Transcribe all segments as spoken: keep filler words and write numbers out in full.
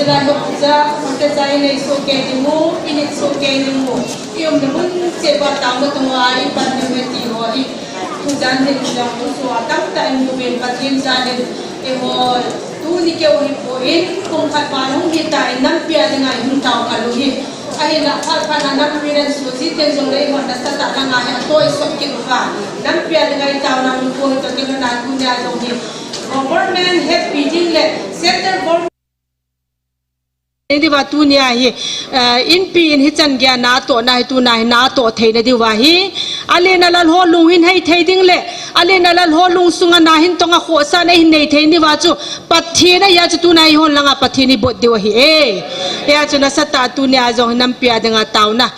Lai ho puja, puja jai nei so ke ni mu, init so ke ni mu. I um na mun che ba ta ma tu ma i pan ni me ti ho i. Puja ni jong tu so a tam ta in mu ben Pathen ja ni. E ho tu ni ke o hi po in, kum khat ba nung hi ta in nampi a ding a i hung tao ka lu hi. Ahi la phat phat na nampi ren so ji ten jong lei ho na sa ta na nga hi a toi so ki lu ka. Nampi a ding a i tao na mu po hi to ki lu na tu ni a jong hi. Government head pi ding le, central government Ni diva tunia hi, eh, inpi in hichan geiya natoh na hi tuna hi natoh thei na diva hi. Alen alal ho lung hin hei thei ding le, alen alal ho lung sunga na hin tong a khohsah na hin nei thei diva chu Pathen a hia chu tuna hi hon langa Pathen i bot diu ahi e. Hia chu nasatah tunia jong hi nampi a dinga taona.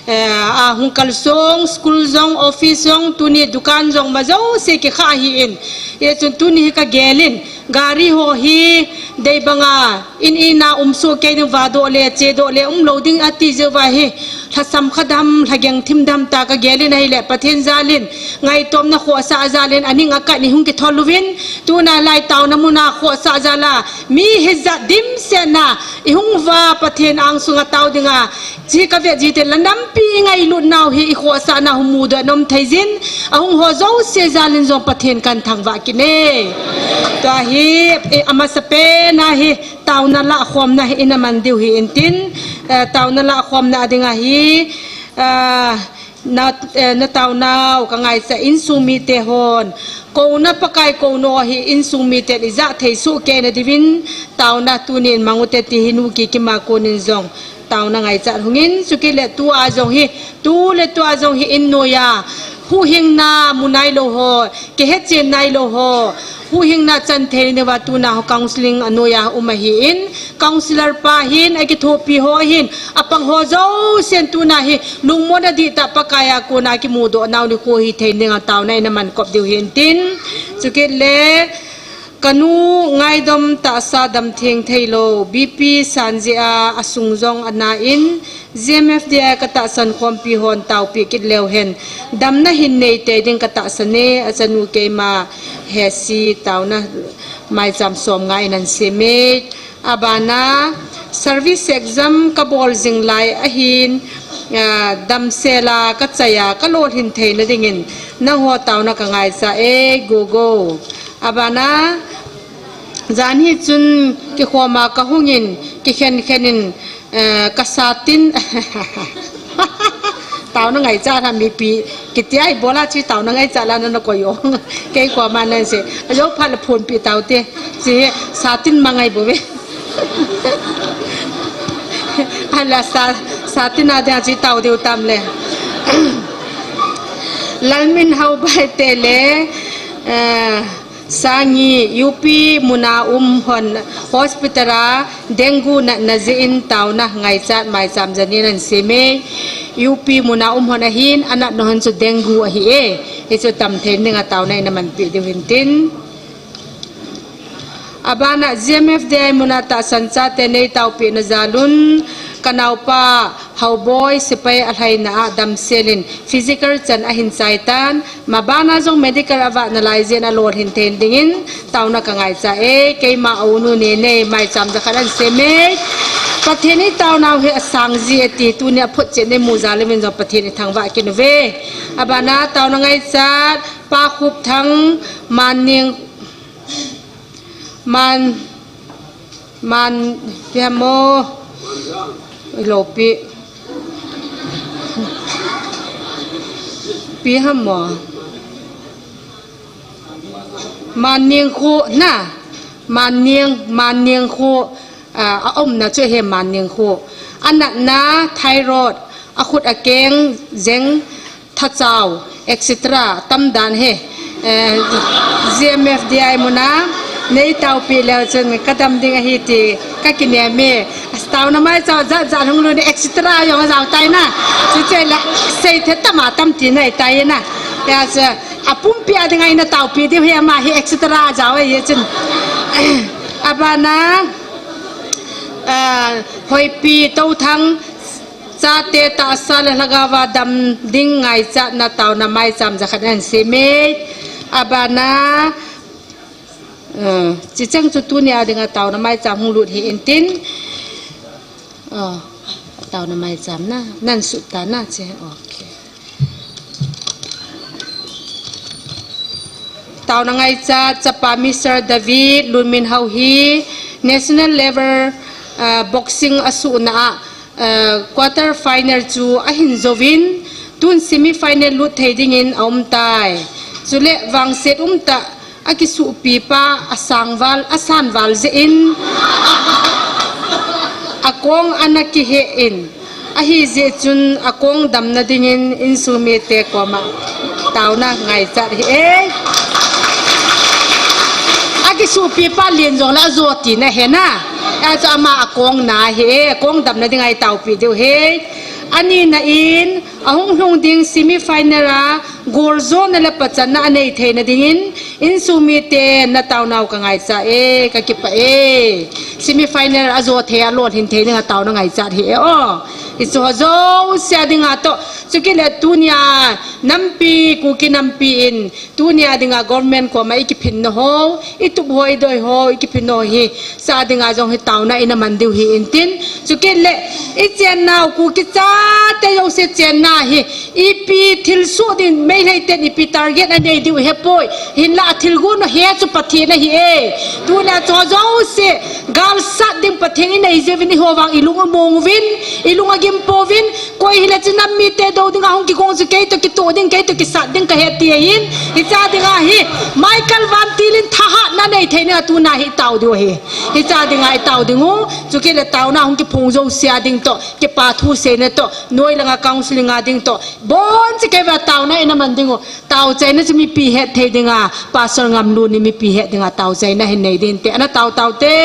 Eh, a hung kalsong, school jong, office jong, tuni dukan jong ma jouse kikha ahi in. Hia chun tuni hi ka gelin, gari ho hi dei banga, in ina um soh kei ding va doh le, che doh le, um lou ding ati jeh uva hi, lhasam kha dam, lhageng thim dam ta ka gelin ahile, Pathen jalin, ngaitopna khohsah jalin, aning akat ni hung kithol uvin, tuna lai taona muna khohsah jala, mi hijat dimset na, i hung uva Pathen angsunga tao dinga, chi ka vet jite la nampi i ngailut nau hi i khohsah na hung mudoh nom thei jin, ahung ho jouse jalin jong Pathen kan thangvah kit e. Tua hi, eh, amasapen a hi, taona lahkhomna hi ina man diu hi intin, eh, taona lahkhomna a dinga hi, eh, na, eh, na taonau ka ngaichat insung mite hon. Kouna Pakai kouno hi insung miten i jah thei soh kei na diuvin taona tunin mang ute ti hi nu Kikima konin jong taona ngaichat hungin, chukit le tua jong hi, tu le tua jong hi in noiya, huhhingna mu nailou ho, kihechen nailou ho, huhhingna chan thei nauva tuna ho counseling a noiya um ahin, counselor pa hin, akithopi ho hin, apang ho jousen tuna hi, lungmonna dihtah Pakai a kona kimudoh nau nikho hi thei dinga taona ina man kop diu hi intin, chukit le, Ka nu ngaidam tahsa dam theng thei lou, B P san jeh a asung jong ana in, G M F D I ka tahsan khompi hon taopi kit leu hen, damna hin nei tei ding ka tahsan e, achanu keima hesi taona maicham som nga in ahin sem e. Abana, service exam ka bol jing lai ahin, ah, damsel a ka chai a ka lolhin theina dingin, nangho taona ka ngaichat e, gogo. Abana, jan hi chun kikhom a ka hungin, kikhen khen in, eh, ka satin, taona ngaichat ham mipi, kitia ibola chi taona ngaichat la nana koi o. Kei koma nan se, ajo phat la phonpi taute, chi satin ma ngai bou ve. Ala sa, satin a dia chi tao diu tam le. Lalminhao Baite le, eh, Sangi, U P muna um hon hospital a dengue natna jeh in taona ngaichat maicham janin ahin sem e. U P muna um hon ahin, anatna hon chu dengue ahi e. Hichu tam thei dinga taona ina manpi diu hintin. Abana G M F D I muna tahsan chate nei taopina jalun, ka naopa Haoboi sepai alhaina a damsel in physical chan ahin chai tan, mabana jong medical avah nalai jeh in alolhin theina dingin taona ka ngaichat e, keima a unu Nenei maicham jakhat ahin sem e. Pathen i taonau hi asang ji e ti tunia photchet nei mu jal uvin jong Pathen i thangvah kit uve. Abana taona ngaichat Pa Khupthang, Manning, Man, Man, ipi ham mo? Ilopi. Ipi ham mo? Manning khu na. Manning, Manning khu, ah, aumna chu hi Manning khu. Anatna, thyroid, akhut akeng, jeng, thachau, et cetera tamdan hi, eh, G M F D I muna nei taopi leu chun ka dam ding ahi ti ka kinem e. Taona maicham jat jat hung lut in et cetera jong ajao tai na. Chuche le seithet tama tam ti nei tai na. Hia chu apumpi a dinga ina taopi diu hi ama hi et cetera ajao ahi chun. Abana, eh, Hoipi Touthang, Chate tahsa le lhagao a dam ding ngaichatna taona maicham jakhat ahin sem e. Abana, eh, chicheng chu tunia dinga taona maicham hung lut hi intin. Oh, taona maicham na, nan sut ta na che. Okay. Taona ngaichat chapa Mister David Lunminhao hi national level, ah, boxing asuhna a, ah, quarter final chu ahin jouvin, tun semi final lut thei dingin aum tai. Chule vangset umtah akisuhpi pa asangval, asanval jeh in akong ana kiheh in, ahijeh chun akong damna dingin insung mite koma taona ngaichat hih e. Akisuhpi pa len jongle ajo tina hena. Achu ama akong na hih e, akong damna dinga itaopi diu hi. Anina in, ahung lhung ding semi final a goal jona le pachatna anei theina dingin, insung mite nataonau kangaichat e, kakipah e. Semi final ajo thei a lolhin thei dinga taona ngaichat hih e o. Hichu ho jouse a dinga toh, chukit le tunia nampi, Kuki nampi in, tunia dinga government koma ikiphinna ho, itup ho, idoi ho, ikiphinna ho hi, sa dinga jong hi taona ina man diu hi intin. Chukit le, ichennau Kuki chate jouse chenna hi, ipi thilsoh ding, Meitei ten ipi target anei diu hepoi. Hinla athilgon u he chu Pathen ahi e. Tunia chu jouse, galsat ding Pathen inei jeh uvin eiho vang ilung among uvin, ilung agim pouvin, koi hile chu nam mite dou dinga hung kigong chu keitoh kitoh ding, keitoh kisat ding kahe ti ahin, hicha dinga hi, Michael Vantil in thahatna nei theina tuna hi tao diu ahi. Hicha dinga itao dingu, chukit le taona hung kiphong jouse a ding toh, kipa thu seina toh, noi langa counseling a ding toh, boncha keiva taona ina man dingu, taochaina chu mipi het thei dinga, Pastor Ngamlun in mipi het dinga taochaina hin nei ding te, ana tao tao te.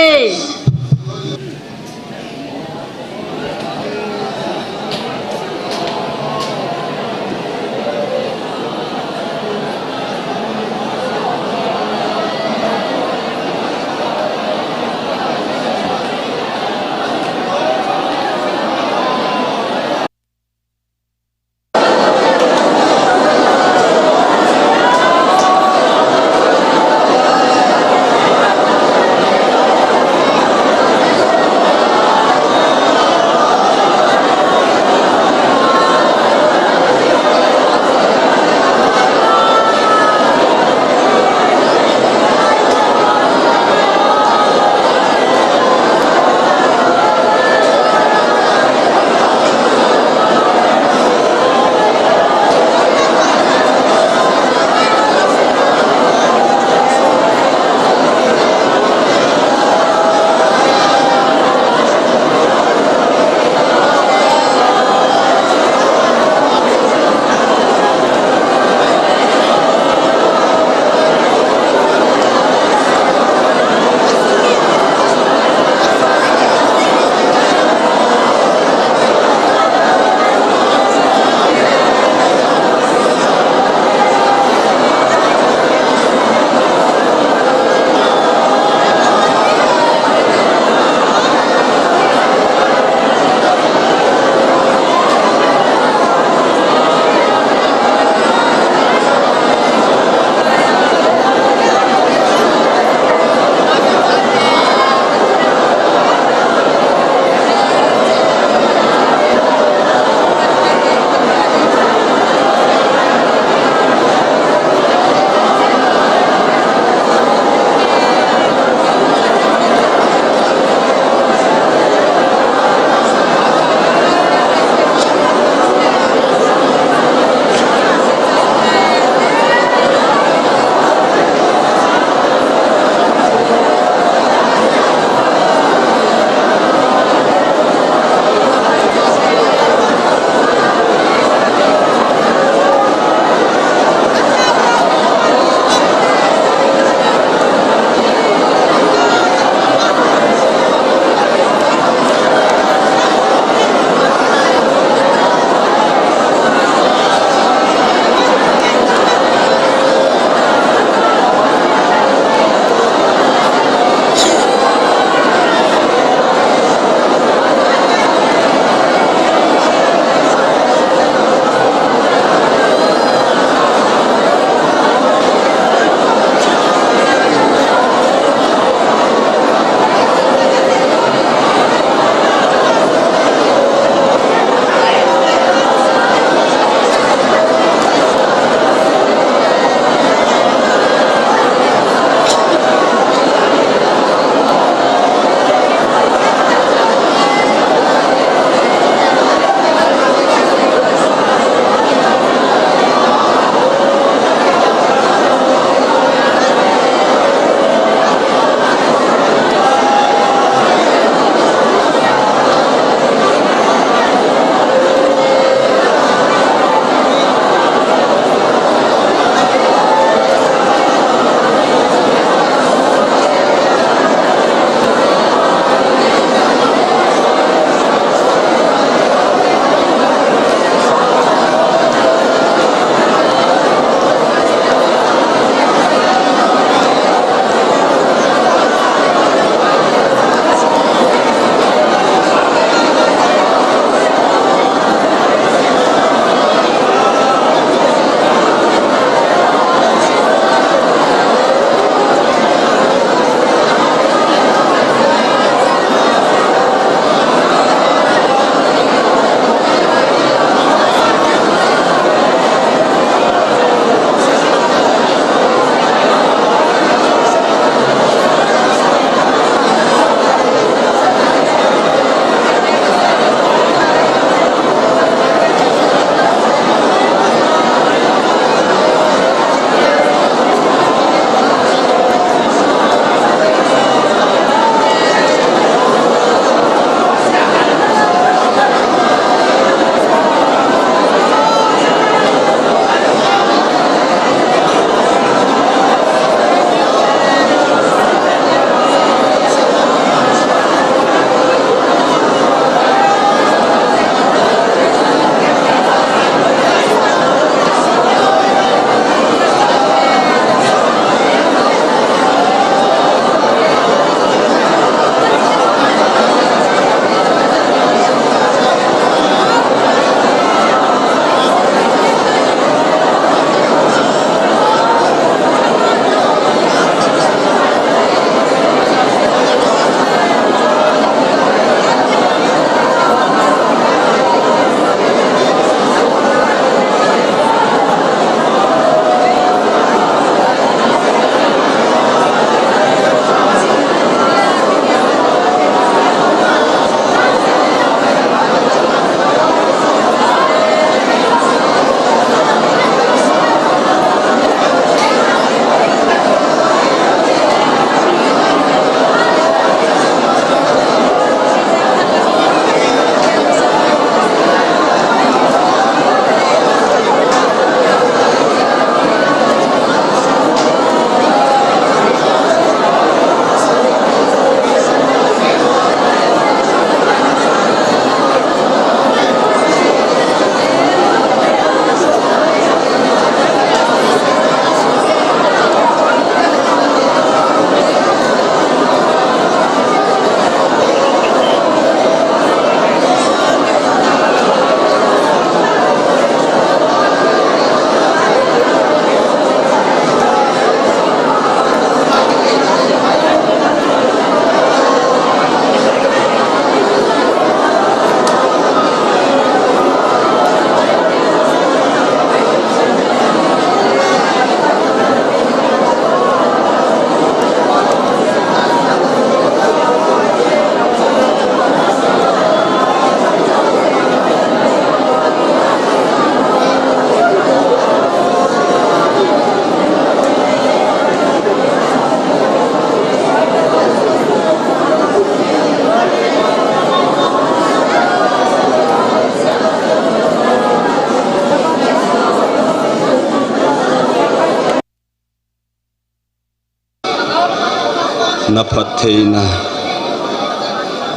Na phattheina,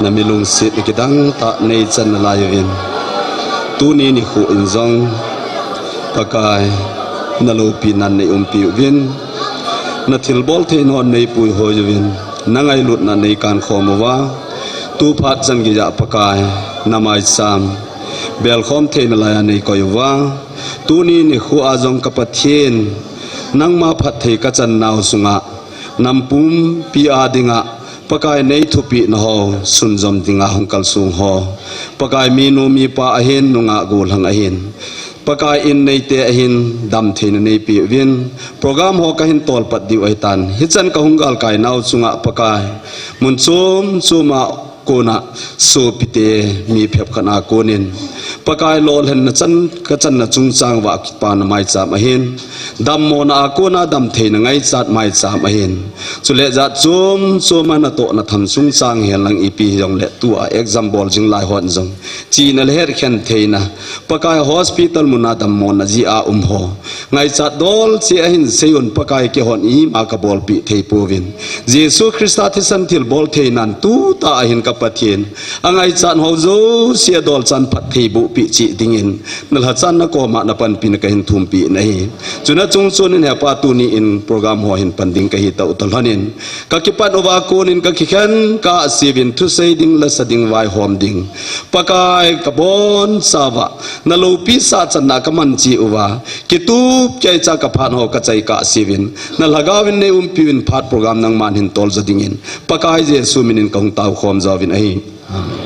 na milungset kidang tah nei chan nalai uvin, tuni nikho in jong Pakai, na loupina nei umpi uvin, na thilbol theina hon nei puihoi uvin, na ngailutna nei kankhom uva, tu phat chan geiya Pakai, na maicham belkhom theina laiya nei koi uva, tuni nikho a jong ka Pathen, nangma phatthei ka chan nau sunga, nam pumpi a dinga, Pakai nei thupeh na ho, sunjom dinga hung kalsong ho. Pakai minu mipa ahin, nungah gollhang ahin. Pakai in neite ahin, damtheina nei peh uvin. Program ho kahin tolpat diu ahitan. Hichan kahung galkai nau chunga Pakai. Mun chom choma kona sopite mi phepkhat a konin. Pakai lolhinna chan ka channa chungchang uva kipana maicham ahin. Dammona a kona damtheina ngaichat maicham ahin. Chule jat chom choma natohna tham chungchang hihen lang ipi hijongle tua exam bol jing lai hon jong. Chihna le hetkhen theina. Pakai hospital muna dammona jia um ho. Ngaichat dol cheh ahin seiyun Pakai keihon ima kabolpeh thei pouvin. Jesu Christa thisan thilbol theinan tutah ahin ka Pathen. Angaichat ho jouse adolchan phatthei bohpeh cheh dingin. Na lhachan na koma na panpina kahin thumpeh nahi. Chuna chungchon in hepa tuni in program ho hin pan ding kahi tauta lhonin. Ka kipan uva konin ka kikhen kah seuvin thusei ding lasa ding vaihom ding. Pakai ka bonchauva. Na loupi sah channa ka man cheh uva. Kitup keicha ka phat ho ka chai kah seuvin. Na lhagaovin nei umpiuvin phat program nangman hin toljo dingin. Pakai Jesu minin kahung taokhom jouvin ahi. Amen.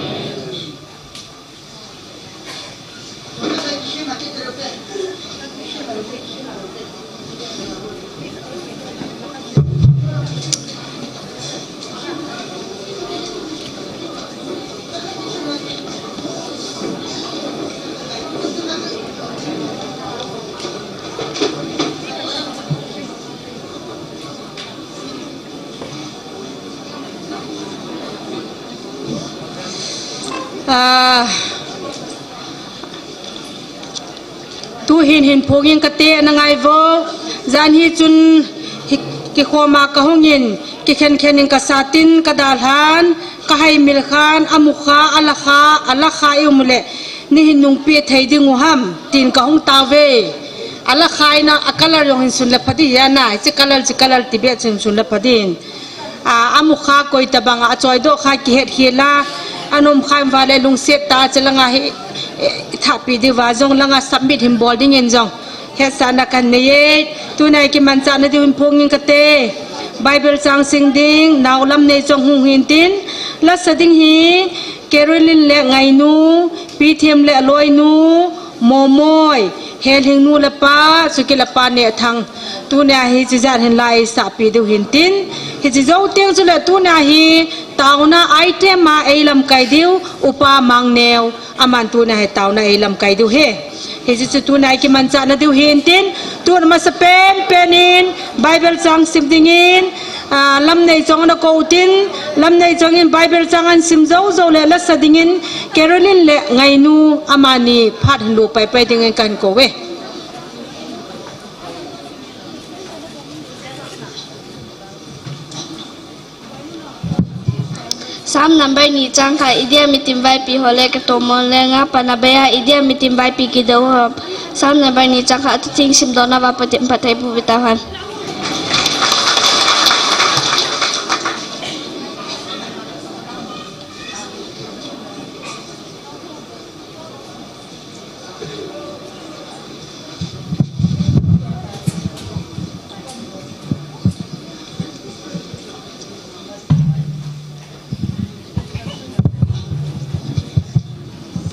Ah, tuhin hin phongin kate na ngaivo, jan hi chun hi kikhoma kahungin, kikhenkhen in kasatin kadalhan, kahaimil khan, amukha, alakha, alakha i umle, neihin nungpeh thei diu ham, tin kahung tauve. Alakha ina a color jong hin sun le pha ding ana, hiche color, hiche color tibeh chun sun le pha ding. A, amukha koi tabanga, achoidoh kha kihet khel a, anom kha in vale lungset tah chelanga hi, eh, thahpeh diuva jong langa submit hin bol dingin jong. Hetsahna kanei e, tuna kimanchahna diu hin phongin kate. Bible chang sim ding, nao Lamneichong hung hintin, lasa ding hi, Carolyn le Ngainu, Pithem le aloinu, Momoi, Helhingnu le pa, Suki le pa Nehthang. Tuna hi chijat hin la eisahpeh diu hintin. Hiche jou teng chule tuna hi taona item a eilamkai diu, Upa Mangneo. Aman tuna hi taona eilamkai diu ahi. Hiche chu tuna kimanchahna diu hintin. Tun masapen penin Bible chang sim dingin, ah, Lamneichong ana kou tin, Lamneichong in Bible chang ahin sim jou jou le lasa dingin Carolyn le Ngainu amani phat hin lo paipai dingin kahin kouve. Psalm number ni chang khat, Idia mitin vaipi ho le katomon le nga pana bea, idia mitin vaipi kidou ho. Psalm number ni chang khat, atuching simdohna uva Pathen phatthei boh tauhen.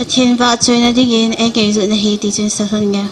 Pathen vahchoina dingin eikeijoh nahi tichun salhun nge.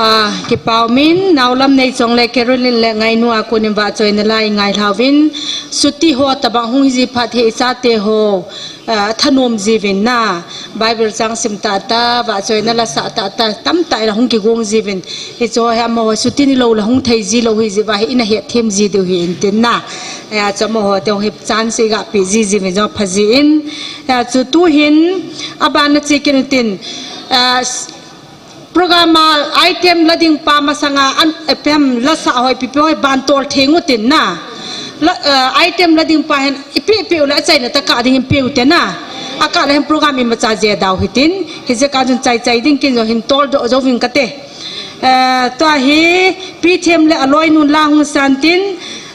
Ah, kipah umin, naolam nei chong le Carolyn le Ngainu a konin vahchoina la i ngai lhauvin, suti ho tabang hung hiji phat hi i chate ho, ah, thanom jiuvin na. Bible chang sim tata, vahchoina la sa tata, tamtah ila hung kigong jiuvin. Hiche ho hi amaho suti nilou la hung thei ji lou hi jeh uva hi ina hetthem ji diu hi intin na. Hijeh chun amaho te hung hi chance i gah pe ji jiuvin jong pha jin. Hijeh chun tuhin, aban na che kit utin, ah, Program a item la ding pa masanga an, eh, pem la sa hoi pipi hoi ban tol theng utin na. La, eh, item la ding pa hin ipi ipi u la achaina tah kah dingin pe ute na. Akah le hin program imacha je dau hitin. Hijeh a chun chai chai ding kin jong hin tol doh jouving kate. Eh, tua hi Pi Them le aloinu la hung san tin.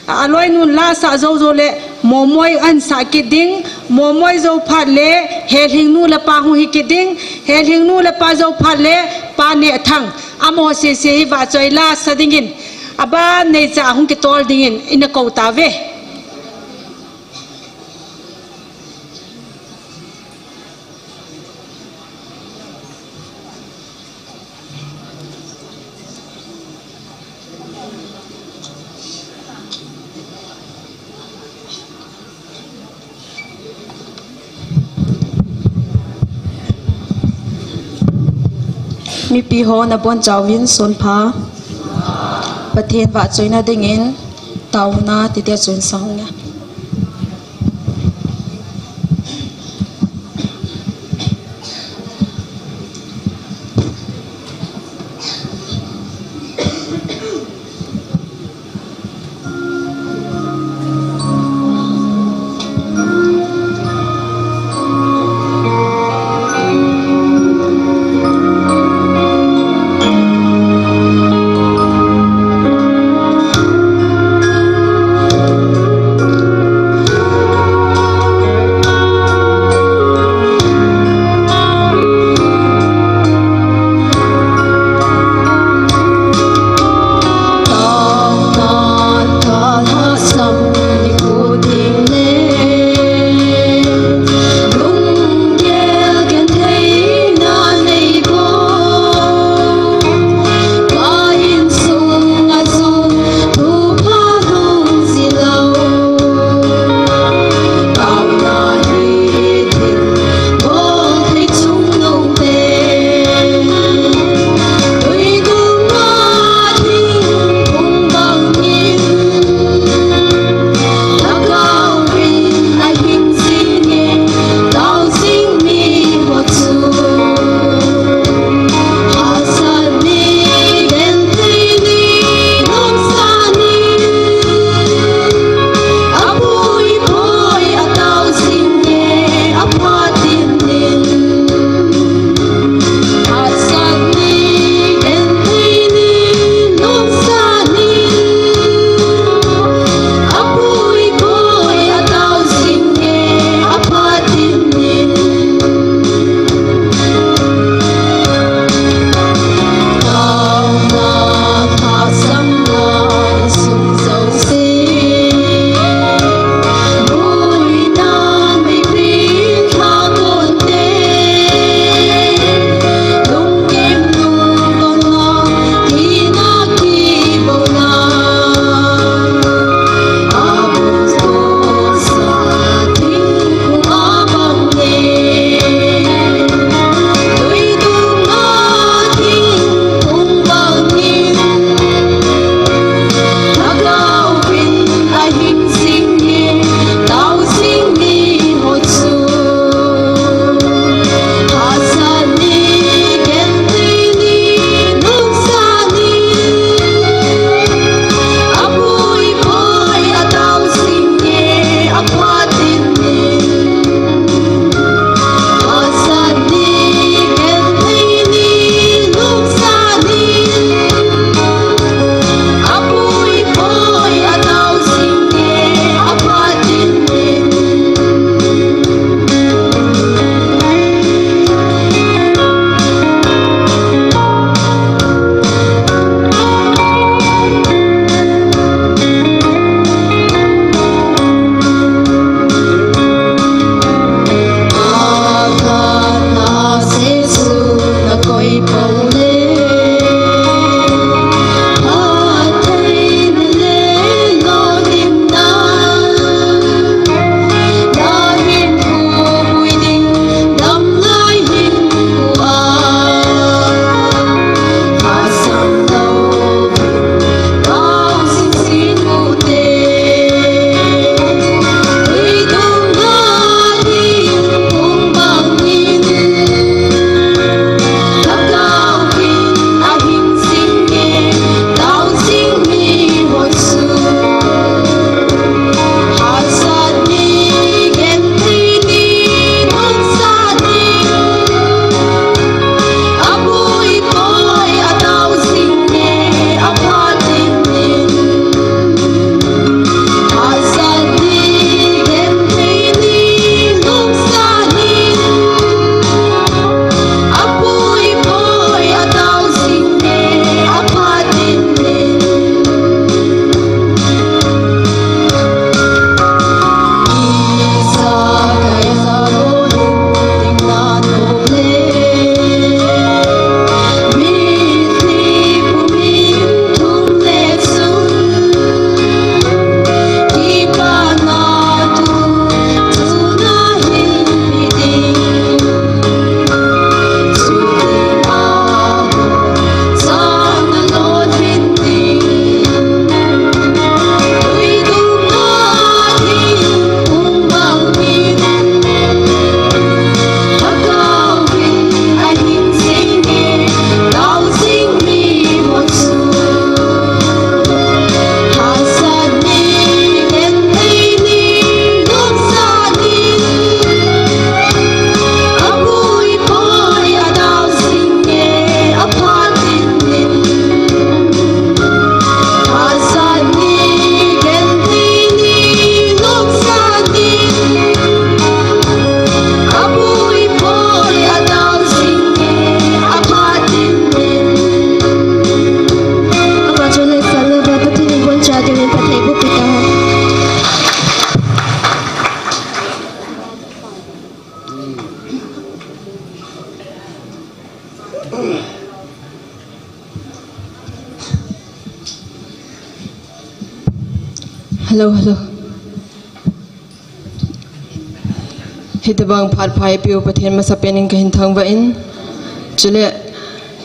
Aloinu la sa jou jou le, Momoi ahin sa kit ding, Momoi jou phat le, Helhing nu le pa hung hi kit ding, Helhing nu le pa jou phat le, Pa Nehthang, amaho sese hi vahchoi la sa dingin, aban nei cha hung kitol dingin, ina kou tauve. Mipi ho nabon chauvin sonpha. Pathen vahchoina dingin taona titi a chun sang nge. Hello, hello. Hitobang phat pha eipeu Pathen masapen in kahin thangvah in. Chule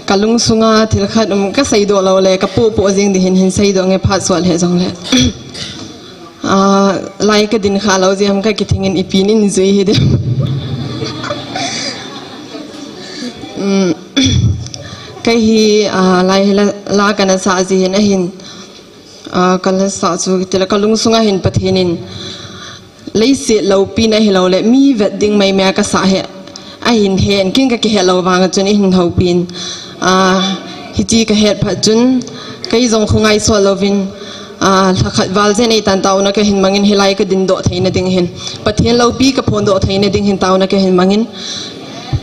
kalungsunga thil khat um kaseidoh lou le, kapoh poh jing ding hin, hin seidoh nge phat sot lheh jongle. Ah, lai kadin kha lou jeh ham kakithing in ipi in jui hidem. Um, kei hi, ah, lai hi la, la kana sah jeh hin ahin. Ah, kala sah chu tile kalungsunga hin Pathen in leiset loupina hilou le mi vet ding maimai a kasah hi ahin hen, ken kakihet lou vang a chun eihin houpin. Ah, hiche kahet phat chun kei jong khongai sot louvin, ah, lhakhat val jen eitan taona kahin mangin hilai kadindoh theina ding hin, Pathen loupi kaphondoh theina ding hin taona kahin mangin.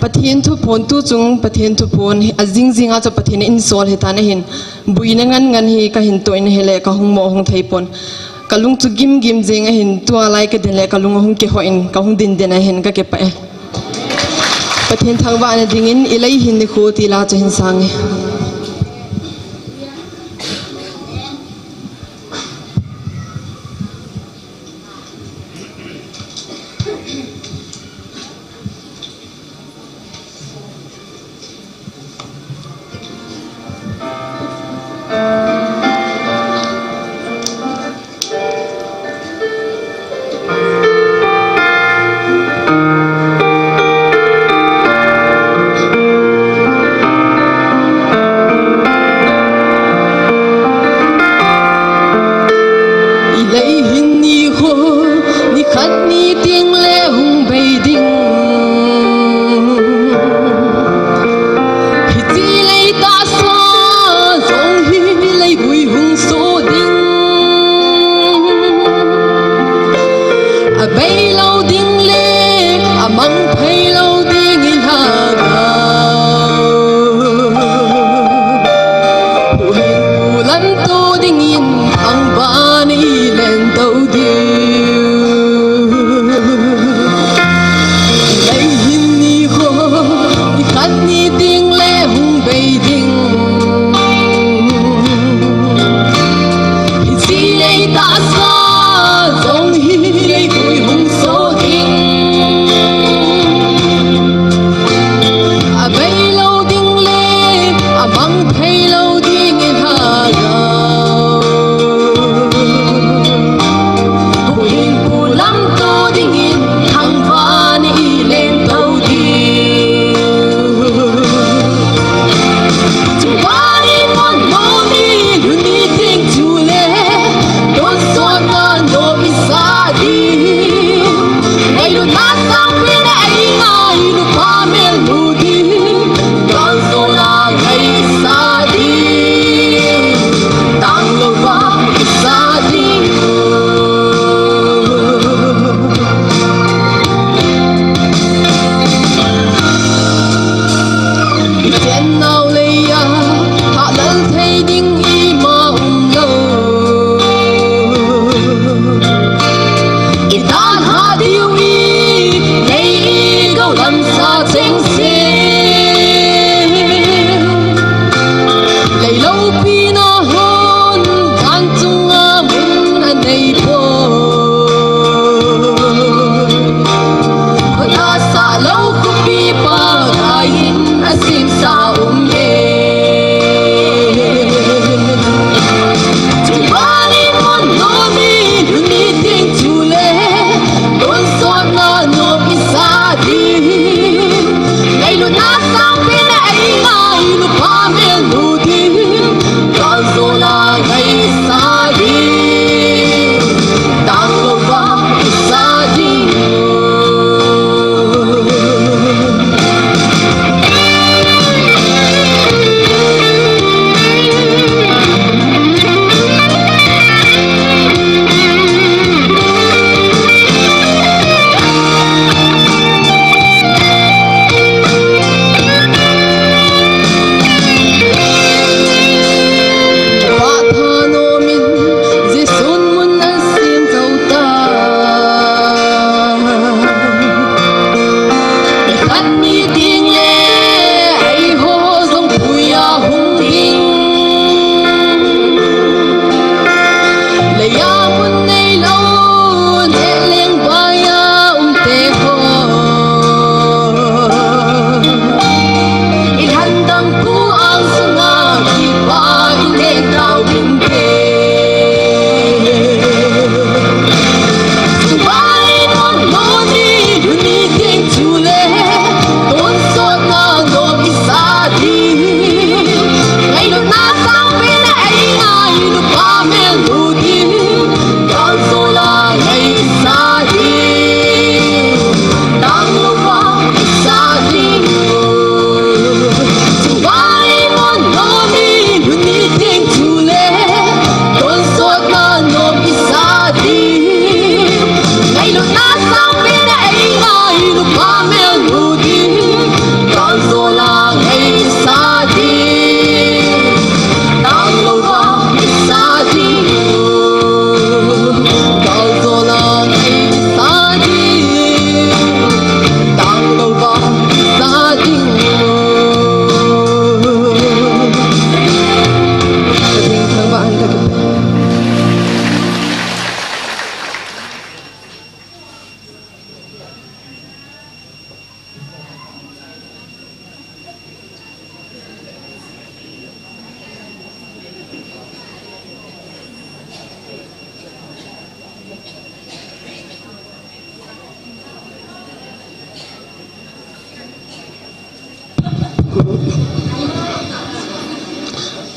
Pathen thuphon tu chung, Pathen thuphon hi ajing jing a chu Pathen in einsol hitan ahin. Buina ngan ngan hi kahin toh in ahile kahung mo hung thei pon. Kalung chu gim gim jing ahin, tua lai kadin le kalung ahung kihoh in, kahung din din ahin kakipah e. Pathen thangvahna dingin ilei hin nikho tila chu hin sang e. Ilei hin nikho, nikhat ni ding le hung bei ding. Hiche lei tahsa jong hi leivui hung so ding. Abei lou ding le, amang phei lou ding ilha ga. Huhhingpu lamto dingin thangvah in eilen tou ding. Lei hin nikho, nikhat ni ding le hung bei ding. Hiche lei tahsa jong hi leivui hung so ding. Abei lou ding le, amang phei lou ding ilha ga. Huhhingpu lamto dingin thangvah in eilen tou ding. Chungvani mon momi lhun ni ding chule, tonsotna nop isa ding. Ngailutna sangpen a eingailu pha mel mu ding. Kalsona ngai isa ding. Tanglouva isa ding. Iten nau leiya, halal thei ding ima umlou. Itan ha diu ilei igou lamsa chengse. Lei loupi na hon, van chunga mun anei poi. Khota sah lou khopi Pakai in asemsa um e. Chungvani mon momi lhun ni ding chule, tonsotna nop isa ding.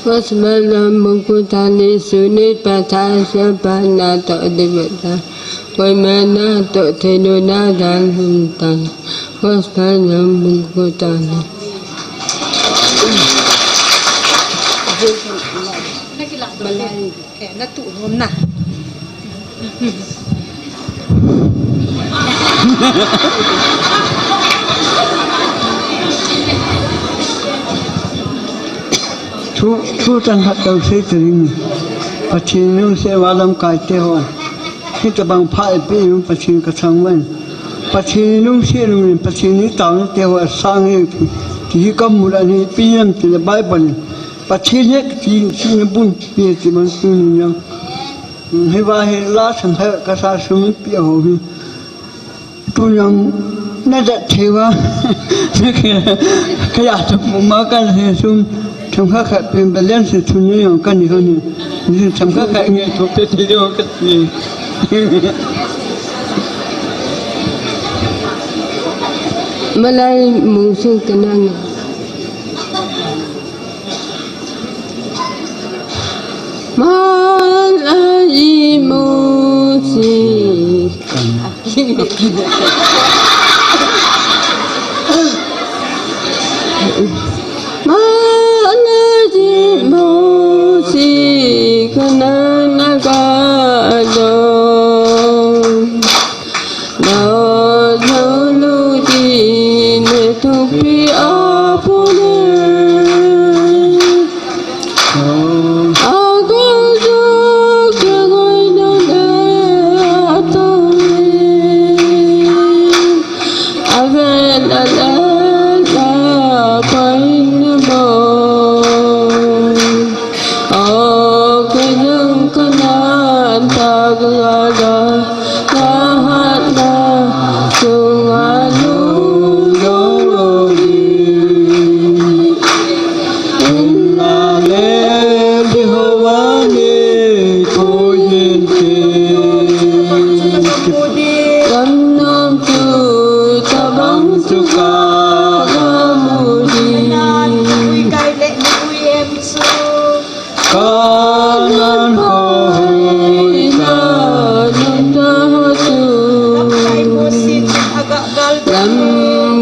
Gospel jong bung ko tang ni, suni pa tha sa pa na to di ba ta. Koi ma na to the no na dan bung tang. Gospel jong bung ko tang ni. Eh, na tu nom na. Thu, thu chang khat tau sei tering. Pathen lungset uva lamkai te ho. Hitabang pha ipi u Pathen ka chang uvin. Pathen lungset u, Pathen ni tao te ho sang e. Ti hi ka mu la ni pi yam ti le Bible. Pathen he ti, ti na bun pi ti man tu ni yang. Hiva hi la sang ha ka sa sum pi ho hi. Tu yang na da thei va. Ka ya ta pu ma ka he sum. Thum kha kha pen balance se thun ni yang ka ni ka ni. Ni thum kha kha nge to pe te yo ka ni. Malai mung sing ka na nga. Malai mung sing. Malai mung sing ka na nga ka do. Na janu di ne thupi apune. Aga jo ke goi na le atau. Ave la la la pai na bo. O kajang kanan taglaga kahatna sunga lungdong logi. Inna le Jehovah ni koyinte. Lamnam tu tabang tu ka gamudi. Kanan hoi na nanda tu. Lamkai musi tu aga galgani.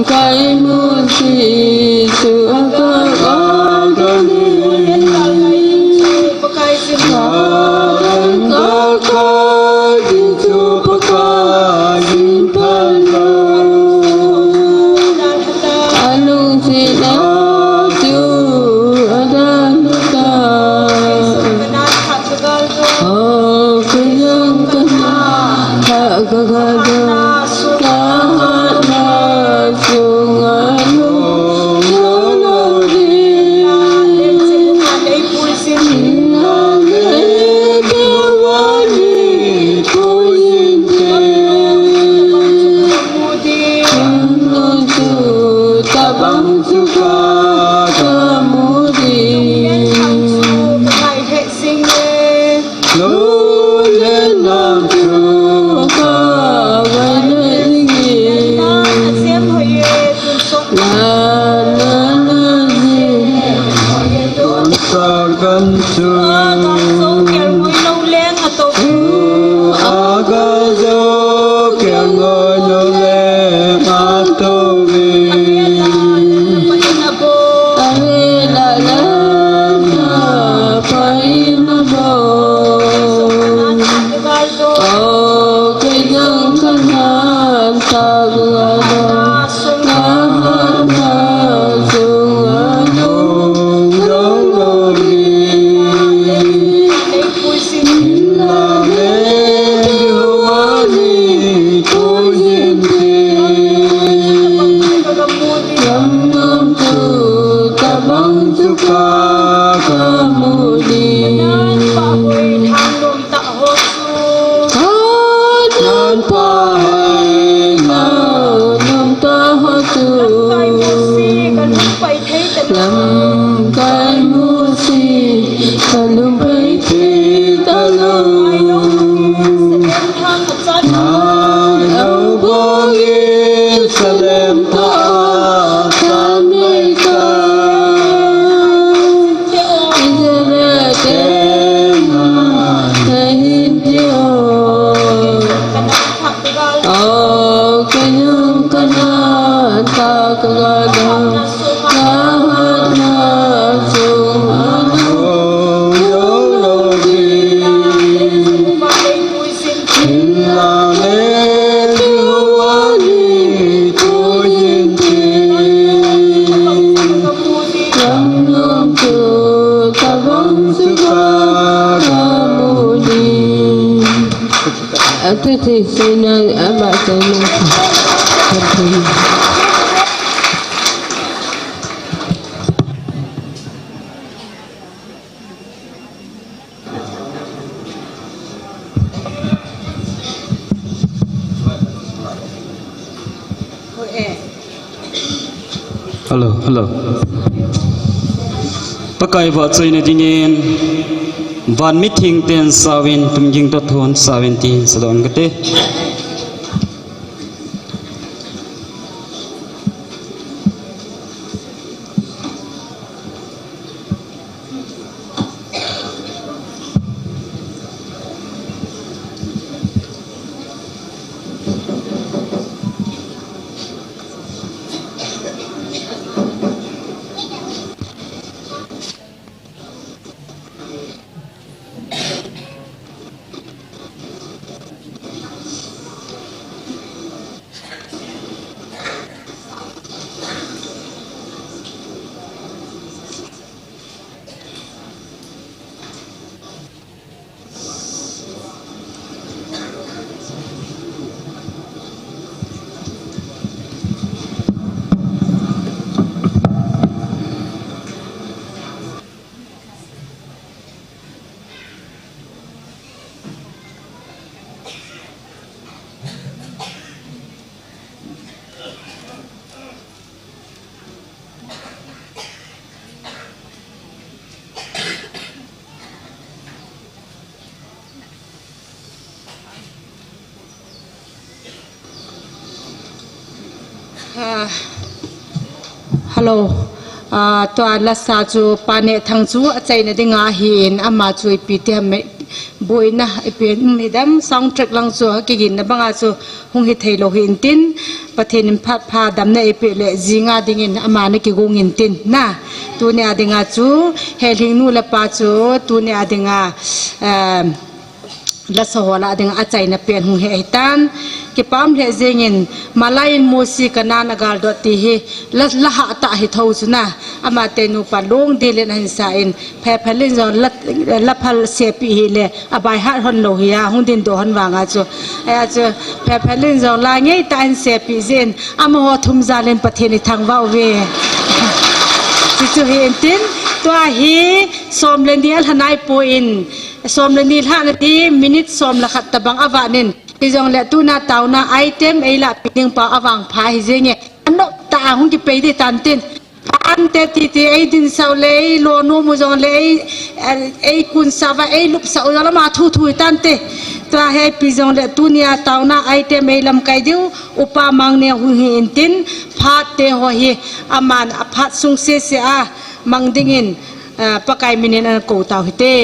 Lamkai musi tu aga galgani. Alung sina tu adanu ta. O kuyang kana ta kagada. Tahana sunga lung lung lung. Sakan chu. Aga jo kel ngoi no leng ato ve. Ave la la na pai na bo. O kei jong kanan taglaga. Kanan pa hai na num ta ho tu. Lamkai musi ka lum pai thei ta lou. Nai lou bang Jerusalem ta san nei ta. Atu ti sina ama sina. Hello, hello. Pakai vahchoina dingin, van mitheng ten sauvin, tumging toh thon sauvin tin sadon kate. Ah, hello. Ah, tua lasa chu Pa Nehthang chu achaina dinga ahin, ama chu ipi ti ham, boina ipi midam sound track lang chu akiginna banga chu hung hithei lou hi intin, Pathen in phat pha damna eipeh le jinga dingin ama nakigong intin na. Tunia dinga chu Helhing nu le pa chu tunia dinga, eh, lasa ho lah a dinga achaina pen hung hi ahitan. Kipah lheh jengin, Malai in Mosi Kanan agaldot ti hi la, la hah tah hi tho chu na. Amate nupa Lungdil in ahin sa in, Phephelin jong la, la phal sepi hile, abai hat hon lou hi a, hung din doh hon vanga chu. Ahi a chu, Phephelin jong la ngeitah in sepi jin, amaho thum jal in Pathen ithangvah uve. Chuchu hi intin, tua hi som le ni alha naipoi, som le ni lhahna di minute som le khat tabang avat in. Hijongle tuna taona item eilahpi ding pa avangpha hi jenge. Anop tah a hung kipei di tantin. Ante titi eidin sau le, eilo nom u jongle, ei, ei kun sau va, eilup sau jongle ama thu thu hi tante. Tua hi ipi jongle tunia taona item eilamkai diu, Upa Mangneo hung hi intin, phat te ho hi, aman aphat sung sese a, mang dingin, ah, Pakai minin ana kou tau hite.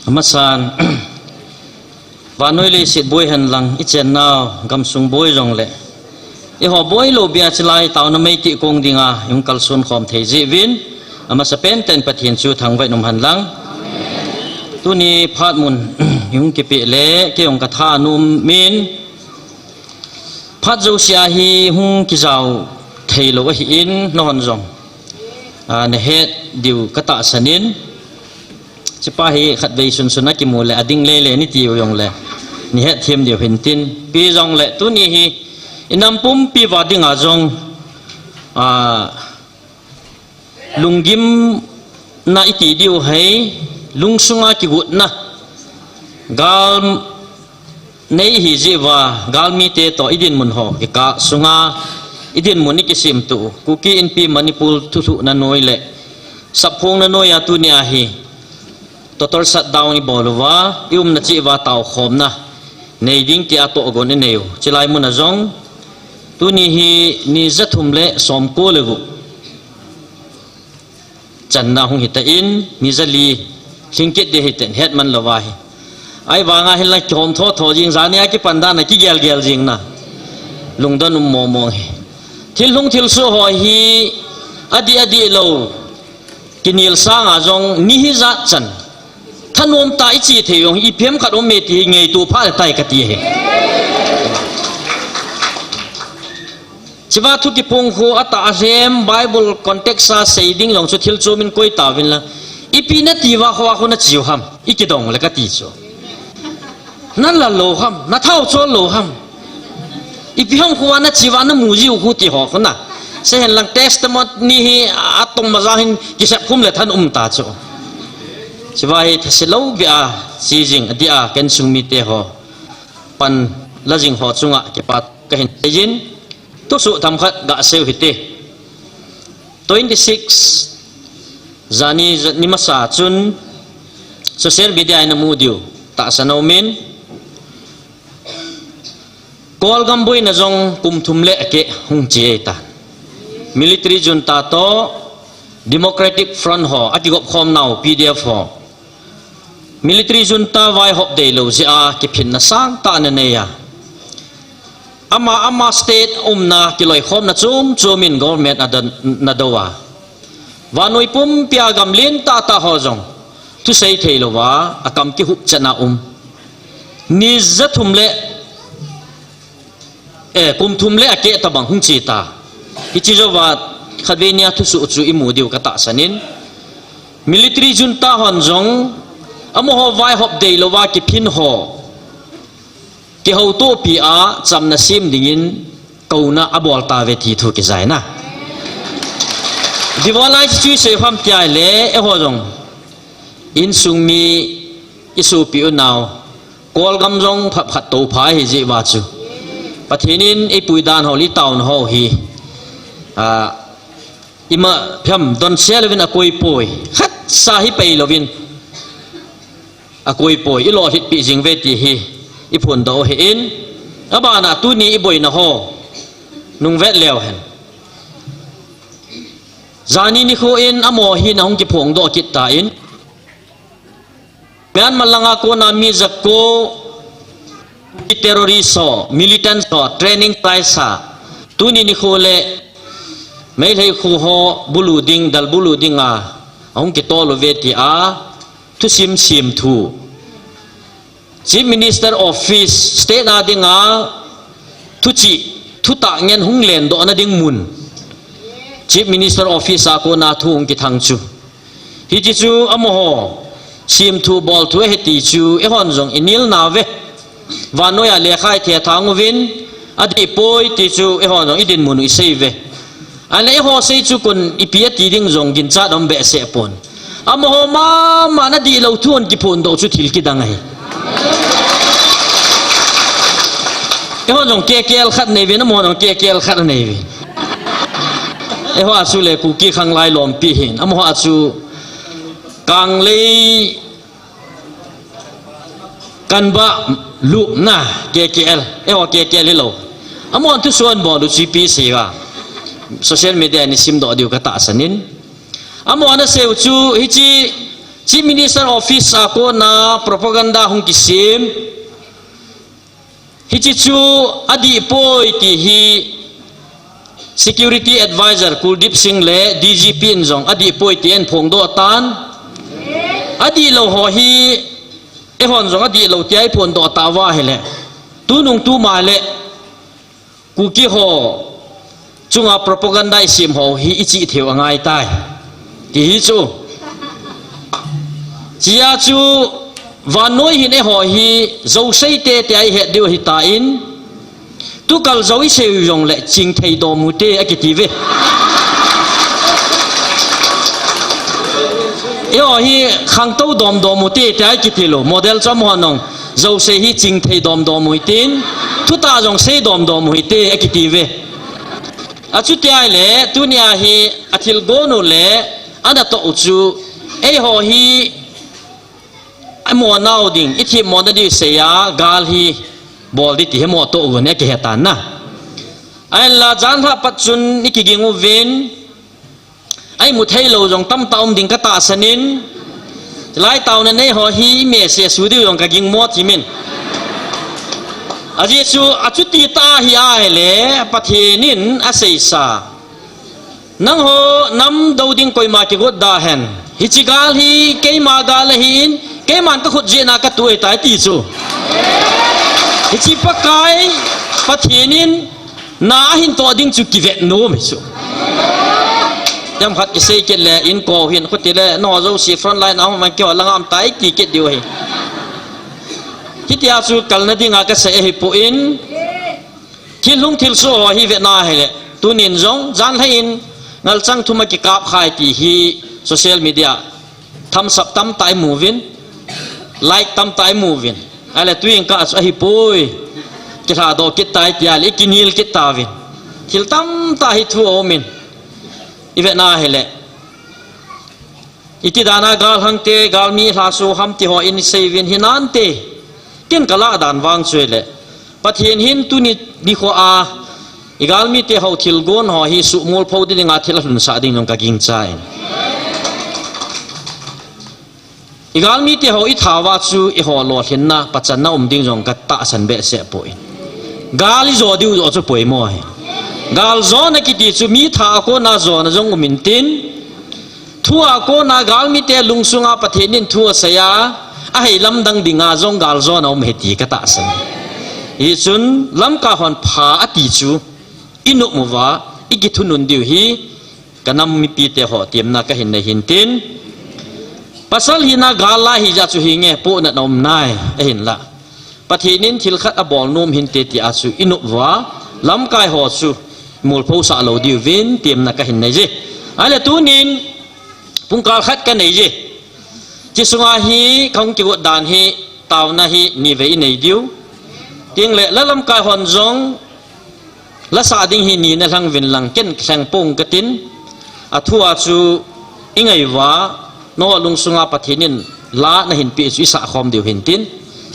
Amasan, vannoi leiset boi henlang, ichennau gamsung boi jongle, eiho boi lou bia chilai taona meitih kong dinga ihung kalson khom thei jeh uvin, amasapen tah in Pathen chu thangvah in um henlang. Tuni phat mun ihung kipeh le, kei jong katha anom in, phat jouse a hi hung kijao thei lou ahin, nahon jong, ah, nahet diu katahsan in, hichepa hi khatvei sunsun a kimu le, ading lele nati u jongle, nahet them diu hintin. Ipi jongle, tuni hi, inam pumpi uva dinga jong, ah, lunggimna iti diu ahi, lungsunga kigotna. Gal nei ihi jeh uva, galmite toh idinmun ho kikah sunga, idinmun ikisemtoh u. Kuki Inpi Manipur thulhuhna noi le, sapphongna noi a tunia hi, total shutdown ibol uva, iumna cheh uva taokhomna. Nei ding tia togon inei u. Chilai muna jong, tuni hi ni ja thum le som ko le gup channa hung hita in, ni ja li lhingkit ding hiten, hetman louva hi. Ahivanga hinla kihom thotho jing, jania kipan dan a kigelgel jing na. Lungdon um momong hi. Thil lhung thil so ho hi, adih adih lou. Kinel sanga jong ni hi jat chan. Thanom ta ichi thei jong, ipi ham khat um e ti hi ngaito pha le tai kati hi. Chiva thu kiphong khu atah a hem, Bible context a sei ding jong chu thil chom in koi tauvin la. Ipi nati uva khu a khu nachi u ham, ikidong le kati chu. Nalal lou ham, nathao chol lou ham. Ipi ham khu a nachi uva namu jiu khu ti ho khu na. Sehenlang testimony hi atong maja hin kisep khum le thanom ta chu. Chiva hi thase lou bia chi jing adia ken sung mite ho. Pan la jing ho chunga kipa kahin sei jin. Thusoh themkhat gasei u hite. Twenty six, jani, jani masa chun social media a namu diu tahsan aumin, Kolgam boina jong kum thum le akeh hung chi ahitan. Military junta toh Democratic Front ho akigop khom nau P D F ho. Military junta vaihop deilou jeh a kiphinna sangtah ana nei a. Ama, ama state umna kiloikhomna chom chom in government ana dou a. Vannoi pumpia gam lentah tah ho jong thusei thei louva akam kihup chan a um. Ni ja thum le Eh, kum thum le akeh tabang hung chi ta. Hichi jouva khatvei nia thusoh chu imu diu katahsan in. Military junta hon jong amaho vaihop deilouva kiphin ho kihoutopi a chamna sem dingin kouna abol tauve ti thu kijaina. Divolai chu isei ham tia le, eiho jong insung mi isopi unau Kolgam jong phat phat tophai hi jeh uva chu. Pathen in eipui dan ho le itaona ho hi. Ah, ima pham don sel uvin akoi poi. Khatcha hi pei louvin akoi poi. Ilolhitpi jing uve ti hi iphondoh ahin. Abana tuni iboina ho nungvet leu hen. Jani nikho in amaho hi nahung kiphongdoh kit tan. Myanmar langa kona mi jako terrorist ho, militants ho, training sites a. Tuni nikho le Meitei kho ho bulu ding, dal bulu dinga ahung kitol uve tia thusim sim thu. Chief Minister Office, state a dinga thuchih, thutah ngen hung lendohna ding mun. Chief Minister Office a kona thu hung kithang chu. Hichi chu amaho simthu bolthu ahi ti chu eihon jong inel nauve. Vannoiya lekha ithethang uvin, adihpoi ti chu eihon jong idinmun u isei uve. Ahile eiho sei chu kon ipi ati ding jong ginchat um behseh pon. Amaho mama nadihlou thu hung kiphondoh chu thil kidang ahi. Eihon jong K K L khat neiuvin, amaho jong K K L khat aneiuvin. Eiho a chu le Kuki Khanglai Lompi hin, amaho a chu Kanglei Kanba Lupna K K L, eiho K K L hilou. Amahon thusuon bol u chu ipi sei uva. Social media a isimdoh diu katahsan in. Amahon asei u chu hichi Chief Minister Office a kona propaganda hung kisem. Hichi chu adihpoi ti hi Security Advisor Kuldeep Singh le D G P in jong adihpoi ti ahin phongdoh tan. Adihlou ho hi eihon jong adihlou tia iphondoh tauva ahile, tunung tuma le Kuki ho chunga propaganda isem ho hi ichih theiu angaitai. Ti hi chu. Chia chu vannoi hin eiho hi jousei teitei a ihet diu ahitan, tukal jou iseiu jongle chingthei dom ute akiti uve. Eiho hi khangtou dom dom ute tia ikiti lou. Model chu amahon jong jousei hi chingthei dom dom u hitin, thutah jong sei dom dom u hite akiti uve. Achuti ahile, tunia hi athilgon u le anatoh u chu, eiho hi amonau ding, ithemmona diu seiya gal hi Bol di ti hi mo to u ne kihe tan na. Ahinla janlhah pat chun i kiging uvin. Ai mu thei lou jong tamtah um ding ka tahsan in. Lai tauna nei ho hi message su diu jong ka ging mo ti min. Ajeh chu achuti tah hi ahile, Pathen in aseisa. Nangho nam do ding koima kigot da hen. Hiche gal hi keima gal ahin, keiman ka khut jeh na ka tu ahitai ti chu. Hiche Pakai Pathen in na ahin toh ding chu kivet nom hi chu. Tem khat kisei kit le in ko hin khuti le no jo si front line a hung man kio la ngam tai ti kit diu hi. Hitia chu kalna dinga ka sei ahi poi. Thil hung thil so ho hi vetna hile. Tunin jong, janlhah in, ngalchang thum a kikap khai ti hi social media. Thumbs up tamtah i mu uvin. Like tamtah i mu uvin. Ahile tuin ka chu ahi poi. Kilha do kit tai tia le, i kinil kit tauvin. Thil tamtah hi thu a um in. I vetna hile. Iti dana gal hang te, galmi lha su ham ti ho in i sei uvin hi nante. Ken ka lah dan vang chu le. Pathen hin tuni nikho a, i galmi te ho thil gon ho hi suhmol pho ding dinga thil a lhunsah ding jong ka gingcha in. I galmi te ho i thao a chu i ho lolhinna, pachanna um ding jong ka tahsan behseh poi. Gal i jo diu jo chu poimo hi. Gal jona kiti chu mi tha a kona jona jong um intin, thu a kona galmi te lungsunga Pathen in thu asei a, ahei lamdang dinga jong gal jona um hi ti ka tahsan. Hichun lamkai hon pha ati chu i nop uva, i kithunun diu hi, ka nam mipi te ho tiamna ka hin nei hintin. Pasal hina gal lai hi ja chu hi nge, pohnatna um nai, ahinla. Pathen in thil khat a bol nom hinte tia chu i nop uva, lamkai ho chu mol pho sah lou diu vin tiamna ka hin nei je. Ahile tunin pungkal khat ka nei je. Chi sunga hi ka hung kigot dan hi tauna hi ni vei i nei diu. Tin le la lamkai hon jong la sah ding hi ni na lhang vin lang ken lhang pong ka tin. A thu a chu i ngai uva, no lungsunga Pathen in la na hin pe chu i sah khom diu hin tin.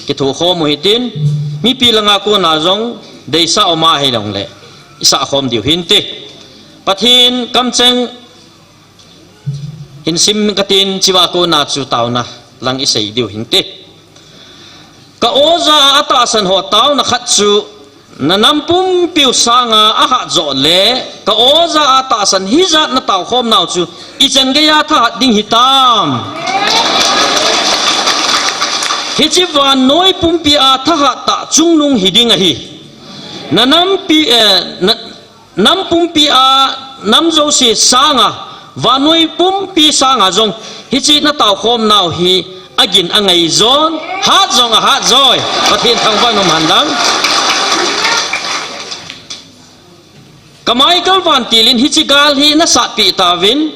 Kitho khom u hi tin. Mipi langa kona jong deisa um a hi long le i sah khom diu hin ti. Pathen kamcheng hin sim ka tin, chiva kona chu tauna lang i sei diu hin ti. Ka oja a tahsan ho tauna khat chu, na nam pumpiu sanga a hat jo le, ka oja a tahsan hijat na tao khom nau chu, i chang gei a thahat ding hitam. Hichi vannoi pumpi a thahat ta chungnung hi ding ahi. Na nampi, eh, na, Nam pumpi a, nam jouse sanga, vannoi pumpi sanga jong, hichi na tao khom nau hi, agin angai jon, hat jong a hat joi, Pathen thangvah in um hen lang. Ka Michael Vantil in hichi gal hi na satpi tauvin,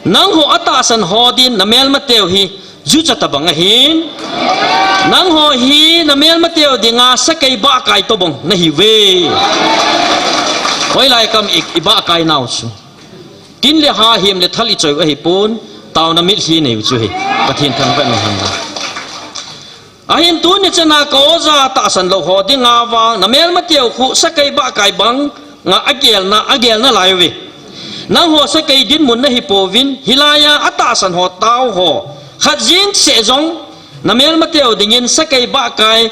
nangho a tahsan ho din na melmateu hi, Jucha tabang ahin. Nangho hi na melmateu dinga sakei bahkai tobang na hiuve. Hoilai kam i, i bahkai nau chu. Kin le ha him le thal i choi u ahi pon, tauna mitlhi nei u chu hi. Pathen thangvah in um hen lang. Ahin tuni chana ka oja tahsan lou ho dinga vang, na melmateu khu sakei bahkai bang, nga agelna, agelna lai uve. Nangho sakei dinmun na hi pouvin, hilaiya a tahsan ho tao ho. Khat jeng seh jong, na melmateu dingin sakei bahkai,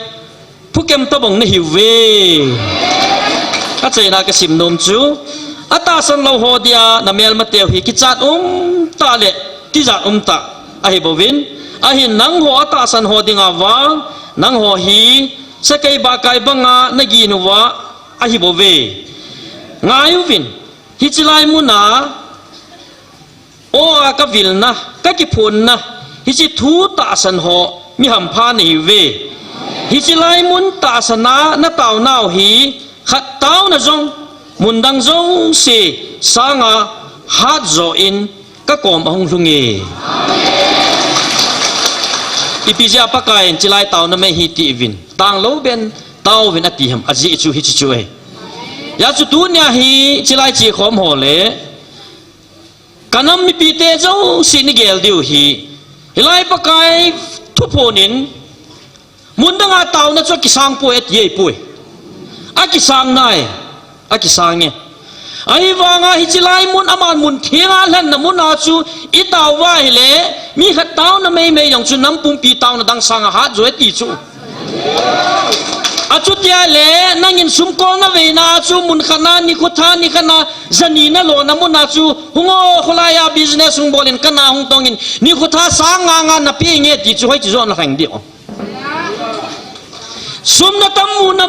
phukem tobang na hiuve. Achaina ka sim nom chu, a tahsan lou ho dia, na melmateu hi kichat um tah le, tijat um tah, ahi bouvin, ahin nangho a tahsan ho dinga vang, nangho hi, sakei bahkai banga na gin uva, ahi bouve. Ngai uvin, hichi lai muna, o a ka vilna, ka kiphonna, hichi thu tahsan ho, mi hampha na hiuve. Hichi lai mun tahsan a na tao nau hi, khat tauna jong, mun dang jouse, sanga hat jo in, ka kom a hung lhung e. Ipi jeh a Pakai in chilai tauna mei hi ti uvin. Tang lou ben, tao uvin ati ham, ajeh chu hichi chu e. Hijeh chun tunia hi chilai che khom ho le, ka nam mipi te jouse ni gel diu hi. Hilai Pakai thuphon in, mun danga tauna chu kisang poi ati e poi. Akisang nai. Akisang e. Ahivanga hiche lai mun aman mun thenga lhenna muna chu itao uva ahile, mi khat taona meimei jong chu nam pumpi taona dang sanga hat jo e ti chu. Achuti ahile, nangin sumkol naveina chu mun khat na, nikho tha, nikhat na, jani nalona muna chu, hung o, kholai a business hung bolin kana hung tongin, nikho tha sang nga nga napeh inge ti chu hoiche joh nalheng diu. Sum natam muna,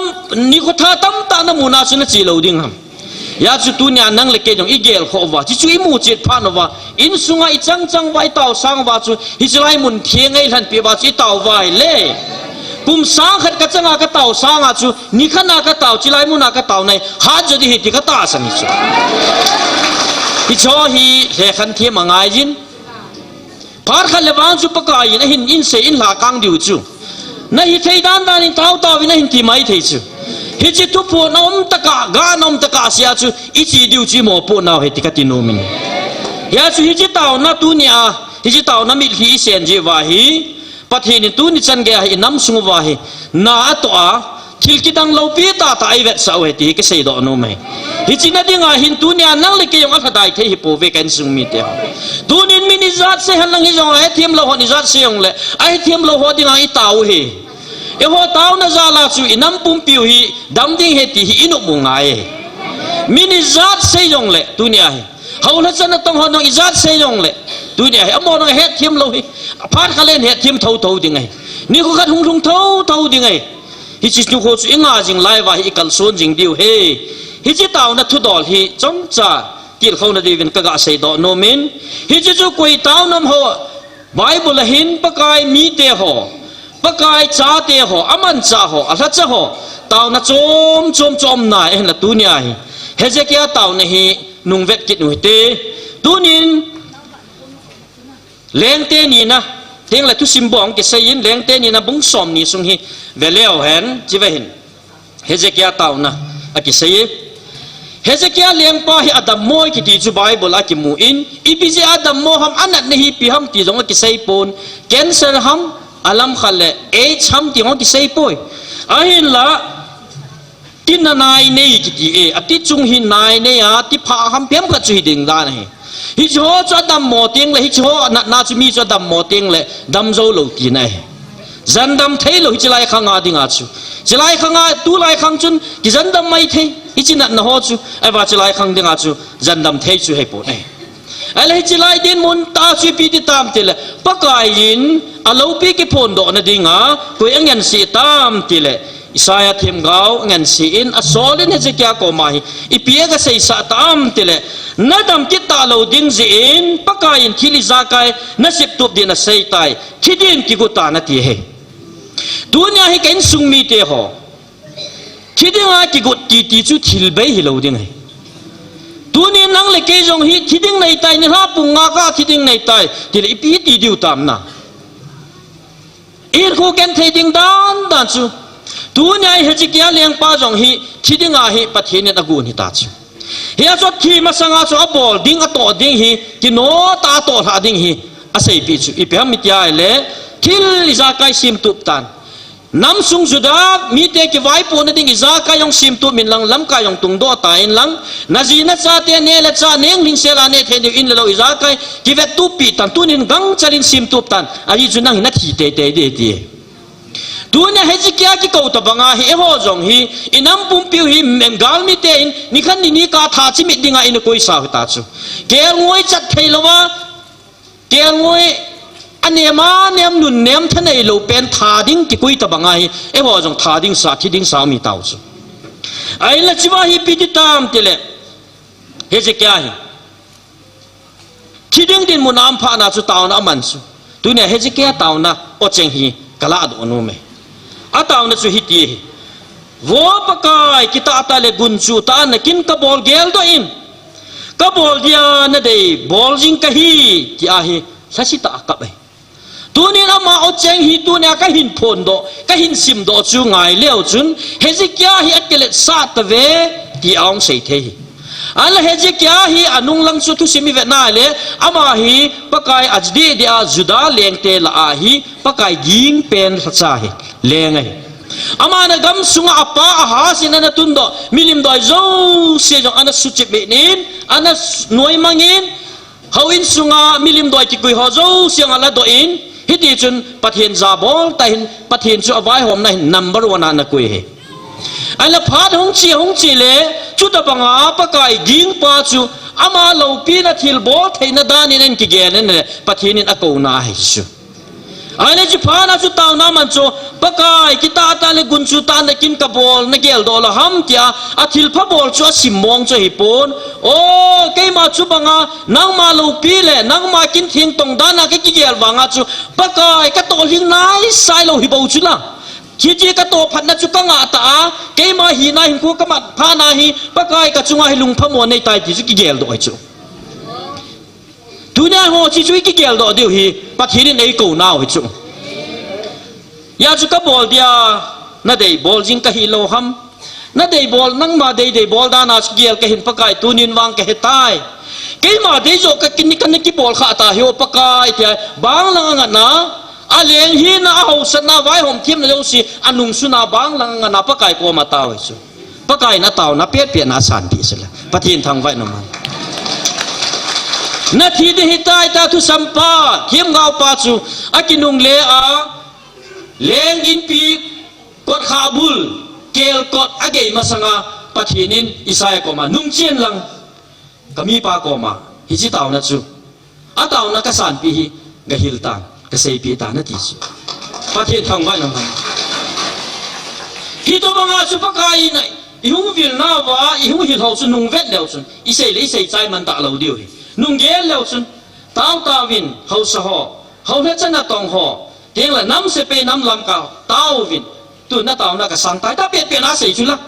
nikho tha tamtah namuna chu nache lou ding ham. Hijeh chun tunia nang le kei jong igel khoh uva, hiche chu imu chet phat uva, insunga ichang chang uva, itao sang uva chu, hiche lai mun thenga eilhenpeh uva chu itao uva ahile, kum sang khat kachanga katao sanga chu, nikhat na katao, hiche lai muna katao nai, hat jo ding ahi ti katahsan ahi chu. Hiche hi lhekhen them angai jin. Phat khat le vang chu Pakaiyin ahin, insei in lhakang diu chu. Nahithei dan dan in tao tao in ahin ti maithei chu. Hiche thuphon aum tah a, gah aum tah a asei a chu, iche diu chu imopoh nau ahi ti kati nom in. Hijeh chun hiche taona tunia, hiche taona mitlhi isen jeh uva hi, Pathen in tuni chan geiya hi inam sung uva hi, na atoh a, thil kidang loupi tahtah eivetsah u ahi ti hi kaseidoh nom e. Hiche na dinga hin tunia nang le kei jong alhadai thei hipouve ka insung mite ho. Tunin min ijat sei henlang hijongle, ahethem lou hon ijat sei jongle, ahethem lou ho dinga itao u ahi. Eiho taona jal a chu inam pumpiu hi dam ding ahi ti hi inop u ngai e. Min ijat sei jongle, tunia hi. Hou lhacha natong ho jong ijat sei jongle, tunia hi amaho jong ahetthem lou hi. Phat khat le ahetthem thotho ding ahi. Nikho khat hung lhung thotho ding ahi. Hiche nikho chu inga jing lai uva hi ikalson jing diu ahi. Hiche taona thudol hi chomcha tilkhouna diuvin kaga seidoh nom in. Hiche chu koi taona ham ho, Bible a hin Pakai mite ho, Pakai chate ho, amanchah ho, alhacha ho, taona chom chom chu aum nai ahinla tunia hi Hezekiah taona hi nungvet kit u hite. Tunin Lengte nina, tengle thusim bou kiseiyin, Lengte nina bung somni sung hi veleu hen, hiche vehin Hezekiah taona akisei e. Hezekiah lengpa hi adammo e kiti chu Bible a kimun, ipi jeh a adammo ham, anatna hi ipi ham ti jong akiseipon, cancer ham, alam khat le AIDS ham ti jong akiseipoi. Ahinla, tina nai nei kiti e, ati chung hi nai nei a, ti pha ham, ipi ham khat chu hiding dan ahi. Hicheho chu adammo tengle, hicheho anatna chu mi chu adammo tengle, damjou lou tina ahi. Jandam theilou hiche lai khanga dinga chu. Hiche lai khanga, tulai khang chun kijandam maithei, hiche natna ho chu, ahivang hiche lai khang dinga chu jandam thei chu hipon ahi. Ahile hiche lai dinmun tah chu ipi ti tam tile, Pakaiyin aloupi kiphondohna dinga koi angense tam tile, Isaiah themgao angense in, asolin Hezekiah koma hi ipi agaseisah tam tile, nadam kit talou ding jeh in Pakaiyin thil ijakai naseptup din aseitai, thiding kigot tan ati ahi. Tunia hi ka insung mite ho, thidinga kigot titi chu thil bei hilou ding ahi. Tunin nang le kei jong hi thiding neitai, nilhah pung nga kah thiding neitai tile ipi ti diu tam na. Ihinkho genthei ding dan dan chu, tunia hi Hezekiah lengpa jong hi thidinga hi Pathen in agon hita chu. Hia chu athi masanga chu abol ding, atoh ding hi, kino tah a atoh lhah ding hi aseipeh chu. Ipi ham iti ahile, thil ijakai semtup tan. Namsung Judah mite kivaipohna ding ijakai jong semtup inlang, lamkai jong tungdoh tan lang, naji nachate neh le chah neng lhingsel a neh thei diu in le lou ijakai kivettup peh tan, tunin gangchal in semtup tan, ahi chu nang hi nathi teitei ding ati. Tunia Hezekiah kikou tobanga hi eiho jong hi, inam pumpiu hi, galmite in nikhat ni nikah tha chimit dinga ina koisau hita chu. Kelngoi chat theilouva, kelngoi anem anem nun nem thaneilou pen tha ding kikoi tobanga hi, eiho jong tha ding sa, thi ding sa um hitau chu. Ahinla hichea hi ipi ti tam tile, Hezekiah hi thiding dinmun a aum phatna chu taona aman chu. Tunia Hezekiah taona ocheng hi kaladoh nom e. Ataona chu hiti ahi. Vo Pakai, kitah tah le gunchu tah a nakin kabol geldoh in, kabol dia nadei bol jing kahi, tia hi lhasetah a akap ahi. Tunin ama ocheng hi tunia kahin phondoh, kahin simdoh chu ngai leu chun, Hezekiah hi akiletsah tave, ti ahung sei thei ahi. Ahinla Hezekiah hi anunglang chu thusim ivet na le, ama hi Pakai adeh deh a Judah lengte lah a hi Pakai ging pen lhacha hi leng ahi. Aman agam sunga apa Ahaz in ana tundoh milim doi jouse jong ana suchip in, ana s-, noimang in, houin sunga milim doi kikoi ho jouse jong aladoh in, hitichun Pathen jabol tah in, Pathen chu avaihomna hin number one a ana koi ahi. Ahinla phat hung che, hung che le, chutobanga Pakai gingpa chu, ama loupina thilbol theina danin ahin kigel in le, Pathen in akouna ahi chu. Ahile chuphat na chu taona man chu, Pakai, kitah tah le gunchu tah nakin kabol, nageldoh lou ham tia, athilpha bol chu asim mong chu ahipon. O, keima chubanga, nangma loupi le, nangma kin thengtong dana kakigel vanga chu, Pakai, katoh lhing naisai lou hi bou chu la. Hiche katoh phatna chu kangah ta a, keima hina hinkho kamat phat na hi, Pakai kachunga hi lungphamo neitai ti chu kigeldoh ahi chu. Tunia ho hiche chu ikigeldoh diu hi, Pathen in eikounau hi chu. Hijeh chun kabol dia, nadei bol jing kahilou ham. Nadei bol, nangma deidei bol dana chu gel kahin Pakai tunin vang kahetai. Keima dei joh kakin ni kana kibol khah ta hi o Pakai tia, bang lang angatna, aleng hina, ahaosatna, vaihom themna jouse, anungsuna bang lang angatna Pakai koma tao hi chu. Pakai in ataona petpetna asanpeh sela. Pathen thangvah in umhen. Nathi ding ahitai tia thusampa, themgaopa chu, akinungle a, leng inpi, kotkhah bul, kelkot agei masanga, Pathen in Isaiah koma, nungchen lang, kamipa koma, hiche taona chu, ataona kasanpeh hi, gahil tan, kaseipeh tan ati chu. Pathen thangvah in umhen. Hitobanga chu Pakai in, ihung vilnauva, ihung hilhou chu nungvet leu chun, isei le isei chai man talou diu hi. Nunggel leu chun, tao taovin, haosa ho, haolhachan natong ho, tengle nam sepai nam lamkai, taovin, tun nataona kasangtai tia petpetna asei chu la.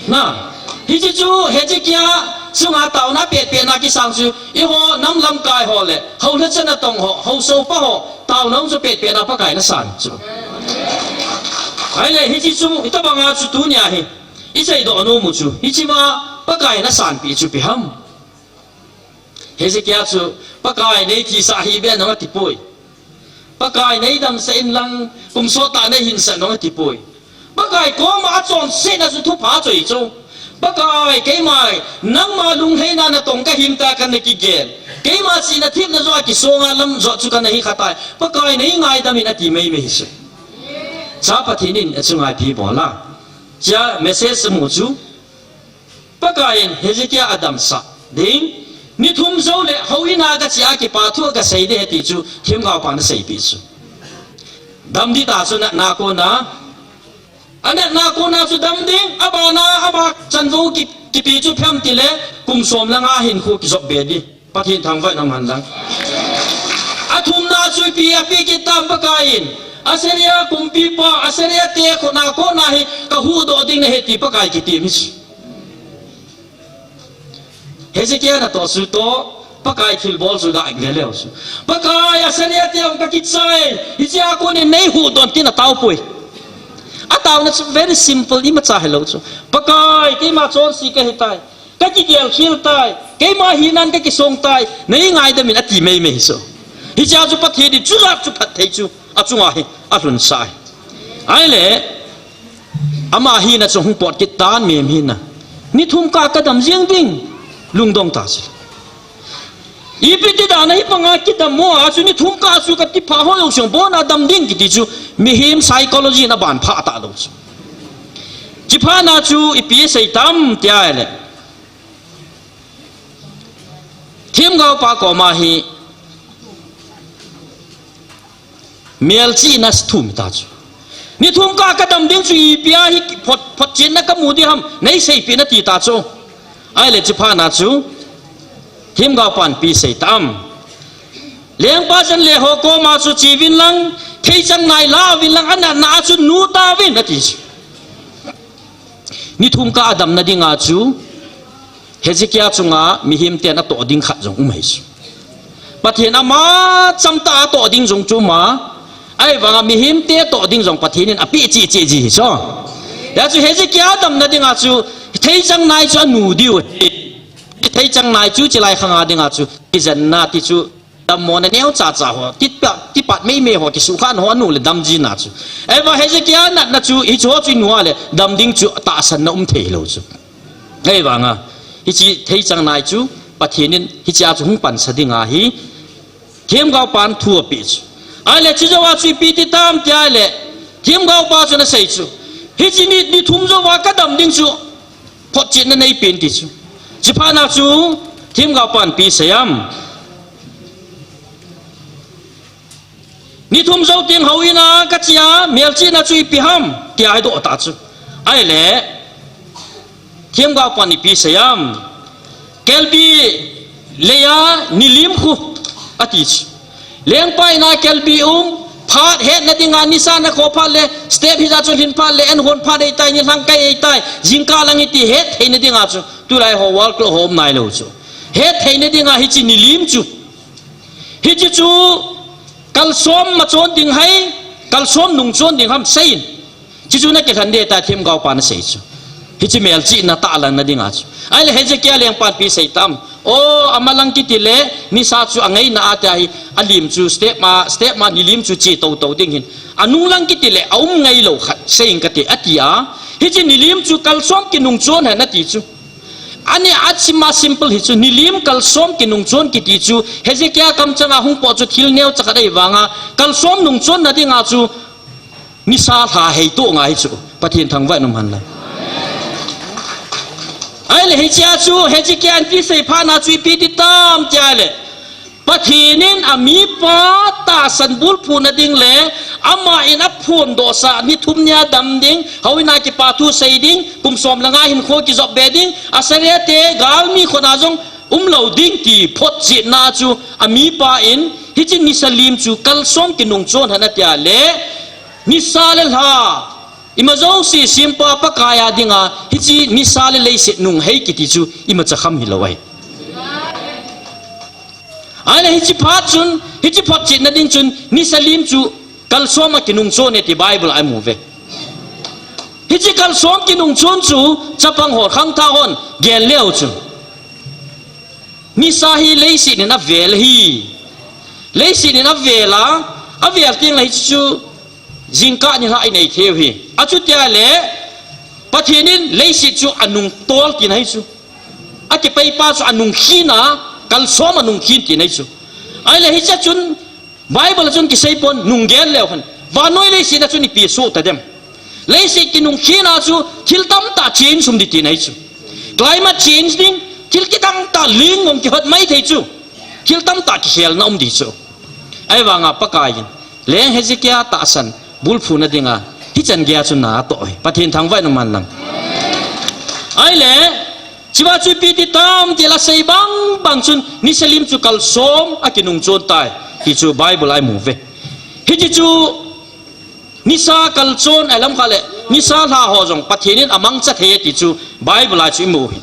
Na, hiche chu Hezekiah chunga taona petpetna kisang chu, eiho nam lamkai ho le, haolhachan natong ho, haosa upa ho, taona chu petpetna Pakai in asan chu. Ahile hiche chu, hitobanga chu tunia hi, iseidoh nom u chu, hichea Pakai in asanpeh chu ipi ham. Hezekiah chu, Pakai neithisah hih beh in atipoi. Pakai neidamsah inlang, kum sottah neihinsah in atipoi. Pakai koma achonsetna chu thupha chu ahi chu. Pakai, keima, nangma lunglhaina natong kahim tia kana kigel. Keima chihna themna joh a kisonga lam joh chu kana hikha tai. Pakai neingaidamin ati meimei hi chu. Cha Pathen in achunga ipi bol a. Hichea message amu chu. Pakai in Hezekiah adamsah ding, ni thum jou le houin a kache a kipa thu kasei ding ahi ti chu, themgaopan aseipeh chu. Dam ding tia chu natna kona, anatna kona chu dam ding, abana, ama chanvou ki, kipe chu ipi ham tile, kum som le nga hinkho kijop be ding. Pathen thangvah in umhen lang. Athumna chu ipi apeh kit tam Pakai in. Assyria kumpipa, Assyria te khutna kona hi kahuhdoh ding nahi ti Pakai kitem hi chu. Hezekiah natoh chu toh, Pakai thilbol chu gah ve leu chu. Pakai, Assyria te hung kakichai, hichea konin neihuhdoh in tin ataopoi. Ataona chu very simple, imacha hilou chu. Pakai, keima chonse kahitai. Kakigel khel tai, keima hinan kakisong tai, neingaidamin ati meimei hi chu. Hichea chu Pathen in chujat chu phatthei chu, achunga hi, alhunsah ahi. Ahile, ama hina chu hung pot kit tan mihem hina. Ni thum kah a kadam jeng ding, lungdong ta chu. Ipi ti dan a hi banga kidam mo a chu ni thum kah a chu kati pha ho jong song bon a dam ding kiti chu mihem psychology in aban pha talou chu. Chuphat na chu ipi asei tam tia ahile. Themgaopa koma hi melchihna thum ta chu. Ni thum kah a kadam ding chu ipi a hi phot, photchenna kamu ding ham, neiseipeh in ati ta chu. Ahile chuphat na chu, themgaopan ipi asei tam. Lengpa chan le ho koma chu cheuvin lang, theichang nai lauvin lang, anatna a chu nu tauvin ati chu. Ni thum kah a damna dinga chu, Hezekiah chunga mihem ten atoh ding khat jong um ahi chu. Pathen ama chamtah a atoh ding jong chu um a, ahivanga mihem te atoh ding jong Pathen in apeh cheh cheh ji ahi chu. Hijeh chun Hezekiah damna dinga chu, theichang nai chu anu diu ahi. Theichang nai chu chilai khanga dinga chu, kijenna ti chu, Dammona neocha cha ho, tipa, tipat meimei ho, kisukhan ho, anu le damjin a chu. Ahivang Hezekiah natna chu, hichu ho chu inua le, dam ding chu tahsanna um thei lou chu. Ahivanga, hiche theichang nai chu, Pathen in hichea chu hung pansa ding ahi, themgaopan thu apeh chu. Ahile, chujou a chu ipi ti tam tia le, themgaopa chun asei chu, hiche ni, ni thum jouva kadam ding chu, photchetna neipen ti chu. Chuphat na chu, themgaopan ipi asei am? Ni thum jou teng houin a kache a, melchihna chu ipi ham, tia adoh ta chu. Ahile, themgaopan ipi asei am? Kelbi leiya nilim khu, ati chu. Lengpa in a kelbi um, phat hetna dinga nisa na kho phat le, step hija chu lhin phat le, an hon phat eitai, nilhang kai eitai, jingkah lang iti het theina dinga chu. Tulai ho wall clock ho um nailou chu. Het theina dinga hiche nilim chu. Hiche chu kalsom machon ding ham, kalsom nungchon ding ham seiyin. Chuchu nakilhen ding ahitai, themgaopan asei chu. Hiche melchihna tahlanna dinga chu. Ahile Hezekiah lengpan ipi asei tam? O, amalang kiti le, nisa chu angaina a tia hi, alim chu step ma, step ma nilim chu che toutou ding hin. Anunglang kiti le, aum ngailou khat seiyin kati, ati a. Hiche nilim chu kalsom kinungchon hen ati chu. Ani achima simple hi chu, nilim kalsom kinungchon kiti chu, Hezekiah kamchanga hung pot chu thil neocha khat ahivanga, kalsom nungchonna dinga chu, nisa lha heitoh ngai hi chu, Pathen thangvah in umhen lang. Ahile hichea chu, Hezekiah in kisei phat na chu ipi ti tam tia le, Pathen in amipa tahsan bulphuna ding le, aman aphondohsa ni thum nia dam ding, houin a kipa thu sei ding, kum som le nga hinkho kijop be ding, Assyria te galmi khut a jong umlou ding ti photchetna chu, amipa in hiche nisa lim chu kalsom kinungchon hen atia le, nisa le lha, ima jouse sempa Pakai a dinga, hiche nisa le leiset nunghei kiti chu imacha kham hilou ahi. Ahile hiche phat chun, hiche photchetna ding chun, nisa lim chu kalsom a kinungchon e ti Bible a imu uve. Hiche kalsom kinungchon chu, chapang ho khangthah hon gel leu chun, nisa hi leiset in avel ahi. Leiset in avel a, avel teng le hiche chu jingkah nilhah inei thei u ahi. Achutia le, Pathen in leiset chu anungtol tina ahi chu. Akipeipa chu anungkhin a, kalsom anungkhin tina ahi chu. Ahile hichea chun, Bible a chun kisei pon, nunggel leu hen. Vannoi leiset a chun ipi soh tadem? Leiset kinungkhin a chu thil tamtah change um ding tina ahi chu. Climate change ding, thil kidangtah ling um kihot mai thei chu. Thil tamtah kikhelna um ding chu. Ahivanga Pakai in, Leng Hezekiah tahsan bulphuna dinga, hichan geia chu natoh e. Pathen thangvah in umhen lang. Ahile, chua chu ipi ti tam ti la sei bangbang chun, nisa lim chu kalsom a kinungchon tai, ti chu Bible a imu uve. Hiche chu, nisa kalchon ahi lam khat le, nisa lha ho jong Pathen in amangcha thei e ti chu Bible a chu imu uve.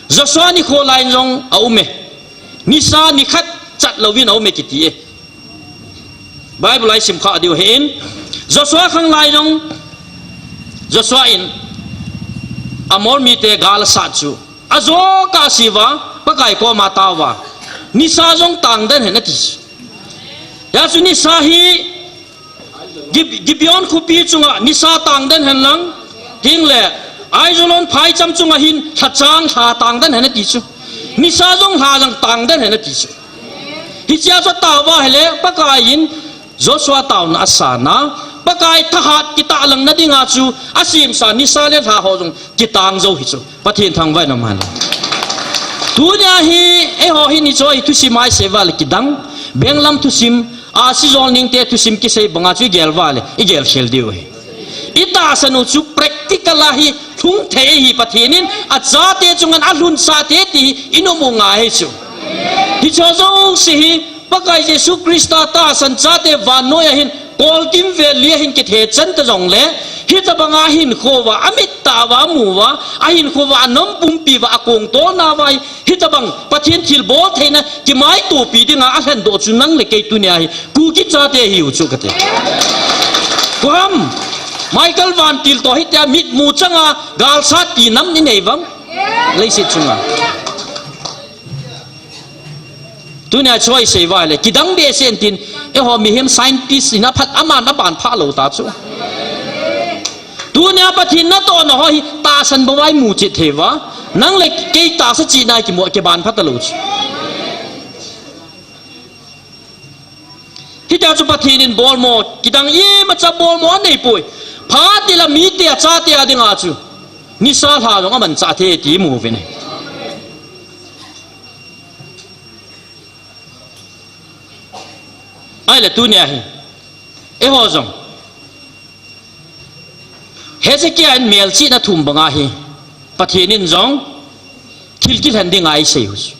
Joshua nikho lai jong aume. Nisa nikhat chat louvin aume kiti e. Bible a isim kha diu ahin. Joshua khang lai jong, Joshua in Amor mite gal asat chu, ajo kah asei uva, Pakai koma atao uva, nisa jong tangden hen ati. Hijeh chun nisa hi Gib-, Gibeon khopi chunga nisa tangden hen lang, hingle Aijalon phaicham chunga hin lhachang lha tangden hen ati chu. Nisa jong lha jong tangden hen ati chu. Hichea chu atao uva ahile, Pakai in Joshua taona asan a, Pakai thahat kitahlangna dinga chu asemsa nisa le lha ho jong kitang jou hi chu. Pathen thangvah in umhen. Tunia hi, eiho hin hiche hi thusim a isei uva le kidang, benglam thusim, a sijol ningte thusim kisei banga chu igel uva le, igel khel diu ahi. Itahsan u chu practical a hi lhung thei ahi, Pathen in achate chunga alhunsah te ti hi inom u ngai ahi chu. Hiche jouse hi Pakai Jesu Christa tahsan chate vannoi a hin kolkimvel li a hin kithe chan ta jongle, hitabanga hinkho uva, amit tah uva, amu uva, ahinkho uva, anom pumpi uva, akong tolna uva, hitabang Pathen thilbol theina kimaitopi dinga alhendoh chu nang le kei tunia hi Kuki chate ahiu chu kati. Kuham, Michael Vantil toh hitia mitmu changa galsat pi nam inei uvam? Leiset chunga. Tunia chu isei uva le, kidang behseh in tin, eiho mihem scientist in aphat, aman aban pha lou ta chu. Tunia Pathen natohna ho hi, tahsan bou a imu chet thei uva, nang le kei tahsa chihna kimu, kiban pha talou chu. Hitia chu Pathen in bolmo, kidang imacha bolmo anei poi. Phat tila mite a chate a dinga chu nisa lha jong amanchah thei ti imu uvin ahi. Ahile tunia hi, eiho jong Hezekiah in melchihna thum banga hi, Pathen in jong thil kilhen dinga eisei u chu.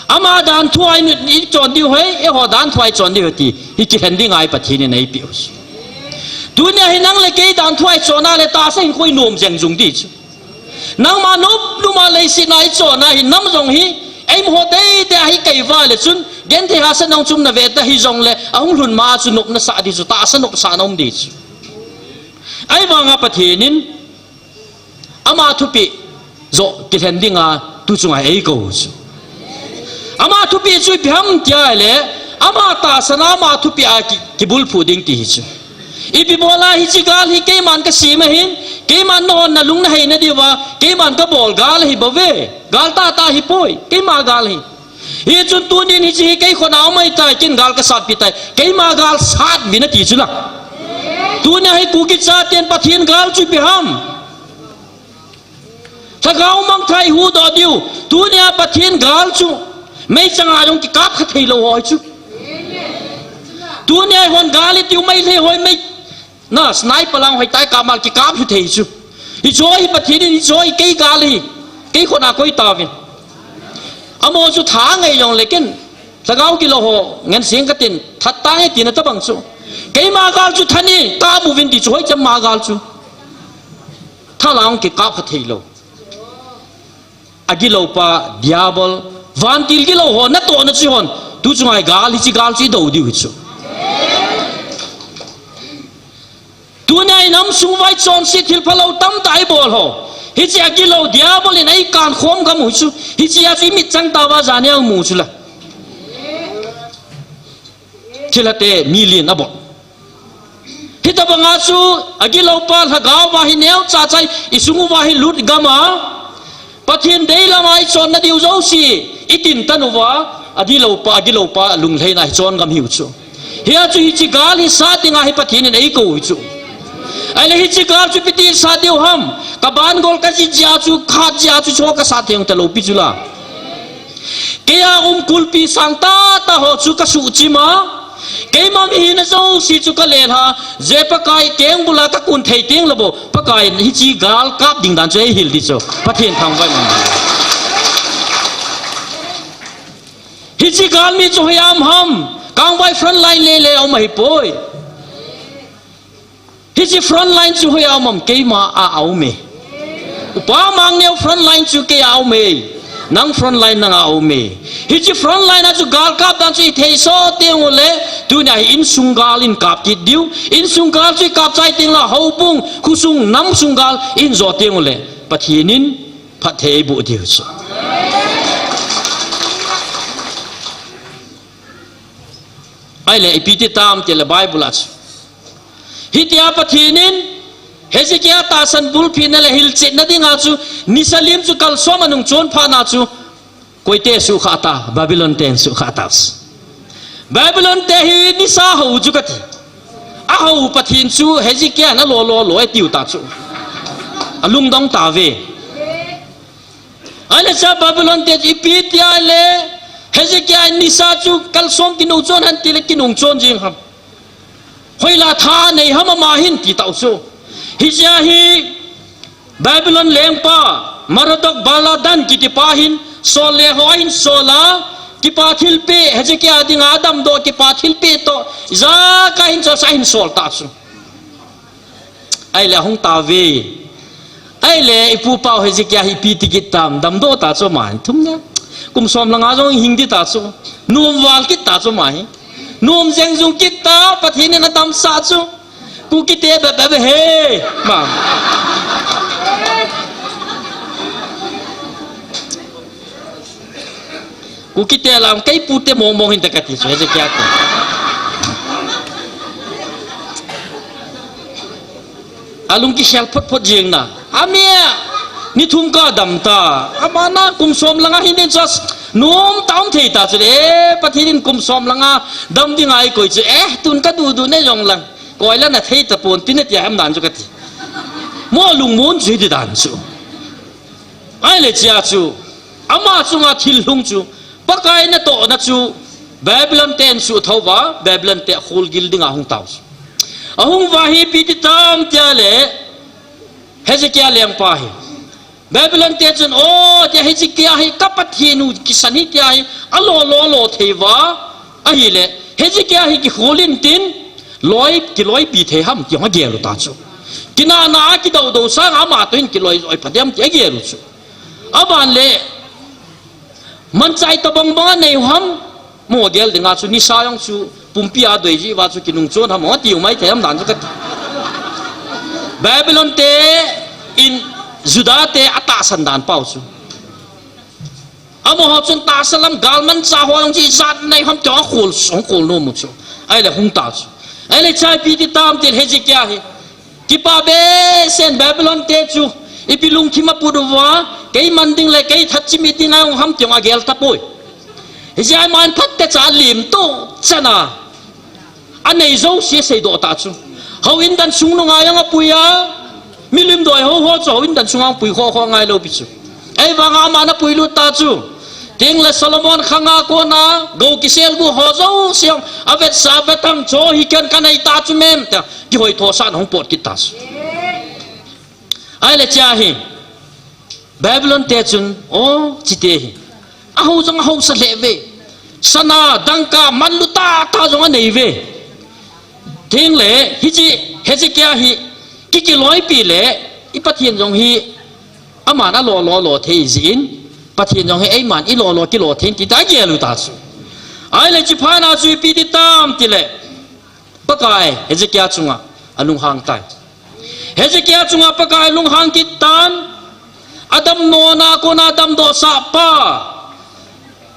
Ama dan thua i chon diu ahi, eiho dan thua i chon diu ahi ti hi kilhen dinga hi Pathen in eipeh u chu. Tunia hi nang le kei dan thua i chon a le tahsa hinkho i nom jeng jung di chu. Nangma nop nop a leiset a i chon a hi nam jong hi, eima ho teitei a hi kei uva le chun, genthei hahsatna hung chum na ve ta hijongle, ahung lhun ma a chu nopna sah di chu, tahsa nopsahna um di chu. Ahivanga Pathen in, ama thupeh joh kilhen dinga tu chunga eikou chu. Ama thupeh chu ipi ham tia le, ama tahsan a ama thupeh a ki, kibulphu ding ti hi chu. Ipi bola hiche gal hi keiman kasem ahin, keiman nahon nalung naheina diuva, keiman kabol gal ahi bouve, gal tahtah ahipoi, keima gal ahi. Hichun tunin hiche hi kei khut a um ahitai, ken gal kasatpi tai, keima gal sat uvin ati chu la. Tunia hi Kuki chaten Pathen gal chu ipi ham? Lhagao mangthah i huhdoh diu, tunia Pathen gal chu, meichang a jong kikap kha theilou ho hi chu. Tunia eihon gal itiu Meitei ho mei, na, sniper lang hoitah a kap mal kikap lhu thei chu. Hiche hi Pathen in, hiche hi kei gal ahi, kei khut a koi tauvin. Amaho chu tha ngai jongle ken, lhagao gilou ho ngen seng katin, that tange tina tabang chu. Keima gal chu tha ni, kap uvin ti chu hoicham ma gal chu. Tha lang kikap kha theilou. Agiloupa, Diabol, vantil gilou ho natohna chu hon, tu chunga hi gal, hiche gal chu idou diu hi chu. Tunia inam sung uva ichonse thil phalou tamtah ibol ho, hiche agilou Diabol in eikan khom gam u chu, hiche a chu imit chang tauva janhi a imu chu la. Thilhate million abol. Hitobanga chu agiloupa lhagao va hi neocha chai, isung uva hi lut gam a, Pathen deilam a ichonna diu jouse, itin tan uva, adiloupa, agiloupa lunglhaina hi chon gam hiu chu. Hia chu hiche gal hi sat dinga hi Pathen in eikou hi chu. Ahile hiche gal chu ipi ti sat diu ham, kaban gol kajih jeh a chu, khat jeh a chu cho kasat thei talou pi chu la. Keia um kulpi sang tahtah ho chu kasuhchim a, keima mihina jouse chu kalelha, je Pakai kengbul a kakun thei tengle bou, Pakai in hiche gal kap ding dan chu eihil di chu, Pathen thangvah in. Hiche galmi chu hoiya um ham, Kangvai front line lele a um ahipoi. Hiche front line chu hoiya um ham, keima a aume. Upa Mangneo front line chu keia aume. Nang front line nanga aume. Hiche front line a chu gal kap dan chu ithei soh tengule, tunia hi insung gal ihin kap kit diu. Insung gal chu ikap chai tengle, houbung, khosung, namsung gal ihin jo tengule, Pathen in phatthei eiboh diu chu. Ahile ipi ti tam tile Bible a chu, hitia Pathen in Hezekiah tahsan bulphina le hilchetna dinga chu nisa lim chu kalsom anung chon phatna chu, koite suhkhah ta, Babylon ten suhkhah ta. Babylon te hi nisa hou chu kati. Ahou Pathen chu Hezekiah in alo lo lo e tiu ta chu, alungdong tauve. Ahile cha Babylon te chu ipi tia le, Hezekiah in nisa chu kalsom kinung chon hen tile kinung chon jing ham, hoila tha nei ham ama hin ti tau chu. Hiche a hi Babylon lengpa Merodach Baladan kitipa hin sol le ho ahin sol a, kipa thilpeh, Hezekiah dinga adamdoh kipa thilpeh toh, ijakai hin chonse ahin sol ta chu. Ahile ahung tauve. Ahile ipu pau Hezekiah hi ipi ti kit tam, damdoh ta chu ama hin, thumna, kum som le nga jong hing di ta chu. Nom val kit ta chu ama hi. Nom jeng jung kit ta, Pathen in adamsah chu. Kukite bep bep he. Ma. Kukite lam, kei pute mong mong hinte kati chu, Hezekiah te. Alung kikhel phot phot jing na. Amia, ni thum kadam ta. Amana kum som langa hin just nom ta um thei ta chu le. Eh, Pathen in kum som langa dam ding ahi koi chu. Eh, tun kadudu ne jong lang. Koi la na thei tapon, tin ati ham dan chu kati. Mo lungmon chu hiti dan chu. Ahile chia chu, ama chunga thil lhung chu, Pakai natohna chu, Babylon ten suthou va, Babylon te kholgil dinga hung tau chu. Ahung va hi ipi ti tam tia le, Hezekiah lengpa hi. Babylon te chun, o, tia Hezekiah hi ka Pathen u kisan hi tia hi, alo lo lo thei va, ahile, Hezekiah hi kikhol intin, loi, kiloipi thei ham, ti hung agel u ta chu. Kinahna a kidou dou sanga ama toh hin kiloi, loi pha dem ti agel u chu. Aban le, manchai tabang bang anei u ham, mo gel dinga chu nisa jong chu, pumpi a doi ji va chu kinung chon ham, ati u mai thei ham dan chu kati. Babylon te in Judah te atahsan dan pau chu. Amaho chun tahsa lam galmanchah ho jong chu ijat nei ham ti akhol, akhol nom u chu. Ahile hung ta chu. Ahile chai ipi ti tam tia Hezekiah hi. Kipa behseh in Babylon te chu. Ipi lungthim aput uva. Kei man ding le kei that chimit ding ahung ham ti jong agel tapoi. Hijeh a aman phat techa alim to chana. Anei jouse seidoh ta chu. Houin dan sung nunga jong apui a. Milim doi ho ho chu houin dan sunga pui kho kho ngai lou pi chu. Ahivanga aman apui lut ta chu. Tin le Solomon khanga kona, gou kisel bu ho jouse jong, avetsah vetang chu hi ken kanei ta chu mem tia, kihoi thosah in ahung pot kit ta chu. Ahile chia hi. Babylon te chun, o, chite hi. Ahou jong ahousa lheh ve. Sana, dangka, manlu tahtah jong anei ve. Tin le, hiche, Hezekiah hi, ki, kiloipi le, i Pathen jong hi, aman alo lo lo thei jin, Pathen jong hi, eiman ilo lo kilo thei ti ta gel u ta chu. Ahile chiphat na chu ipi ti tam ti le. Pakai, Hezekiah chunga, alunghang tai. Hezekiah chunga Pakai lunghang kit tan, adamna a kona damdohsah pa,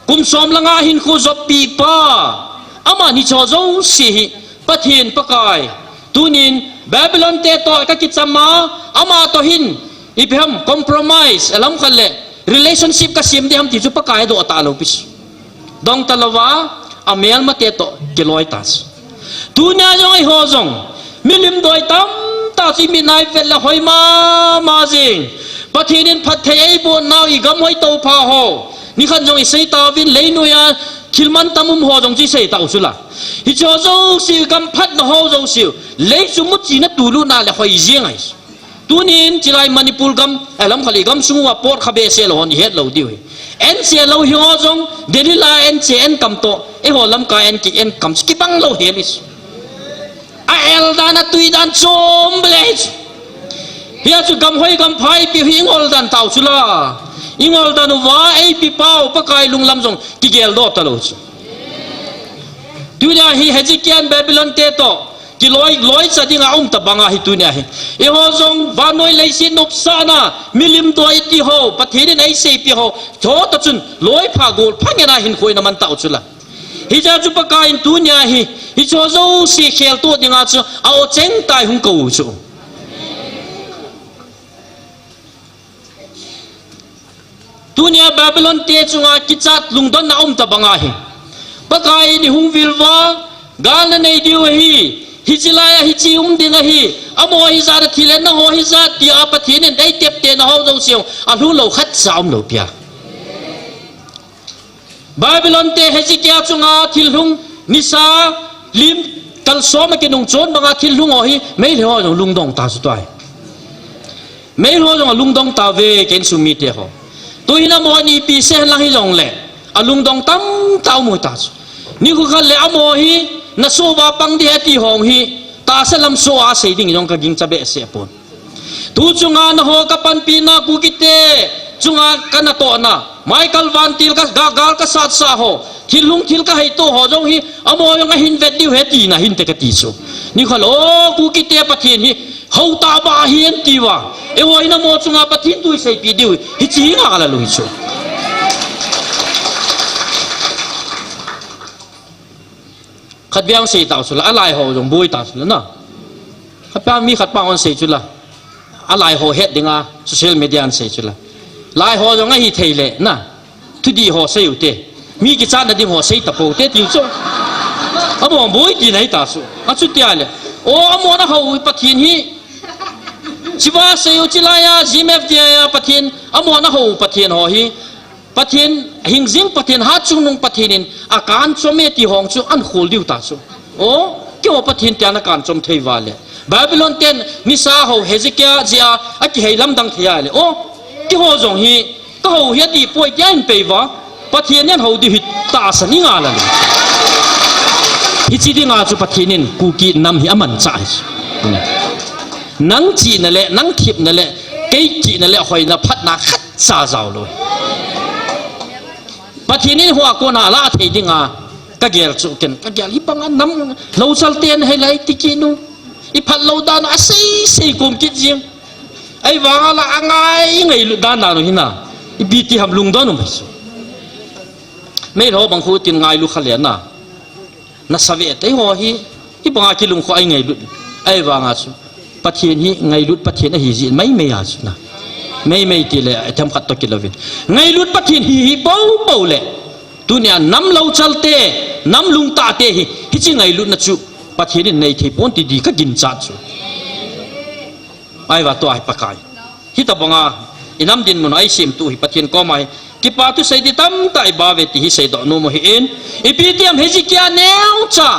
kum som langa hinkho joppi pa, aman hicheho jouse hi, Pathen Pakai, tunin Babylon te toh kakicham a, ama toh hin, ipi ham compromise, alam khat le, relationship kasem ding ham ti chu Pakai adoh talou pi chu. Dong talouva, amelmate toh kiloi ta chu. Tunia jong eiho jong, milim doi tamtah chu imit a ivet le hoi mama jing. Pathen in phatthei eiboh nau igam hoi toupha ho. Nikhat jong isei tauvin leinoiya thil mantam um ho jong chu isei tau chu la. Hicheho jouse gam phatna ho jouse. Lei chu muchi na tulu na le hoi jeng ahi. Tunin chilai Manipur gam, eh, lam khali gam sunga pot kha behseh lou hon ihet lou diu hi. Enche lou hiho jong, Delhi la enche enkam toh, eiho lamkai enkik enkam kibang lou hel is. A el dan a tui dan chom bele is. Hia chu gam hoi gam pha ipi hi ingol dan tau chu la. Ingol dan uva eipi pau Pakai lunglam jong kigeldoh talou chu. Tunia hi Hezekiah in Babylon te toh kiloi, loicha dinga um tabang ahi tunia hi. Eiho jong vannoi leiset nopsahna, milim doi ti ho, Pathen in eiseipi ho, chutah chun loipha golpha ngen a hinkho iman tau chu la. Hijeh chun Pakai in tunia hi, hicheho jouse kheltoh dinga chu a-o chengtah in hung kou chu. Tunia Babylon te chunga kichat lungdonna um tabang ahi. Pakai in ihung vil uva, gal nanei diu ahi, hiche laiya hiche um ding ahi, amaho hijat a thil hen, nangho hijat tia Pathen in eiteptena ho jouse, alhun lou khatcha umlou pia. Babylon te Hezekiah chunga thil lhung nisa lim kalsoma kinung chon banga thil lhung ho hi Meitei ho jong lungdong ta chu tua hi. Meitei ho jong alungdong tauve, kei insung mite ho. Tuhin amaho in ipi sei henlang hijongle, alungdong tamtah um u ta chu. Nikho khat le amaho hi, nasoh uva pang ding ahi ti ho hi, tahsa lam soh a sei ding jong kagingcha behseh pon. Tu chunga nangho kapanpina Kukite chunga kanatohna, Michael vantil ka, ga, gal kasatsah ho, thil lhung thil kaheito ho jong hi, amaho jong ahin vet diu ahi tina hinte kati chu. Nikhat le, o, Kukite Pathen hi, hou tah ba ahi ati uva. Eiho in amaho chunga Pathen thu iseipi diu, hiche hi ngah la lou hi chu. Khat veng sei tau chu la, alai ho jong boi ta chu la na. Khat pa mi khat pa hon sei chu la. Alai ho het dinga social media an sei chu la. Lai ho jong ahi thei le na. Thudih ho sei u te. Mi kichatna ding ho sei ta pou te tiu chu. Amo boi ti nai ta chu. Achuti a le. O, amo na ho Pathen hi. Chiva sei u chilai a, G M F T I a Pathen. Amo na ho Pathen ho hi. Pathen, hingjing Pathen, hat chungnung Pathen in akan chom e ti hong chu an khol diu ta chu. O, keiho Pathen tia na kan chom thei va le. Babylon ten nisa ho Hezekiah jeh a akihei lamdang thei a le. O, keiho jong hi, ka ho hi adih poi tia hin pei va. Pathen in ho diu hi tahsan i ngal a le. Hichi dinga chu Pathen in Kuki nam hi aman cha hi. Nang chihna le, nang thipna le, kei chihna le, hoina phatna khat cha jao lou. Pathen in hua kona la thei dinga, ka gel chu ken, ka gel hi banga nam lo chal ten hei lai ti kinu. I phat lo dan a sei sei kum kit jing. Ei vanga la angai ngailut dan dan hina. I bi ti ham lungdon um. Mei lo bang khu tin ngailu kha le na. Na save te ho hi, hi banga kilung khu ai ngailut. Ei vanga chu. Pathen hi ngailut Pathen ahi jin mai mai a chu na. Mai mai ti le, atam khat to kilovin. Ngailut Pathen hi hi pou pou le. Tunia nam lo chal te, nam lungta te hi, hichi ngailutna chu. Pathen in nei thei pon ti di ka ginchat chu. Ai va to ai Pakai. Hita banga, i nam dinmun a i semtu hi Pathen koma hi. Kipa thu sei di tamtah i ba ve ti hi seidoh nom u hi in. I pi tiam Hezekiah neocha.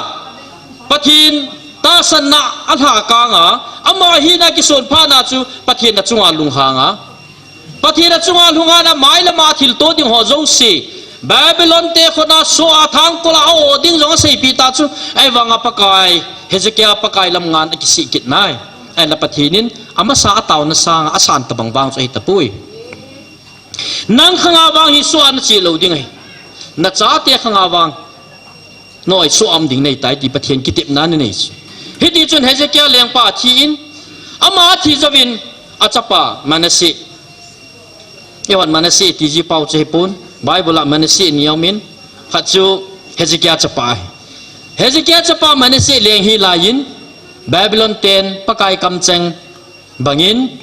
Pathen tahsanna a lha kanga. Ama hina kisun phana chu Pathen a chunga lunghanga. Pathen a chunga lunghanga mai lama thil to ding ho jouse. Babylon te khona so a thangkol a o ding jong a seipi ta chu. Ei vanga Pakai. Hezekiah Pakai lam ngan a kisih kit nai. Ahinla Pathen in amasa a tauna sanga a san tabang vang chu ahi tapoi. Nang khanga vang hi suah na chi lo ding ahi. Na chate khanga vang. Noi suah am ding nei tai ti Pathen kitepna na nei chu. Hiti chun Hezekiah lengpa a thi in. Ama a thi jouvin a chapa Manasseh. Eihon Manasseh ti ji pau chu hi pon. Bible a Manasseh ni aumin. Khat chu Hezekiah chapa ahi. Hezekiah chapa Manasseh leng hi laiyin. Babylon ten Pakai kamcheng bangin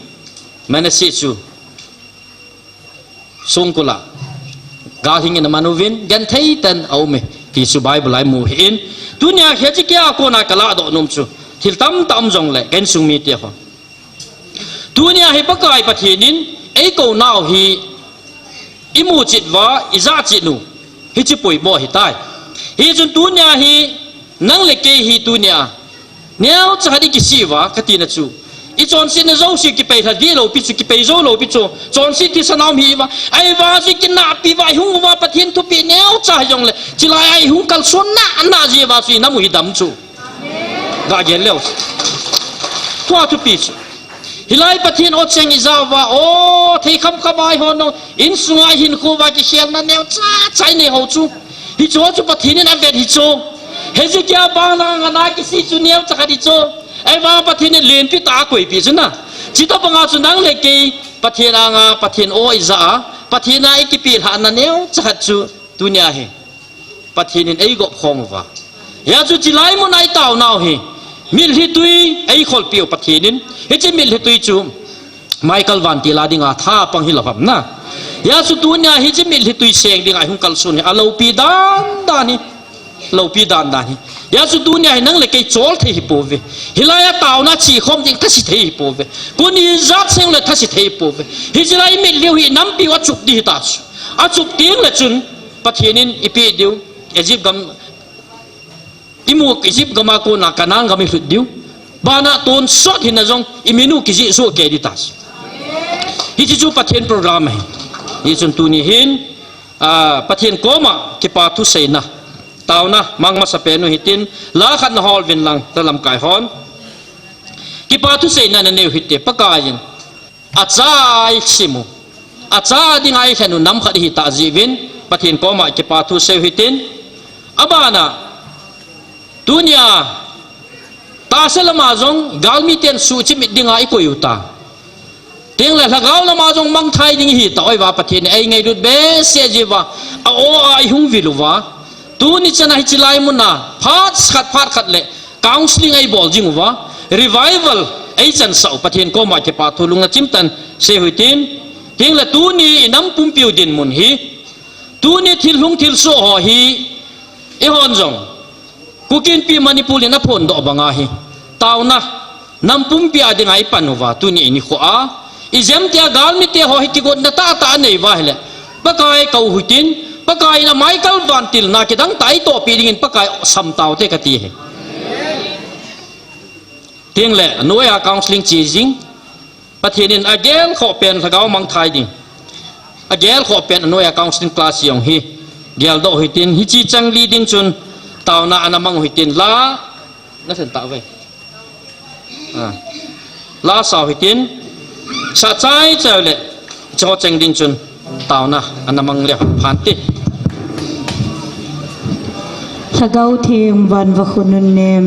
Manasseh chu songkul a galhing in aman uvin, genthei tah in aume, ti chu Bible a i mu hi in. Tunia Hezekiah a kona ka ladoh nom chu, thil tamtah um jongle, ka insung mite ho. Tunia hi Pakai Pathen in, ei kou nau hi, i mu chit uva, i ja chit u, hichi poimo ahi tai. Hichun tunia hi, nang le kei hi tunia, neocha khat i kisih uva, ka tina chu. I chonsetna jouse kipei lha di lou pi chu, kipei jou lou pi chu. Chonset thisan a um hi uva. Ahivang chu i kinahpi uva, i hung uva, Pathen thupeh neocha hi jongle. Chilai a i hung kalson na, na ji uva chu i nam u hi dam chu. Ga gel leu. Tua thupi chu. Hilai Pathen o cheng i ja uva, o, thei kham kham a i hon o, insunga i hinkho uva kikhelna neocha, cha i nei ho chu. Hichu chu Pathen in avet hichu. Hezekiah bang langa na kisih chu neocha khat hichu. Ahivang Pathen in lenpi tah a koipi chu na. Chutobanga chu nang le kei Pathen anga Pathen o i ja a. Pathen a i kipelhahna neocha khat chu. Tunia hi. Pathen in ei gop khom uva. Hia chu chilai mun a i taonau hi. Mitlhi tui ei kholpi u Pathen in. Hichi mitlhi tui chu. Michael Van ti la dinga tha pang hi la ham na. Hia chu tunia hichi mitlhi tui seng dinga hung kalson hi. A lopi dan dan hi. Lopi dan dan hi. Hia chu tunia hi nang le kei chol thei hi pouve. Hilai a taona chi khom ding thasi thei hi pouve. Kuni jat seng le thasi thei hi pouve. Hichi lai mitlhi u hi nampi u a chup di hi ta chu. A chup ting le chun Pathen in i pe diu, Egypt gam, i mu Egypt gam a kona Canaan gam i lut diu. Bana tonsot hina jong i min u kijih soh kei di ta. Hichi chu Pathen program ahi. Hichun tuni hin, ah, Pathen koma kipa thu seina. Taona mang masapen u hitin, la khat na hol vin lang, la lamkai hon. Kipa thu seina na neu hite, Pakai in. Acha i sim u. Acha dinga i lhen u nam khat ihi ta jiuvin, Pathen koma kipa thu sei u hitin. Abana, tunia, tahsa lama jong, galmi ten suhchimit dinga i koi u ta. Tengle lhagao lama jong mangthai ding ihi ta, oi va Pathen in ei ngailut behseh jiuva, a o a i hung vil uva. Tuni chana hiche lai muna, phat khat, phat khat le, counseling eibol jing uva, revival eichansah u Pathen koma kipa thu lungna chimtah in sei u hitin, tengle tuni inam pumpiu dinmun hi, tuni thil hung thil soh ho hi, eihon jong, Kuki Inpi Manipur in aphondoh banga hi, taona, nam pumpi a dinga ipan uva, tuni nikho a, ijemtia galmite ho hi kigotna tahtah anei uva ahile, Pakai kou u hitin, Pakai in amai kal vantilna kidang tah eitohpi dingin Pakai sam taute kati ahi. Tengle, anoiya counseling che jing, Pathen in agelkhoh pen lhagao mangthai ding. Agelkhoh pen anoiya counseling class jong hi, geldoh u hitin, hiche chang li ding chun, taona ana mang u hitin, la, nasan tauve. Ah. La sa u hitin, sa chai chai le, hiche ho chang ding chun, taona ana mang leu hen phante. Lhagao Theng van vakhu nunnem.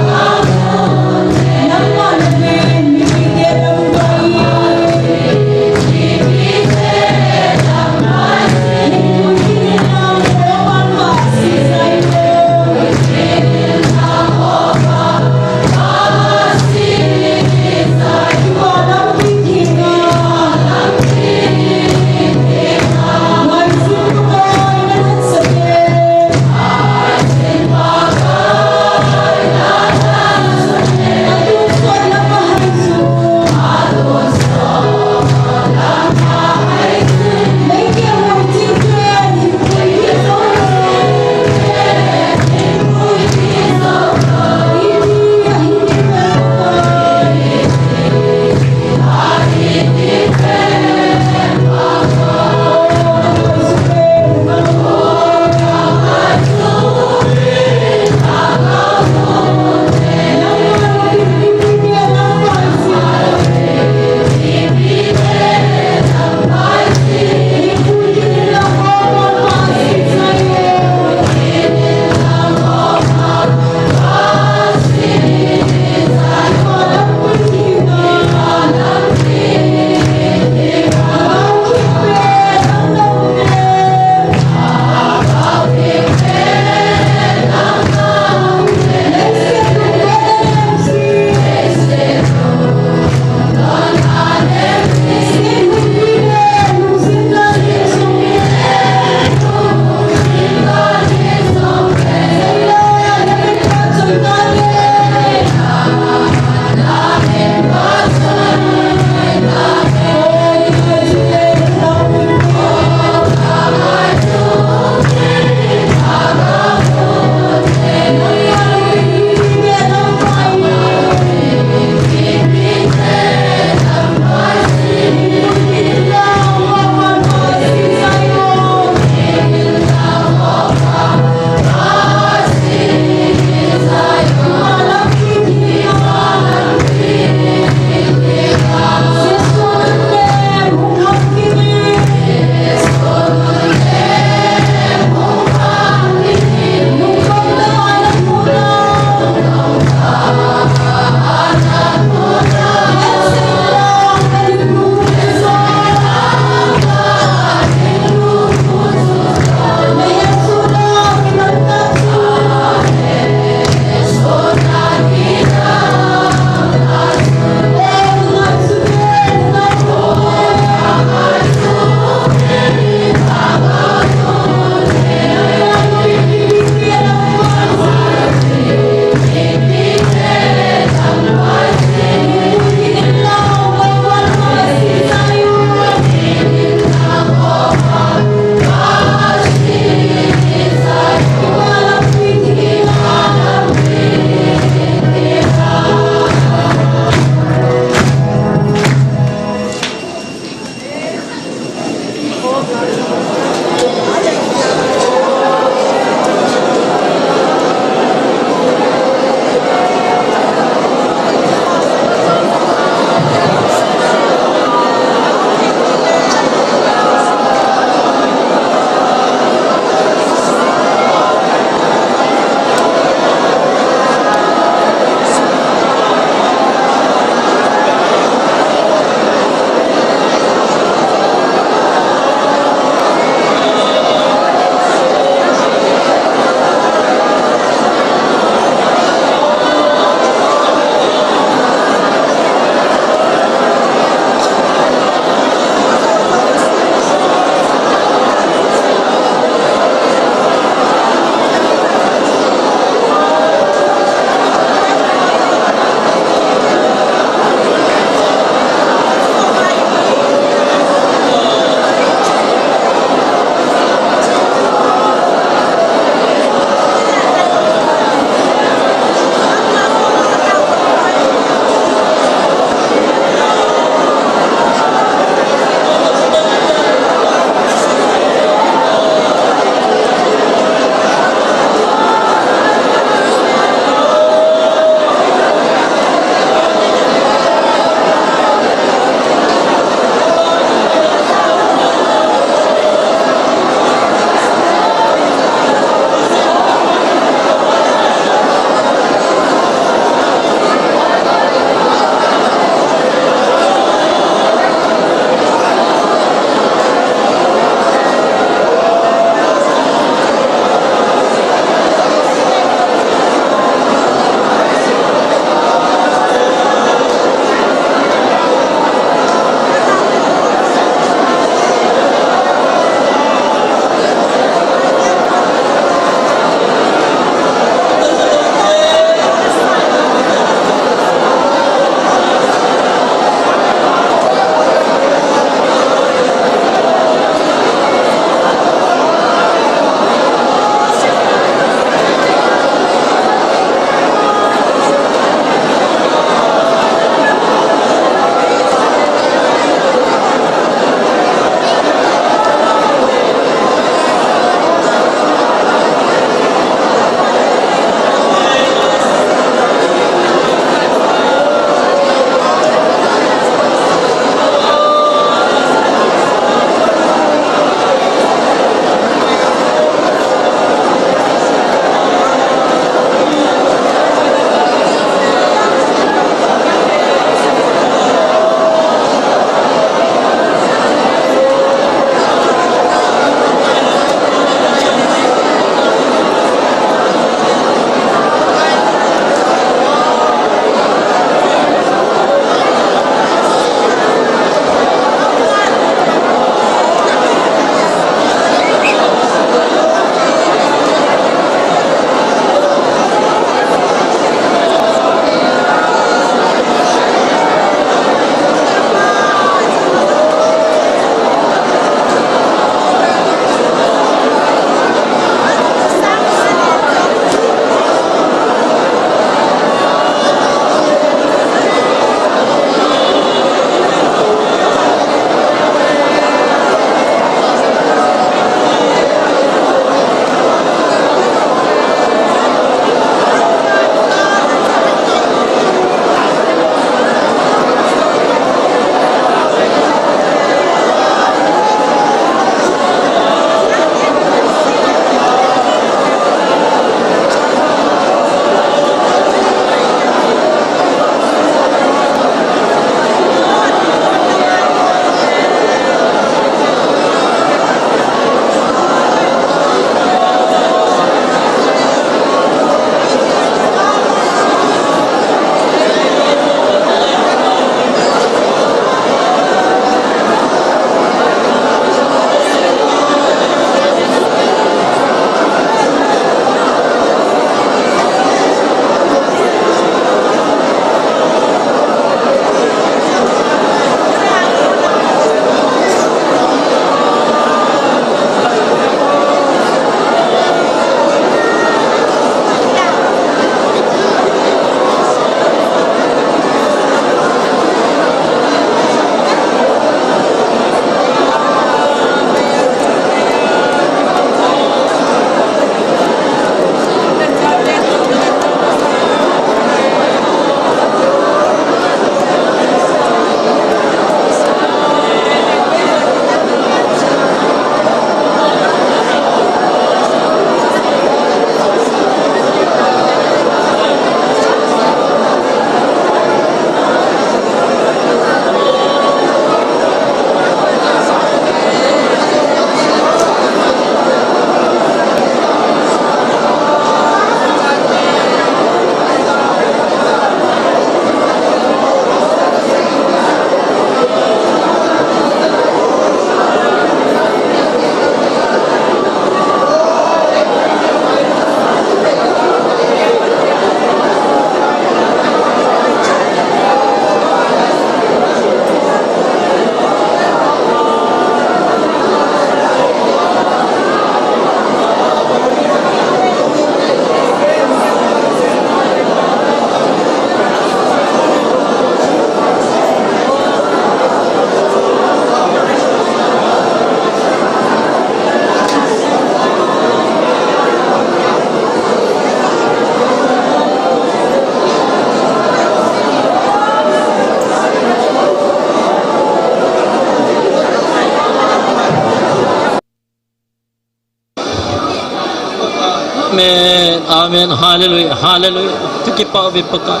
Amen, amen, hallelujah, hallelujah. Kakipah uve Pakai.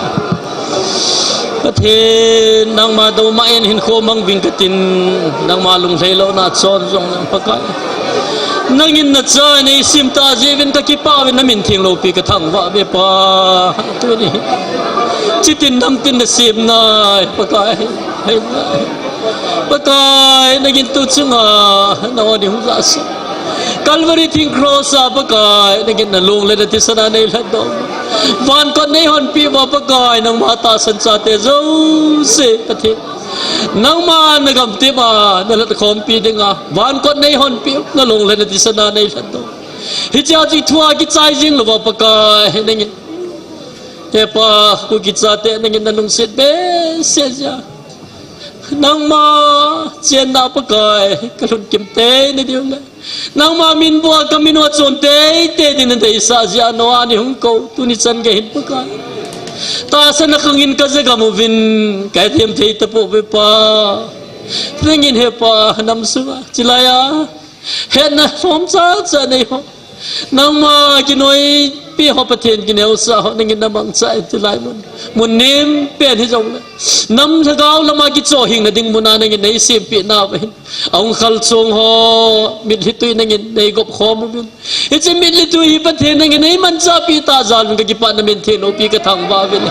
Pathen, nangma douma in hinkho mang ving katin, nangma lunglhai louna chon jong nang Pakai. Nangin nacha neisim tah jeh uvin kakipah uve, namin theng loupi kathangvah uve Pa. Tuni. Chitin nangtin nasem nai Pakai. Pakai, nangin tu chunga, na-o ni hung lasa. Calvary thing cross a Pakai, nangin nalung le nathisan a neilhatdoh. Vankot neihonpeh uva Pakai, nangma tahsan chate jouse Pathen. Nangma nagamtep a, nalhatkhompi dinga. Vankot neihonpeh, nalung le nathisan a neilhatdoh. Hichea chu thua kichai jing louva Pakai, nangin. He Pa, Kuki chate nangin nalungset behseh jeh a. Nangma chenna Pakai, kalhun kim tei nadiu le. Nangma min bua kamin u achom tei tei ding nadeisah jeh a na-o ni hung kou, tuni chan gei hin Pakai. Tahsan a khangin kaja gam uvin, kahethem thei tapouve Pa. Nangin he Pa, nam sunga, chilai a. Hetna lhom chacha nei ho. Nangma kinoipi ho Pathen kineosah ho, nangin namangcha in chilai mun. Mun nem pen hijongle. Nam lhagao lama kichohhingna ding muna nangin neisempeh nauva hin. Ahung khalchong ho, mitlhi tui nangin neigop khom uvin. Hiche mitlhi tui hi Pathen nangin neimanchahpeh tah jal uvin kakipah namin theng loupi kathangvah uvin.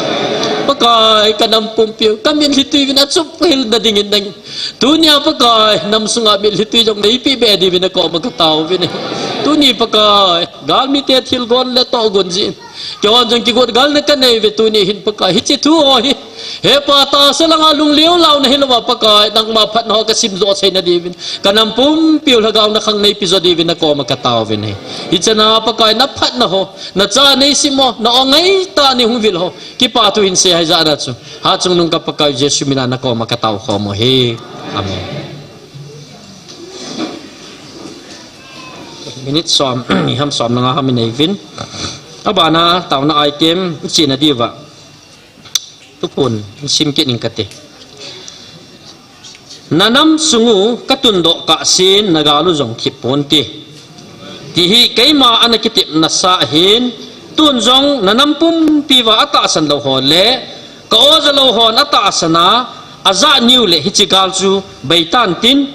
Pakai kanam pumpiu, kamitlhi tui uvin achup hilna dingin nangin. Tunia Pakai, nam sunga mitlhi tui jong neipeh be diuvin nakoma katao uvin ahi. Tuni Pakai, galmite thilgon le tohgon jin. Keihon jong kigot galna kanei uve tuni hin Pakai. Hiche thu ho hi. He Pa tahsa langa lunglhai louna hilouva Pakai, nangma phatna ho kasim joh seina diuvin. Kanam pumpiu lhagao nakhang neipe jo diuvin nakoma katao uvin ahi. Hichana Pakai naphatna ho, nacha neisim ho, na-o ngaitah a neihung vil ho. Kipathu hinsei hijeh a chu. Hatchungnung ka Pakai Jesu mina nakoma katao khom uve. Amen. Minute som, iham som le nga ham inei uvin. Abana taona item ichena diuva. Thuphon isim kit ing kate. Nanam sungu katundoh kahsen nagal u jong thip ponte. Tihi keima ana kitepna sa ahin, tun jong nanam pumpi uva atahsan lou ho le, ka-o jalou hon atahsan a, ajah niu le hiche gal chu beitan tin,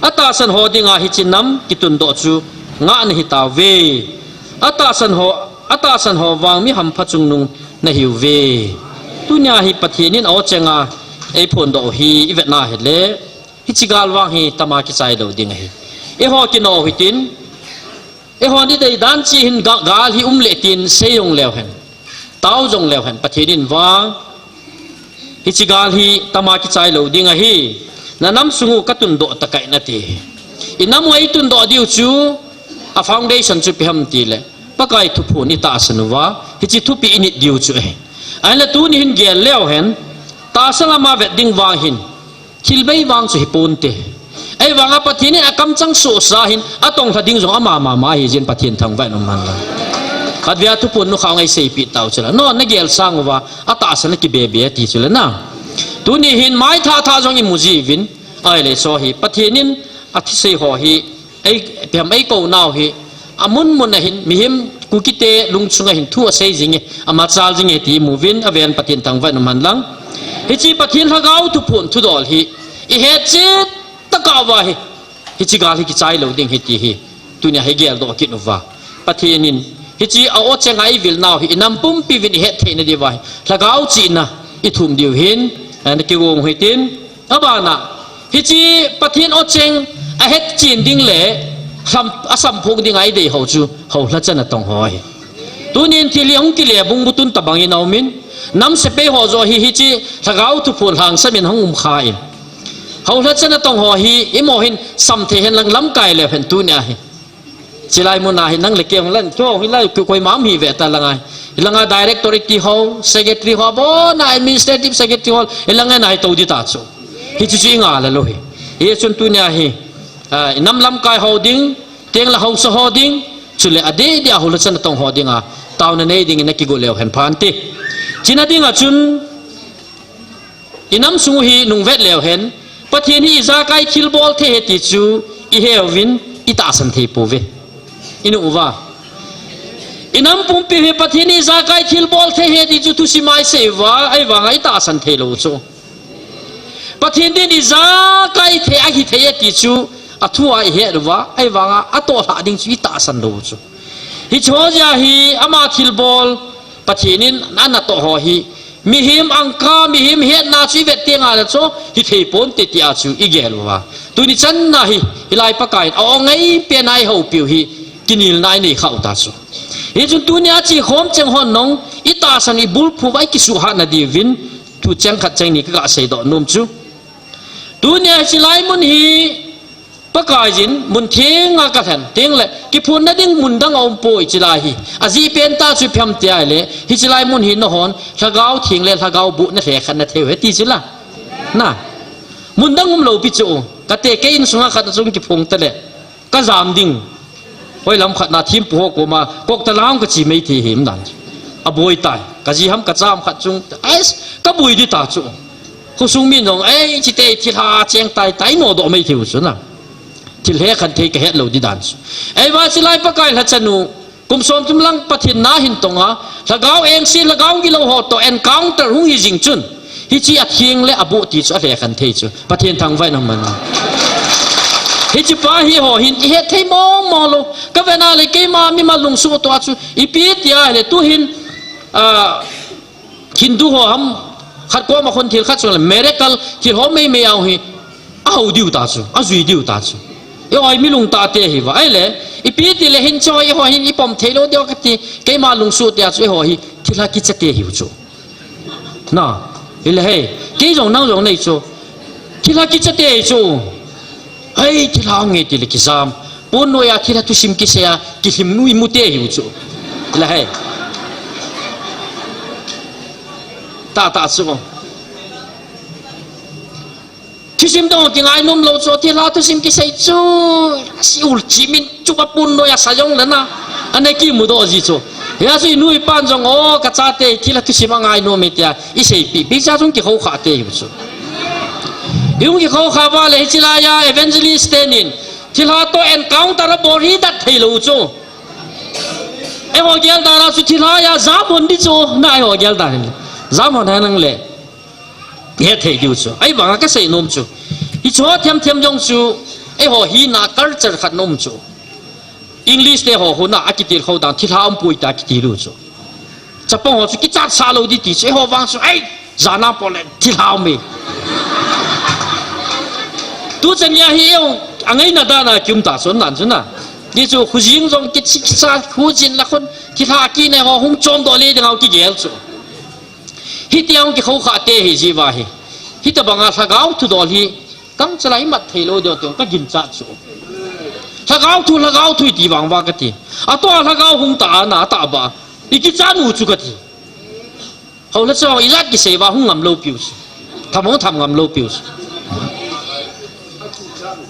atahsan ho dinga hiche nam kitundoh chu ngah nahitauve. Atahsan ho, atahsan ho vang mi hampha chungnung nahiuve. Tunia hi Pathen in a-o chenga eiphondoh u hi ivet na hile, hiche gal vang hi tama kichai lou ding ahi. Eiho kino hitin, eihon idei dan cheh hin ga-, gal hi um le tin sei jong leu hen. Tao jong leu hen, Pathen in vang. Hiche gal hi tama kichai lou ding ahi. Nanam sungu katundoh takai nati. Inam u eitundoh diu chu, a foundation chu ipi ham tile, Pakai thuphon itahsan uva, hiche thupi init diu chu ahi. Ahinla tuni hin gel leu hen, tahsa lama vet ding vang hin, thil bei vang chu hiponte. Ahivanga Pathen in akamchang sohsa hin, atonglha ding jong ama mama ahi jeh in Pathen thangvah in um hen lang. Khatvei a thuphon nukhah ngai seipeh tau chula. No, nagel sang uva, atahsan a kibebe ati chula na. Tuni hin maithah thah jong imu jiuvin, ahile chu hi, Pathen in athusei ho hi, ei, ipi ham eikou nau hi, amun mun a hin, mihem Kukite lungchunga hin thu asei jinge, amachal jinge ti imuvin, aven Pathen thangvah in um hen lang. Hiche Pathen lhagao thuphon thudol hi, ihet chet tah uva hi, hiche gal hi kichai lou ding ahi ti hi, tunia hi geldoh kit uva. Pathen in, hiche a-o chenga eivil nau hi, inam pumpi uvin ihet theina diuva hi, lhagao chihna ithum diu hin, eh, nakigong u hitin, Abana, hiche Pathen o cheng ahet chen ding le, lham, asamphong ding a idei ho chu, houlhachan atong ho ahi. Tunin thil hi hung kile bung butun tabang in aumin, nam sepai ho joh hi hiche, lhagao thuphon lhangsam in hung um kha in. Houlhachan atong ho hi, imo hin, sam thei hen lang lamkai leu hen tunia hi. Chilai muna hi nang le kei hung lan, chu hung hilai, koi, koima um hi ve ta langa. Hilanga director iti ho, secretary ho, abona administrative secretary ho, hilanga nai tou di ta chu. Hichu chu inga la lou hi. Hichun tunia hi, ah, inam lamkai ho ding, teng la haosa ho ding, chule adeh deh a houlhachan atong ho dinga, taona nei dingin akigo leu hen phante. Chuna dinga chun, inam sung u hi nungvet leu hen, Pathen hi ijakai thilbol thei ahi ti chu iheuvin itahsan thei pouve. Inu uva. Inam pumpi hi Pathen in ijakai thilbol thei ahi ti chu thusim a isei uva, ahivanga itahsan thei lou chu. Pathen din ijakai thei ahi thei e ti chu athua ihet uva, ahivanga atoh lhah ding chu itahsan lou chu. Hiche ho jeh a hi ama thilbol Pathen in anatoh ho hi mihem angka, mihem hetna chu ivet teng le chu hithei ponte tia chu igel uva. Tuni channa hi, hilai Pakai in a-ong ngei pen a ihoupiu hi, kinelna inei khah u ta chu. Hichun tunia chekhom cheng hon jong, itahsan ibulphu uva ikisuhhat na diuvin, thu cheng khat cheng ni kaga seidoh nom chu. Tunia hiche lai mun hi, Pakaiyin mun thenga kalhen teng le, kiphonna ding mun dang aumpoi hiche lai hi. Ajeh pen tah chu ipi ham tia le, hiche lai mun hi nahon, Lhagao Theng le Lhagao boh nalhekhen nathei u ahi ti chu la. Na. Mun dang umlou pi chu. Kate kei insunga khat achung kiphong ta le. Kajam ding. Hoilam khat na thempu ho koma, kok ta lang kachi mai thei him dan. Aboi tai. Kaji ham kacha ham khat chung. Ais, kaboi di ta chu. Khosung min jong, ei, chite thilha cheng tai tai nodoh mai thei u chu na. Thil hekhen thei kahet lou di dan chu. Ahivang hiche lai Pakai lhachanu, kum som thum lang Pathen na hin tonga, Lhagao engse, Lhagao gilou ho toh encounter hung hi jing chun. Hiche atheng le aboh ti chu alhekhen thei chu. Pathen thangvah in umhen. Hiche pa hi eiho hin ihet thei mong mong lou. Kavena le keima mimal lungsuh toh a chu. Ipi tia le tuhin, ah, Hindu ho ham, khat koma khun thil khat sung le miracle thil ho mei mei a hi, ahou diu ta chu, ajui diu ta chu. Eiho hi mi lungtah te ahi uva, ahile, ipi ti le hin chu, eiho hin ipom thei lou diu kati, keima lungsuh te a chu, eiho hi, thilha kicha te ahiu chu. Na, hile hei, kei jong nang jong nei chu, thilha kicha te ahi chu. Hei, thilha nge ti le kijam. Pon noiya thilha thusim kisei a, kilhim nu imu te ahiu chu. Hile hei. Tah tah chu. Thusim dong kingai nom lou chu, thilha thusim kisei chu. Si ul chi min chu pa pon noiya sa jong le na. Ana kimudoh ji chu. Hia chu inu ipan jong, o, kachate, thilha thusim angai nom e tia. Iseipi, pi cha jong kikhoukhah te ahiu chu. Ihung kikhoukhah uva le hiche laiya evangelist tenin. Thilha toh encounter abol hi dat thei lou chu. Eiho gel dan a chu thilha a jam hon di chu. Na eiho gel dan hin. Jam hon hen lang le. Hethei diu chu. Ahivanga kasei nom chu. Hiche ho them them jong chu. Eiho hina culture khat nom chu. English te ho huna akitilkhou dan thilha umpoi ta kitil u chu. Chapang ho chu kichat sah lou di ti chu, eiho vang chu, ei, jana pole, thilha um e. Tuchan geiya hi eiho, angaina dan a kium ta chu, nan chu na. Ti chu, khojin jong kichi, kicha, khojin la khun, thilha kine ho hung chomdoh le ding a kigel chu. Hitia hung kikhoukhah te ahi jeh uva hi. Hitabanga lhagao thudol hi, Tangchala imat thei lou diu tin kaginchat chu. Lhagao thu, lhagao thu iti vang uva kati. Atoh a lhagao hung ta a na ta ba. Ikichat u chu kati. Hou la chong ijat kisei uva hung ngam lou piu chu. Tham hung tham ngam lou piu chu.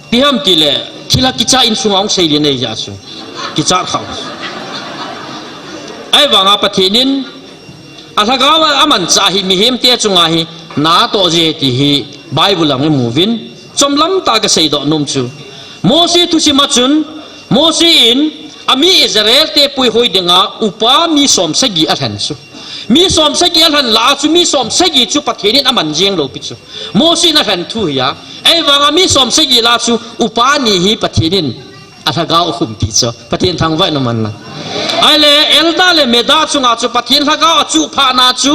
Ipi ham ti le, thilha kicha insunga hung sei le nei ja chu. Kichat khau. Ahivanga Pathen in, alhagao a amanchah hi mihem te chunga hi natoh ji ti hi Bible a imu uvin, chomlam tah a kaseidoh nom chu. Mose thusim a chun, Mose in, ami Israel te puihoi dinga upa mi som sagi alhen chu. Mi som sagi alhen lah a chu mi som sagi chu Pathen in aman jeng lou pi chu. Mose in alhen thu hi a, ahivanga mi som sagi lah a chu upa ni hi Pathen in alhagao akhum ti chu. Pathen thangvah in umhen lang. Ahile, Eldar le Medar chunga chu Pathen lhagao achuh phat na chu,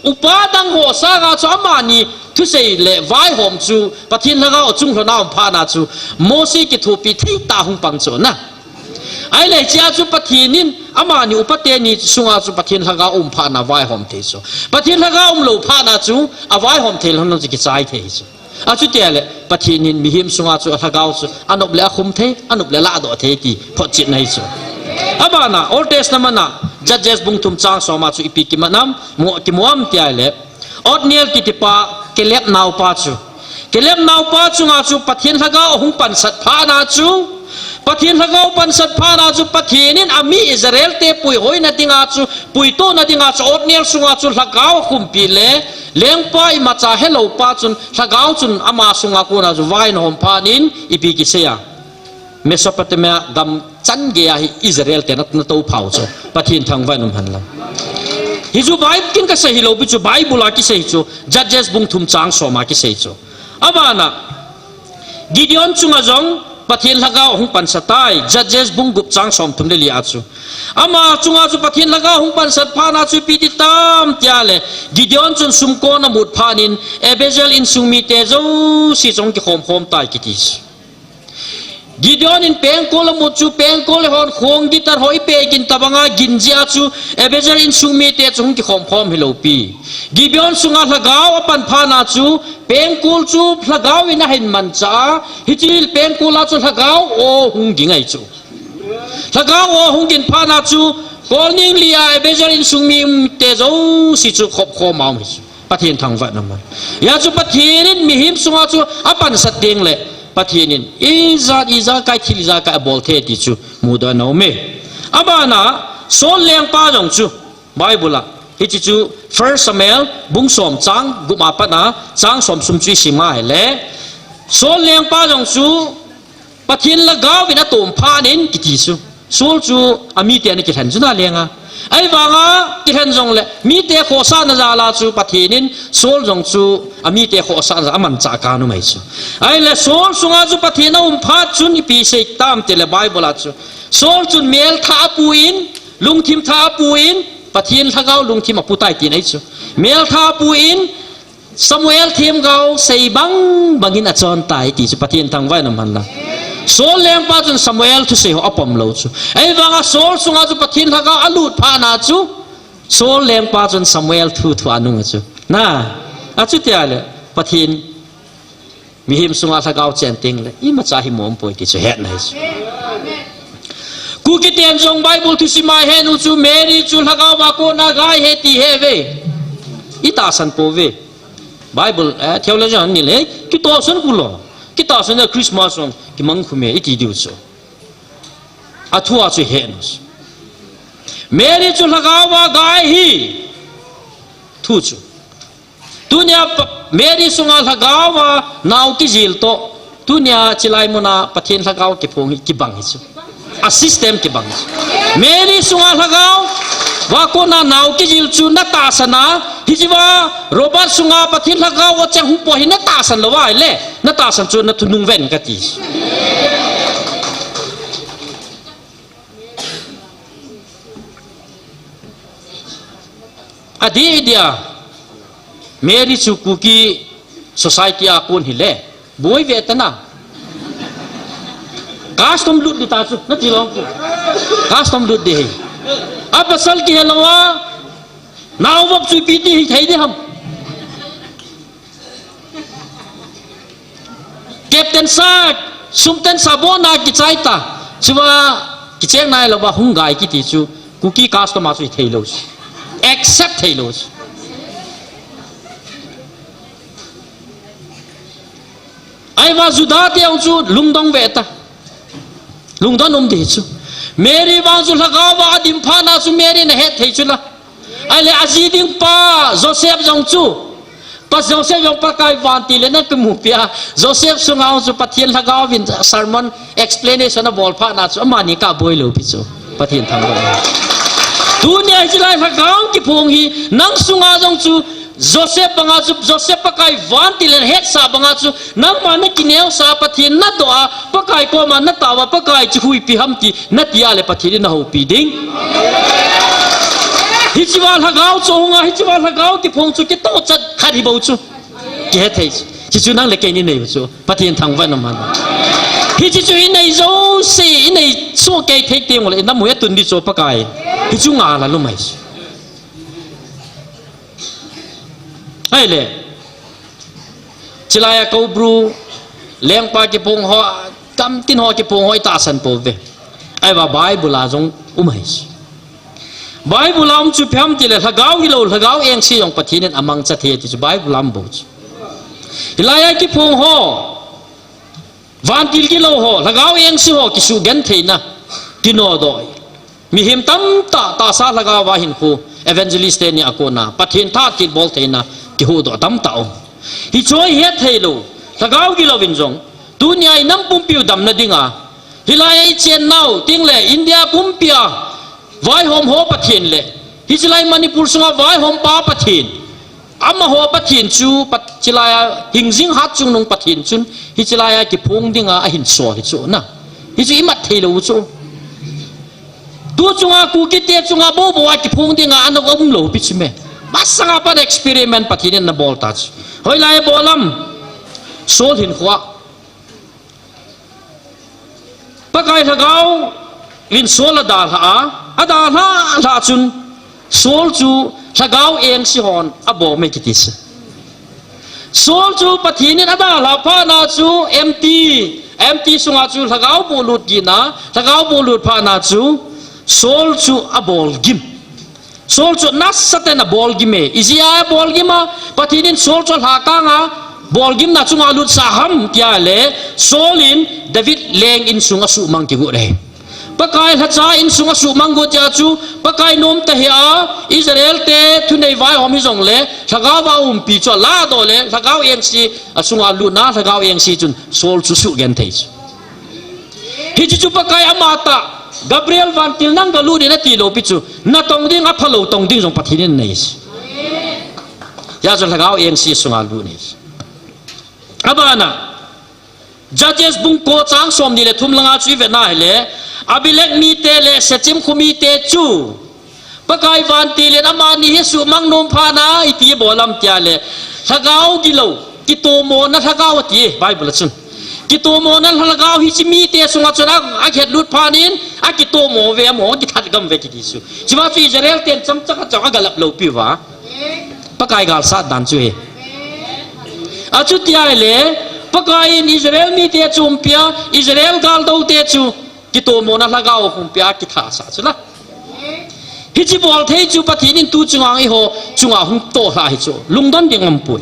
upa dang ho sanga chu amani thusei le vaihom chu, Pathen lhagao achung lhona um phat na chu, Mose kithopi thei tah hung pang chu na. Ahile, hichea chu Pathen in amani upa teni sunga chu Pathen lhagao um phat na vaihom thei chu. Pathen lhagao um lou phat na chu, avaihom thei lhon chu kichai thei chu. Achuti ahile, Pathen in mihem sunga chu alhagao chu, anop le akhum thei, anop le ladoh thei ti, photchetna hi chu. Abana, Old Testament a, Judges bung thum chang som a chu ipi kiman ham, mu, kimu ham ti ahile, Othniel kiti pa, Caleb naopa chu. Caleb naopa chunga chu Pathen lhagao ahung pansat phat na chu, Pathen lhagao pansat phat na chu Pathen in ami Israel te puihoina dinga chu, puitohna dinga chu Othniel sunga chu lhagao akhumpi le, lengpa imacha helou pa chun lhagao chun ama sunga kona chu vaihom phat in ipi kisei a. Mesopotamia gam Chan gei a hi Israel te na, na tou phau chu. Pathen thangvah in um hen lang. Hi chu Bible kin ka sei hi lou pi chu, Bible a kisei chu. Judges bung thum chang som a kisei chu. Abana, Gideon chunga jong Pathen lhagao hung pansat tai, Judges bung gup chang som thum le li a chu. Ama chunga chu Pathen lhagao hung pansat phat na chu ipi ti tam tia le, Gideon chun sumkon amut phat in, Abiezer insung mite jouse jong kikhom khom tai kiti chu. Gideon in pengkol amut chu, pengkol le hon khong guitar ho ipe gin tabanga gin jia chu, Abiezer insung mite chu hung kikhom khom hi lou pi. Gideon sunga lhagao apan phat na chu, pengkol chu lhagao in ahin mancha a, hiche pengkol a chu lhagao o hung ging ahi chu. Lhagao o hung ging phat na chu, kol ning li a Abiezer insung mite jouse chu khop khom a um hi chu. Pathen thangvah in um hen. Hia chu Pathen in mihem sunga chu apansat ding le, Pathen in ijat, ijat kai thil ijat kai abol thei ti chu mudoh na um e. Abana, Saul lengpa jong chu Bible a, hiche chu First Samuel bung som chang gup a pat a chang som sung chu isim a hile, Saul lengpa jong chu Pathen lhagao in atom phat in kiti chu. Saul chu amite ana kilhen chu na lenga. Ahivanga kilhen jong le, mite khohsahna jal a chu Pathen in Saul jong chu amite khohsahna jal a amanchah kha nu mai chu. Ahile Saul sunga chu Pathen aum phat chun ipi sei tam ti le Bible a chu. Saul chun mel thah apu in, lungthim thah apu in, Pathen lhagao lungthim apu tai ti nei chu. Mel thah apu in, Samuel themgao sei bang bangin achon tai ti chu Pathen thangvah in um hen lang. Saul lengpa chun Samuel thusei ho apom lou chu. Ahivanga Saul sunga chu Pathen lhagao alut phat na chu Saul lengpa chun Samuel thu thu anung a chu. Na, achuti a le Pathen mihem sunga lhagao chen teng le imacha hi mong poi ti chu hetna hi chu. Kuki ten jong Bible thusim a he nu chu Mary chu lhagao a kona gai ahi ti he ve. I tahsan pou ve. Bible, eh, theologian ni le, kitahsan kulu. Kitahsan a Christmas jong kimang khu me iti diu chu. Athua chu he nu chu. Mary chu lhagao a gai ahi. Thu chu. Tunia pa-, Mary sunga lhagao a nao kijil toh. Tunia chilai muna Pathen lhagao kiphong hi kibang hi chu. A system kibang hi chu. Mary sunga lhagao a kona nao kijil chu na tahsan a, hiche a Robert sunga Pathen lhagao acheng hung po hi na tahsan lou a le, na tahsan chu na thunung ven kati. Adeh dia, Mary chu Kuki society a kon hile, boi ve tana. Custom lut di ta chu, nati lou chu. Custom lut di hi. Apasal kihe lou a, nao vop chu ipi ti hithei di ham. Captain sa, sumten sa bona kichai ta. Chua, kicheng nai lou a hung gai kiti chu. Kuki custom a chu hithei lou chu. Accept thei lou chu. Ahivang Juda te jong chu lungdong ve ta. Lungdon um di chu. Mary vang chu lhagao a adim phat na chu Mary na het thei chu la. Ahile aji ding pa Joseph jong chu. Pa Joseph jong Pakai vantil in ana kimupi a. Joseph sunga chu Pathen lhagao vin sermon explanation abol phat na chu amani kaboi lou pi chu. Pathen thangvah. Tunia hiche lai lhagao kiphong hi nang sunga jong chu Joseph banga chu, Joseph Pakai vantil in hetsah banga chu, nangma na kineosah Pathen na doh a, Pakai koma na tao a, Pakai chu huipi ham ti, na ti a le Pathen in na houpi ding. Hiche a lhagao chu hunga, hiche a lhagao kiphong chu kitoh chat khat hi bou chu. Kihe thei chu. Hichu nang le kei ni nei chu. Pathen thangvah in um hen. Hiche chu i nei jouse, i nei soh kei thei teng le, na mu e tun di chu Pakai. Hichu nga la lumai chu. Ahile. Chilai a Koubru, lengpa kiphong ho, tamtin ho kiphong ho i tahsan pou ve. Ahivang Bible a jong um ahi. Bible a um chu ipi ham tile, lhagao gilou, lhagao engse jong Pathen in amangcha thei ti chu Bible a um bou chu. Hilai a kiphong ho, vantil gilou ho, lhagao engse ho, kisugentheina, kinodoh. Mihem tamtah, tahsa lhagao a hinkho, evangelist teni a kona, Pathen tha thilbol theina, kihuhdoh tamtah um. Hichu hi hethei lou, lhagao gilou in jong, tunia i nam pumpi u damna dinga, Hilai a i chennau, tengle India pumpia vaihom ho Pathen le, hichelai Manipur sunga vaihom pa Pathen, amaho Pathen chu, Pat-, chelai a hingjing hat chungnung Pathen chun, hichelai a kiphong dinga ahin sol hi chu na. Hichu imat thei lou chu. Tu chunga Kukite chunga bobo a kiphong dinga ana um lou pi chu me. Masanga pat experiment Pathen in ana bol ta chu. Hoilai a bol am? Saul hinkhoa. Pakai Lhagao vin Saul adalha a, adalha lha chun Saul chu Lhagao engse hon abom e kiti chu. Saul chu Pathen in adalha phat na chu empty, empty sunga chu Lhagao bohlut gin a, Lhagao bohlut phat na chu Saul chu abolgim. Saul chu nasatah in abolgim e. Ijeh a abolgim a, Pathen in Saul chu alhakang a, bolgimna chunga alutsah ham tia le, Saul in David leng insung asuhmang kigot e. Pakai lhacha insung asuhmang got tia chu, Pakai nom tahih a, Israel te thunei vaihom hijongle, Lhagao a umpi chu aladoh le, Lhagao engse asunga alutna, Lhagao engse chun Saul chu suhgenthei chu. Hiche chu Pakai amatah, Gabriel vantil nang galut in ati lou pi chu, natong ding, aphalou tong ding jong Pathen in anei chu. Hijeh chun Lhagao engse sunga alut ahi chu. Abana, Judges bung ko chang somni le thum langa chu ivet na hile, Amalek mite le Shechem kho mite chu, Pakai vantil in amani hi asuhmang nom phat na, iti abol am tia le, Lhagao gilou, kitomona Lhagao ati e, Bible a chun. Kitomona Lhagao hiche mite sunga chun a, akhetlut phat in, akitomo uve, amaho akithat gam uve kiti chu. Hichea chu Israel ten chomcha khat jong agalap lou piuva. Pakai galsat dan chu ahi. Achuti ahile, Pakai in Israel mite chu umpi a, Israel galdou te chu, kitomona Lhagao hung pia kithasah chu la. Hiche bol thei chu Pathen in tu chunga eiho chunga hung toh lha hi chu. Lungdon ding aumpoi.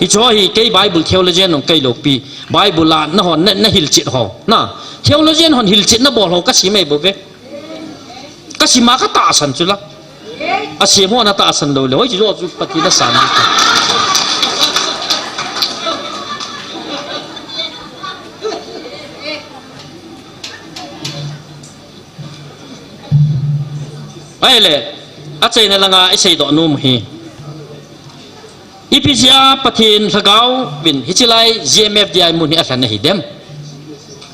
Hiche hi kei Bible theologian jong kei lou pi. Bible a nahon na, nahilchet ho. Na, theologian hon hilchetna bol ho kasim e bou ve. Kasim a katahsan chu la. Asem ho natahsan lou le. Hoiche jo chu Pathen in asan. Ahile, achaina langa iseidoh nom u hi. Ipi jeh a Pathen Lhagao vin, hichelai G M F D I mun hi alhen ahi dem.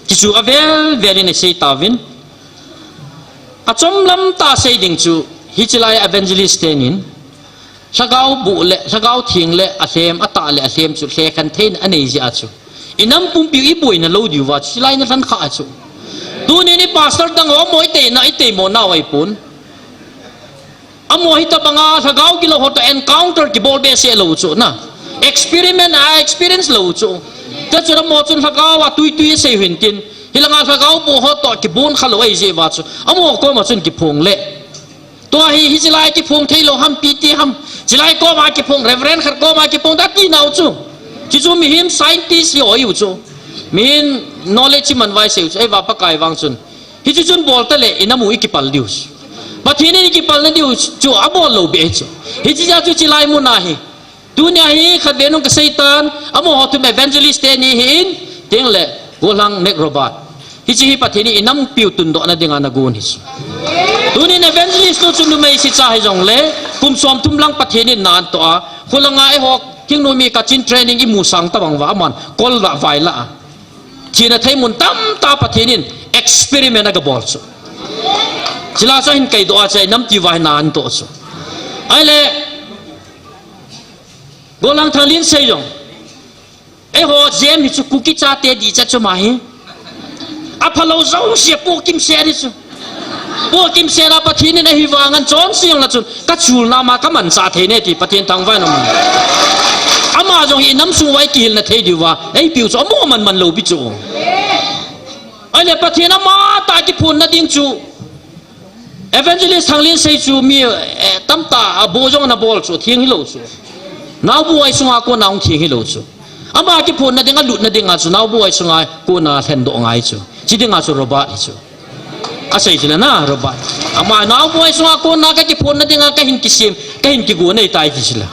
Ti chu avel vel in isei tauvin. Achom lam tah sei ding chu, hichelai evangelist tenin, Lhagao boh le, Lhagao theng le, alhem, atah le, alhem chu, lhekhen theina anei jeh a chu. Inam pumpi u iboina lou diuva chu, hichelai nalhen kha a chu. Tunin i pastor dang ho, amaho iteina, iteimo nau ahipon. Amaho hitobanga, Lhagao gilou ho toh encounter kibol behseh lou chu, na. Experiment a experience lou chu. Chuche chun amaho chun Lhagao a tui tui asei u hintin. Hilanga Lhagao boh ho toh kibon kha lou ahi jeh uva chu. Amaho koma chun kiphong le. Tua hi, hichelai kiphong thei lou ham, P T ham. Hichelai koma kiphong, Reverend khat koma kiphong, ati nau chu. Chuchu mihem scientist hi ahi u chu. Mihem knowledge hi manvai sei u chu. Ahivang Pakai vang chun. Hichu chun bol tale, inam u ikipal diu chu. Pathen in ikipalna diu chu, abol lou beh chu. Hiche jeh a chu hichelai mun a hi. Tunia hi khatvei nung kasei tan, amaho thum evangelist teni ahin, tengle, Golhang Mac Robert. Hiche hi Pathen in inampiu tundohna dinga nagon hi chu. Tunin evangelist nu chu numei sicha hijongle, kum somthum lang Pathen in na anatoh a, khulanga eiho, thingnoi mi Kachin training imusang tabang uva, aman, kol la vai la a. Thina thei mun tamtah Pathen in experiment agabol chu. Chule chu ahin kaidoh a chu inampiu va hin na anatoh chu. Ahile, Golhang Thanglinsei jong. Eiho Jem hi chu Kuki chate dihchet chu ama hi. Aphalou jouse a pohkimset hi chu. Pohkimset a Pathen in ahivangin chonse jong la chun kachulna ma kamanchah thei ne ti Pathen thangvah in aman. Ama jong hi inam sung uva ikihilna thei diuva eipiu chu amaho manman lou pi chu. Ahile Pathen amatah kiphonna ding chu. Evangelist Thanglinsei chu mi, eh, tamtah a boh jong anabol chu, theng hilou chu. Naobu ai sunga kona hung theng hilou chu. Ama kiphonna dinga lutna dinga chu, Naobu ai sunga kona lhendoh ngai chu. Hiche dinga chu Robert hi chu. Asei chule na, Robert. Ama Naobu ai sunga kona kakiphonna dinga kahin kisem, kahin kigon ahitai ti chule.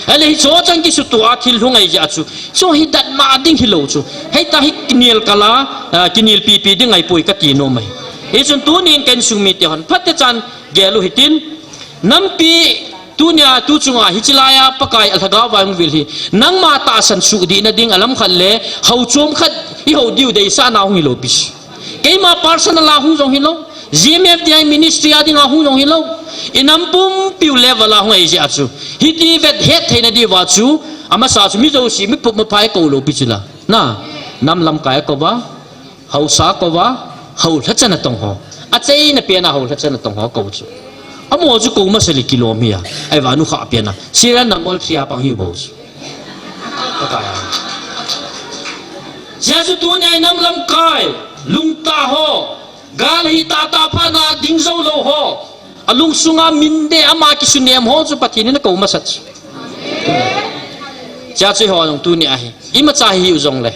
Ahile hicho chang kisutua thil hung ahi jeh chu, hicho hi datmo ding hilou chu. Hitia hi kinel kala, ah, kinel pipi ding ahipoi kati nom ahi. Hichun tunin ka insung mite hon phatechan gel u hitin, nampi tunia tu chunga hiche laiya Pakai a lhagao va hung vil hi, nangma tahsan suhdihna ding a lam khat le, hao chom khat i hou diu deisahna hung hilou pi chu. Keima personal a hung jong hilou, G M F D I ministry a dinga hung jong hilou, i nam pumpiu level a hung ahi jeh chu, hiti vet het theina diuva chu, amasa chu mi jouse, mi pup ma phai kou lou pi chu la. Na, nam lamkai a kou va, haosa kou va, hao lhachan a tong ho. Achaina pena hao lhachan a tong ho kou chu. Amaho chu kou masa le kilom hi a. Ahivang nu kha pena. Serial number three a pang hi bou chu. Pakai a. Hiche chu tunia i nam lamkai, lungtah ho, gal hi tahtah phat na ding jou lou ho, a lungsunga min de ama kisunem ho chu Pathen in akou masat chu. Hiche chu eiho jong tunia hi, imacha hi u jongle,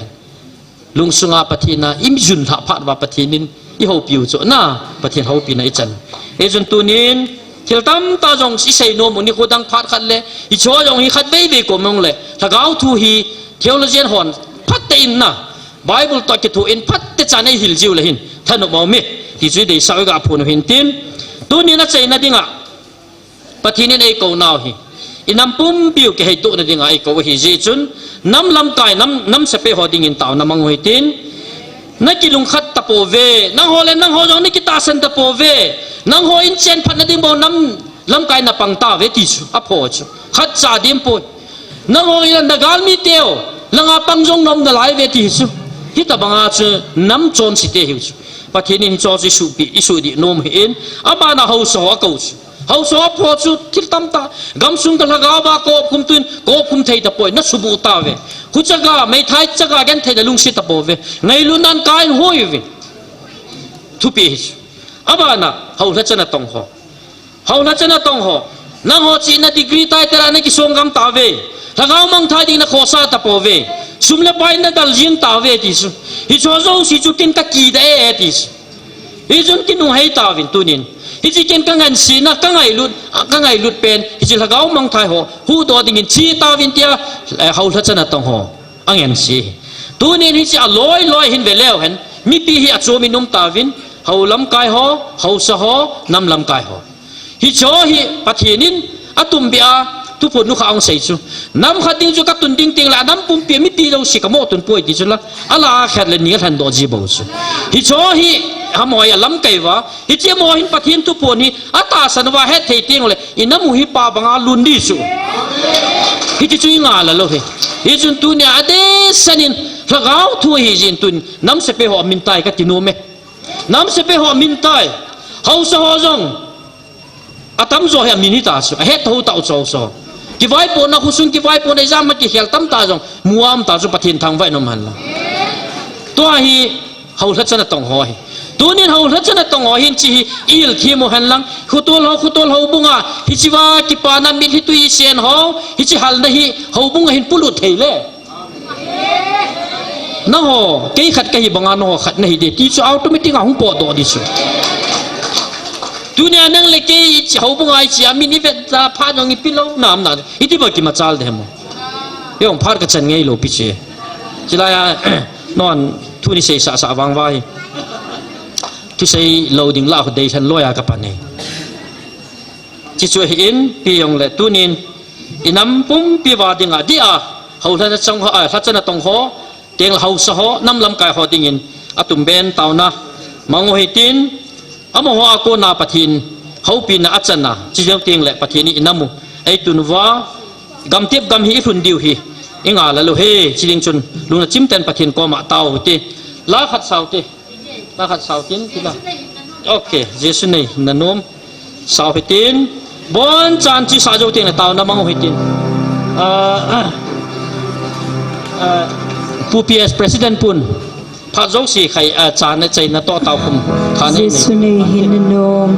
lungsunga Pathen a i mi jun lhah phat uva Pathen in i houpiu chu na, Pathen houpina i chan. Hichun tunin, thil tamtah jong i sei nom u, nikho dang phat khat le, hicho jong hi khatvei vei kou mong le, lhagao thu hi theologian hon phatechan na, Bible toh kithoin phatechan eihil jiu le hin thanop aum e, ti chu i deisah u ga phon u hintin. Tunin achaina dinga Pathen in eikou nau hi, i nam pumpiu kiheidohna dinga eikou ahi jeh chun, nam lamkai, nam, nam sepai ho dingin taona mang u hitin. Na kilungkhat tapouve, nangho le nangho jong na kitahsan tapouve, nangho in chenphatna ding bou nam lamkai na pang tauve ti chu, apho chu. Khatcha ding poi. Nangho in na galmi teu, langa pang jong nom nalai uve ti chu. Hitabanga chu nam chonse te hiu chu. Pathen in hicho chu i suhpi, i suhdih nom ahin, abana haosa ho akou chu. Haosa ho apho chu thil tamtah, gamsung ka lhagao va kop khum tuin, kop khum thei tapoi, na subuh tauve. Khuchaga, meithai chaga genthei na lungset tapouve. Ngailutnan kai hoi uve. Thupi hi chu. Abana, hao lhachan a tong ho. Hao lhachan a tong ho. Nangho china degree title a na kisonggam tauve. Lhagao mangthai ding na khohsah tapouve. Sum le pai na dal jing tauve ti chu. Hicho jouse chu ken ka kidah e ti chu. Hichun kinunghei tauvin tunin. Hiche ken ka ngansena, ka ngailut, ka ngailut pen. Hiche lhagao mangthai ho huhdoh dingin che tauvin tia, eh, hao lhachan a tong ho angense. Tunin hiche aloi loi hin ve leu hen, mipi hi achom in um tauvin, hao lamkai ho, haosa ho, nam lamkai ho. Hicho hi Pathen in atumbeh a, Thuphon nu kha ahung sei chu. Nam khat ding chu ka tun ding teng le, a nam pumpi mipi jouse ka mo tun poi ti chu la. Ala khat le ni alhan doh ji bou chu. Hicho hi, hamoi a lamkai uva, hiche mo hin Pathen Thuphon hi, atahsan uva het thei teng le, i nam u hi pa banga lun di chu. Hiti chu i ngah la lou hi. Hichun tunia adehset in, lhagao thu hi jin tun, nam sepai ho min tai kati nom e. Nam sepai ho min tai. Haosa ho jong. Atamjo hi amin hita chu, ahet thou tau chu chu. Kivaipohna khosung, kivaipohna ijat ma kikhel tam ta jong, mu a um ta chu Pathen thangvah in um hen lang. Tua hi, hao lhachan a tong ho hi. Tunin hao lhachan a tong ho hin hiche hi, i hilthem u hen lang, khotol ho, khotol houbung a, hiche va kipana mitlhi tui sen ho, hiche halna hi, houbung a hin polut thei le. Nangho, kei khat kahi banga nangho khat nahi de, ti chu automatic a hung potdoh di chu. Tunia nang le kei, houbung a hiche a min i vet ta phat jong ipi lou, nam na, iti ba kimachal de mo. Jong phat ka chan ngei lou pi che. Chulai a, non, thu ni sei sah sah vang uva hi. Thu sei lou ding la khu dei than loi a ka pan e. Hiche chu ahin, pi jong le tunin, i nam pumpi uva dinga, dia, hao lhachan a tong ho, a, lhachan a tong ho, teng le haosa ho, nam lamkai ho dingin, atum ben taona, mang u hitin, amaho a kona Pathen, houpina achan a, hiche jong teng le Pathen in i nam u, eitun uva, gamtep gam hi i lhun diu hi, i ngah la lou hi, hiche ding chun, lungna chim tah in Pathen koma tao u hite, la khat sao te. La khat sao tin, ti la. Ok, Jesu nei, na nom. Sao hitin. Bonchan chu sa jou teng le taona mang u hitin. Ah, ah. Ah, Pu P S President pun. Phat jouse khai, ah, chan a chaina toh tao khum. Tha nei nei. Jesu nei hin na nom.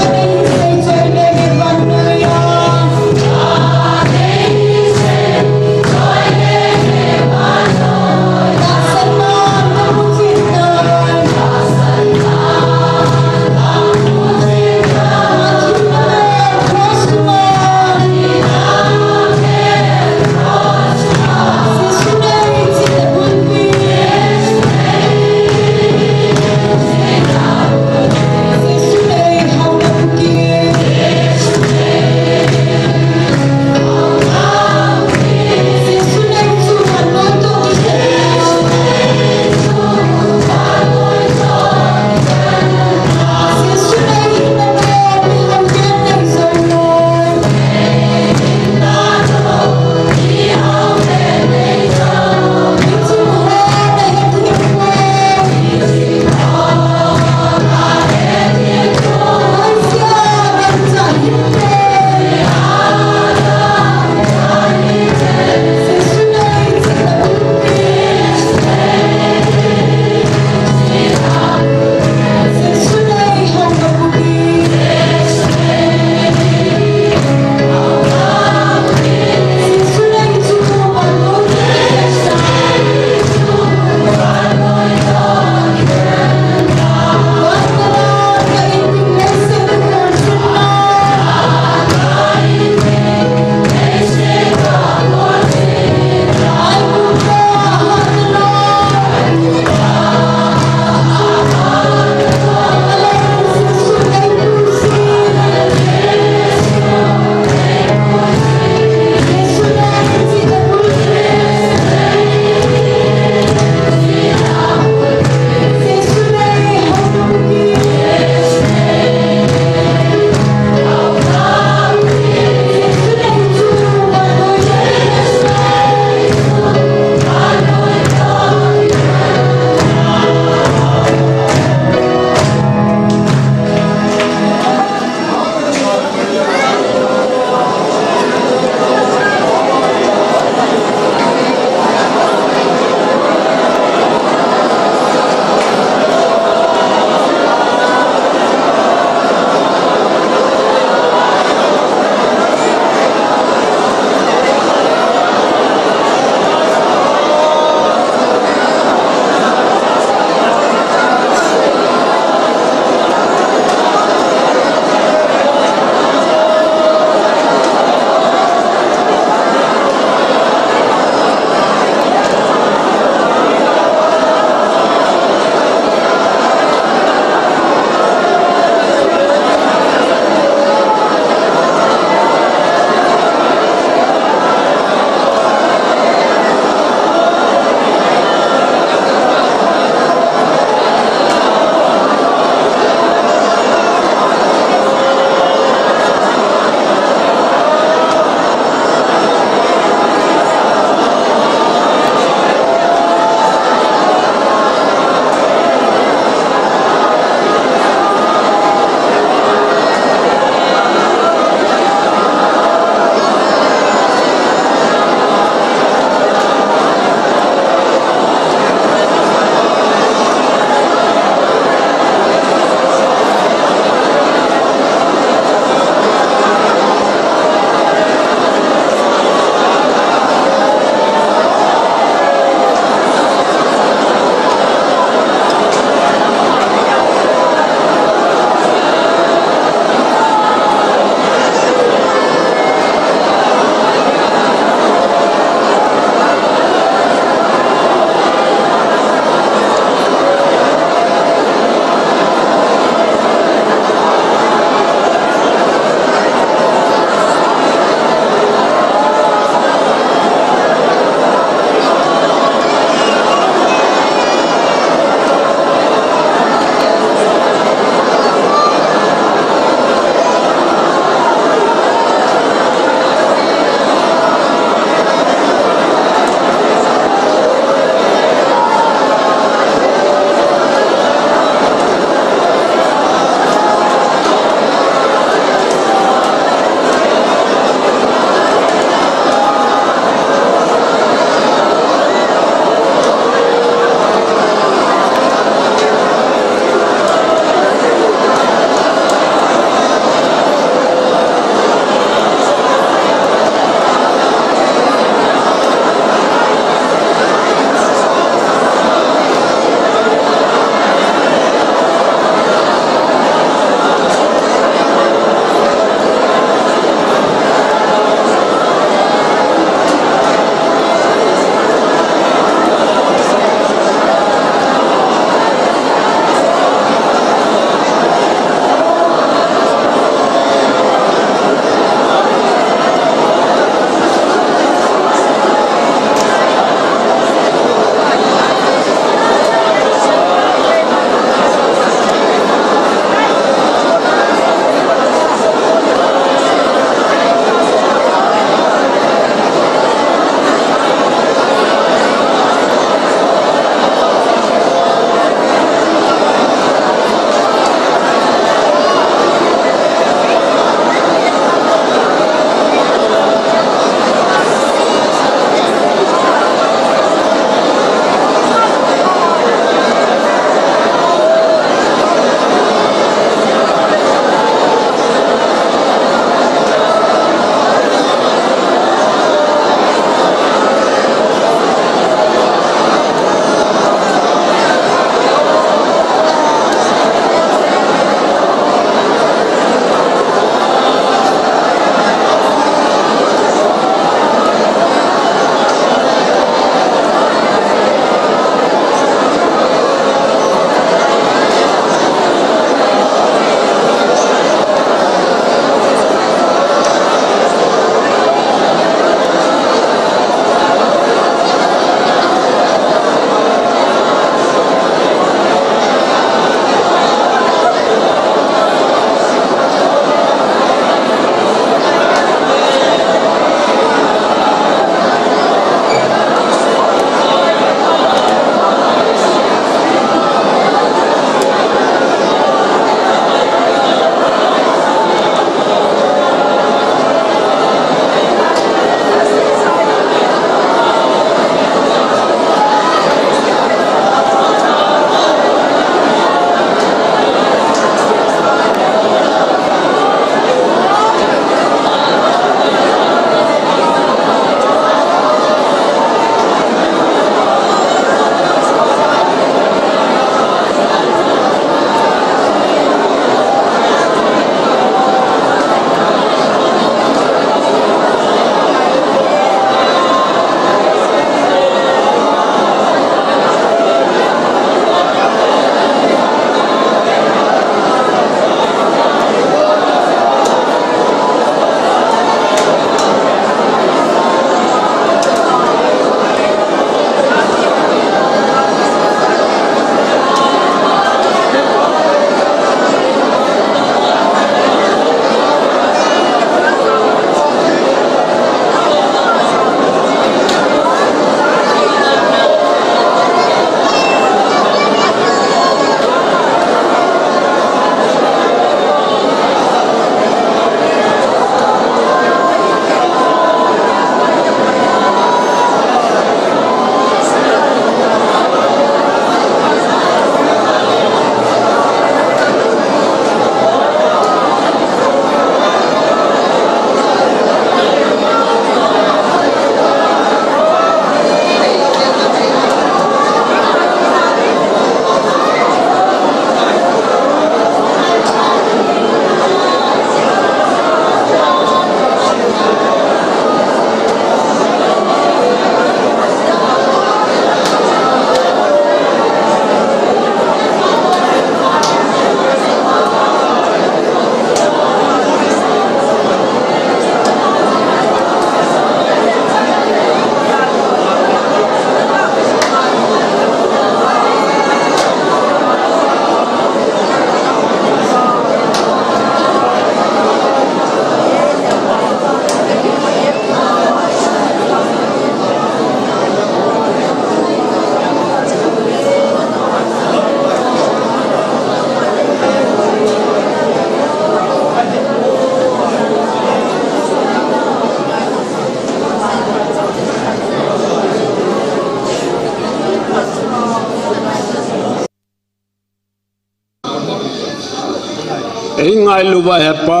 Ei ngailu va he Pa,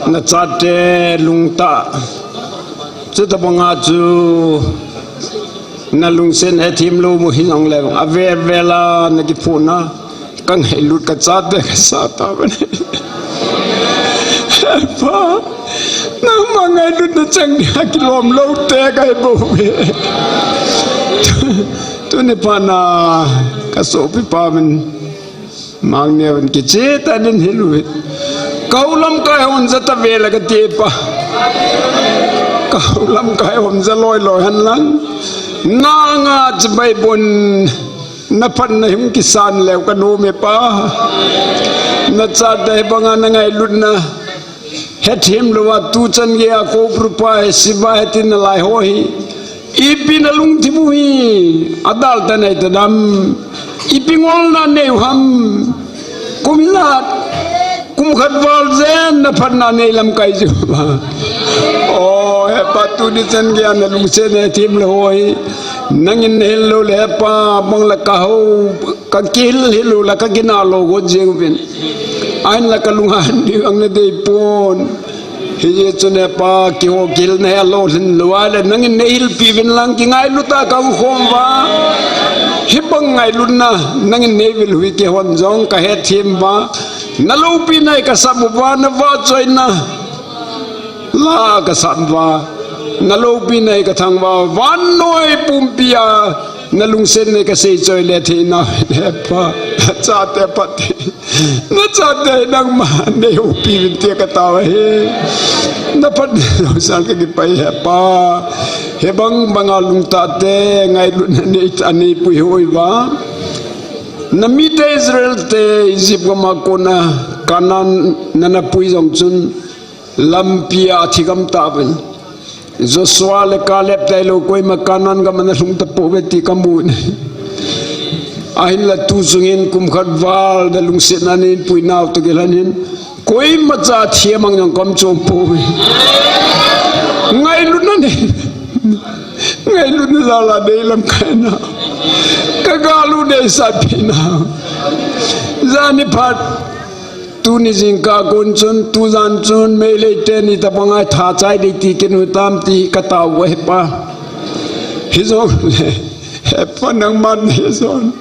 nachate lungtah. Chuti banga chu nalungsen hethem lou mu hijongle, ave ave la nakiphuna, kangailut kachate kasah tauve. He Pa, nangma ngailutna chang dia kilom lou te kahi bouve. Tuni phat na kasopipa min Mang neo in kicheh tah in hin hil'u hi. Ka hou lamkai hon ja tave le kati Pa. Ka hou lamkai hon ja loi loi hen lang. Nanga chibai bon naphatna hung kisan leu kanom e Pa. Nachate banga nangailutna hethem louva tuchan geiya Koupru pa hi, Siva hi tin nalai ho hi. Ipi nalungthim u hi, adalha nei tadem. Ipi ngolna neiu ham. Kum ijat, kum khat val jen naphatna nei lamkai jiu va. O, he Pa, tuni chan geiya nalungset hethem lou ho hi. Nangin nahil lou le he Pa, bang la ka hou, kakihil hil u la kakinah lou got jeng uvin. Ahinla kalung a ding ang nadei pon. Hijeh chun he Pa, kihou kihilna hi alolhin lou ahile, nangin neihilpi uvin lang kingailut a kahung khom uva. Hibang ngailutna, nangin neivil u hi keihon jong kahethem uva. Naloupina hi kasap uva, navahchoina la kasap uva. Naloupina hi kathang uva, vannoi pumpi a nalungset hi kasei choi le thei nau he Pa. Nachate phat hi. Nachate nangma neihoupi uvin tia katao ahi. Naphatna jousea kakipah e he Pa. Hibang banga lungtah te ngailutna nei, aneipui hoi uva. Namite Israel te Egypt gam a kona Canaan ana pui jong chun lampi a athi gam tauvin. Joshua le Caleb tailou koima Canaan gam ana lhung tapouve ti kamu in. Ahinla tu chungin kum khat val nalungsetna neipuinau toh kilhon in koimacha thi amang jong kaum chom pouve. Ngailutna nei, ngailutna jal a nei lamkaina. Kagal u nei satpina. Jani phat Tuni jingkah kon chun, tujan chun, Meitei teni tabang a thachai ding ti kinu tam ti katao uve Pa. Hijongle, he Pa nangman neijon.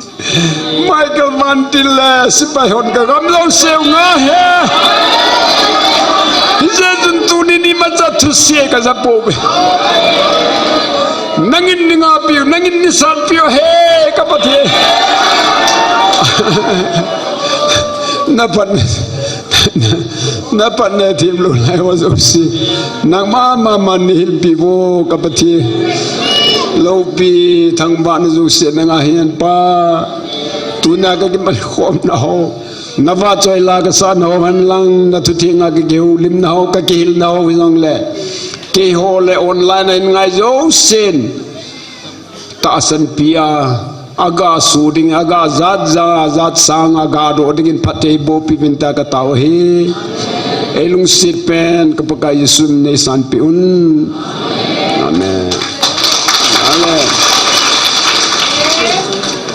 Michael Van Til le, sepai hon kagam jouseu nga he. Hijeh chun tuni ni macha thuse kaja pouve. Nangin neingahpiu, nangin neisatpiu he, ka Pathen. Naphat, naphatna hethem lou lai ho jouse. Nangma, ma, ma neihilpi uvo, ka Pathen. Loupi thangvahna jouse nanga hihen Pa. Tuna kakiman khomna ho. Navahchoi la kasahna ho hen lang, nathuthenga kakihoulimna ho, kakihilna ho hijongle. Keiho le online a hin ngai jousen. Tahsanpi a, aga su ding, aga jat ja, jat sang, aga doh dingin phatthei bohpi uvin tia katao ahi. Eilungset pen, ka Pakai Jesu min neisanpeh un. Amen. Amen.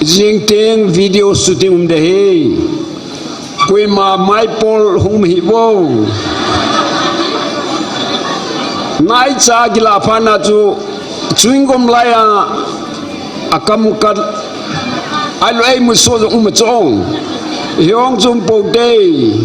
Jing teng video shooting um ding ahi. Koima maipol hung hih uvo. Naicha kila phat na chu, chewing gum lai a, akam kat, alu ei muso jong um a chong. Hiong chum po dei.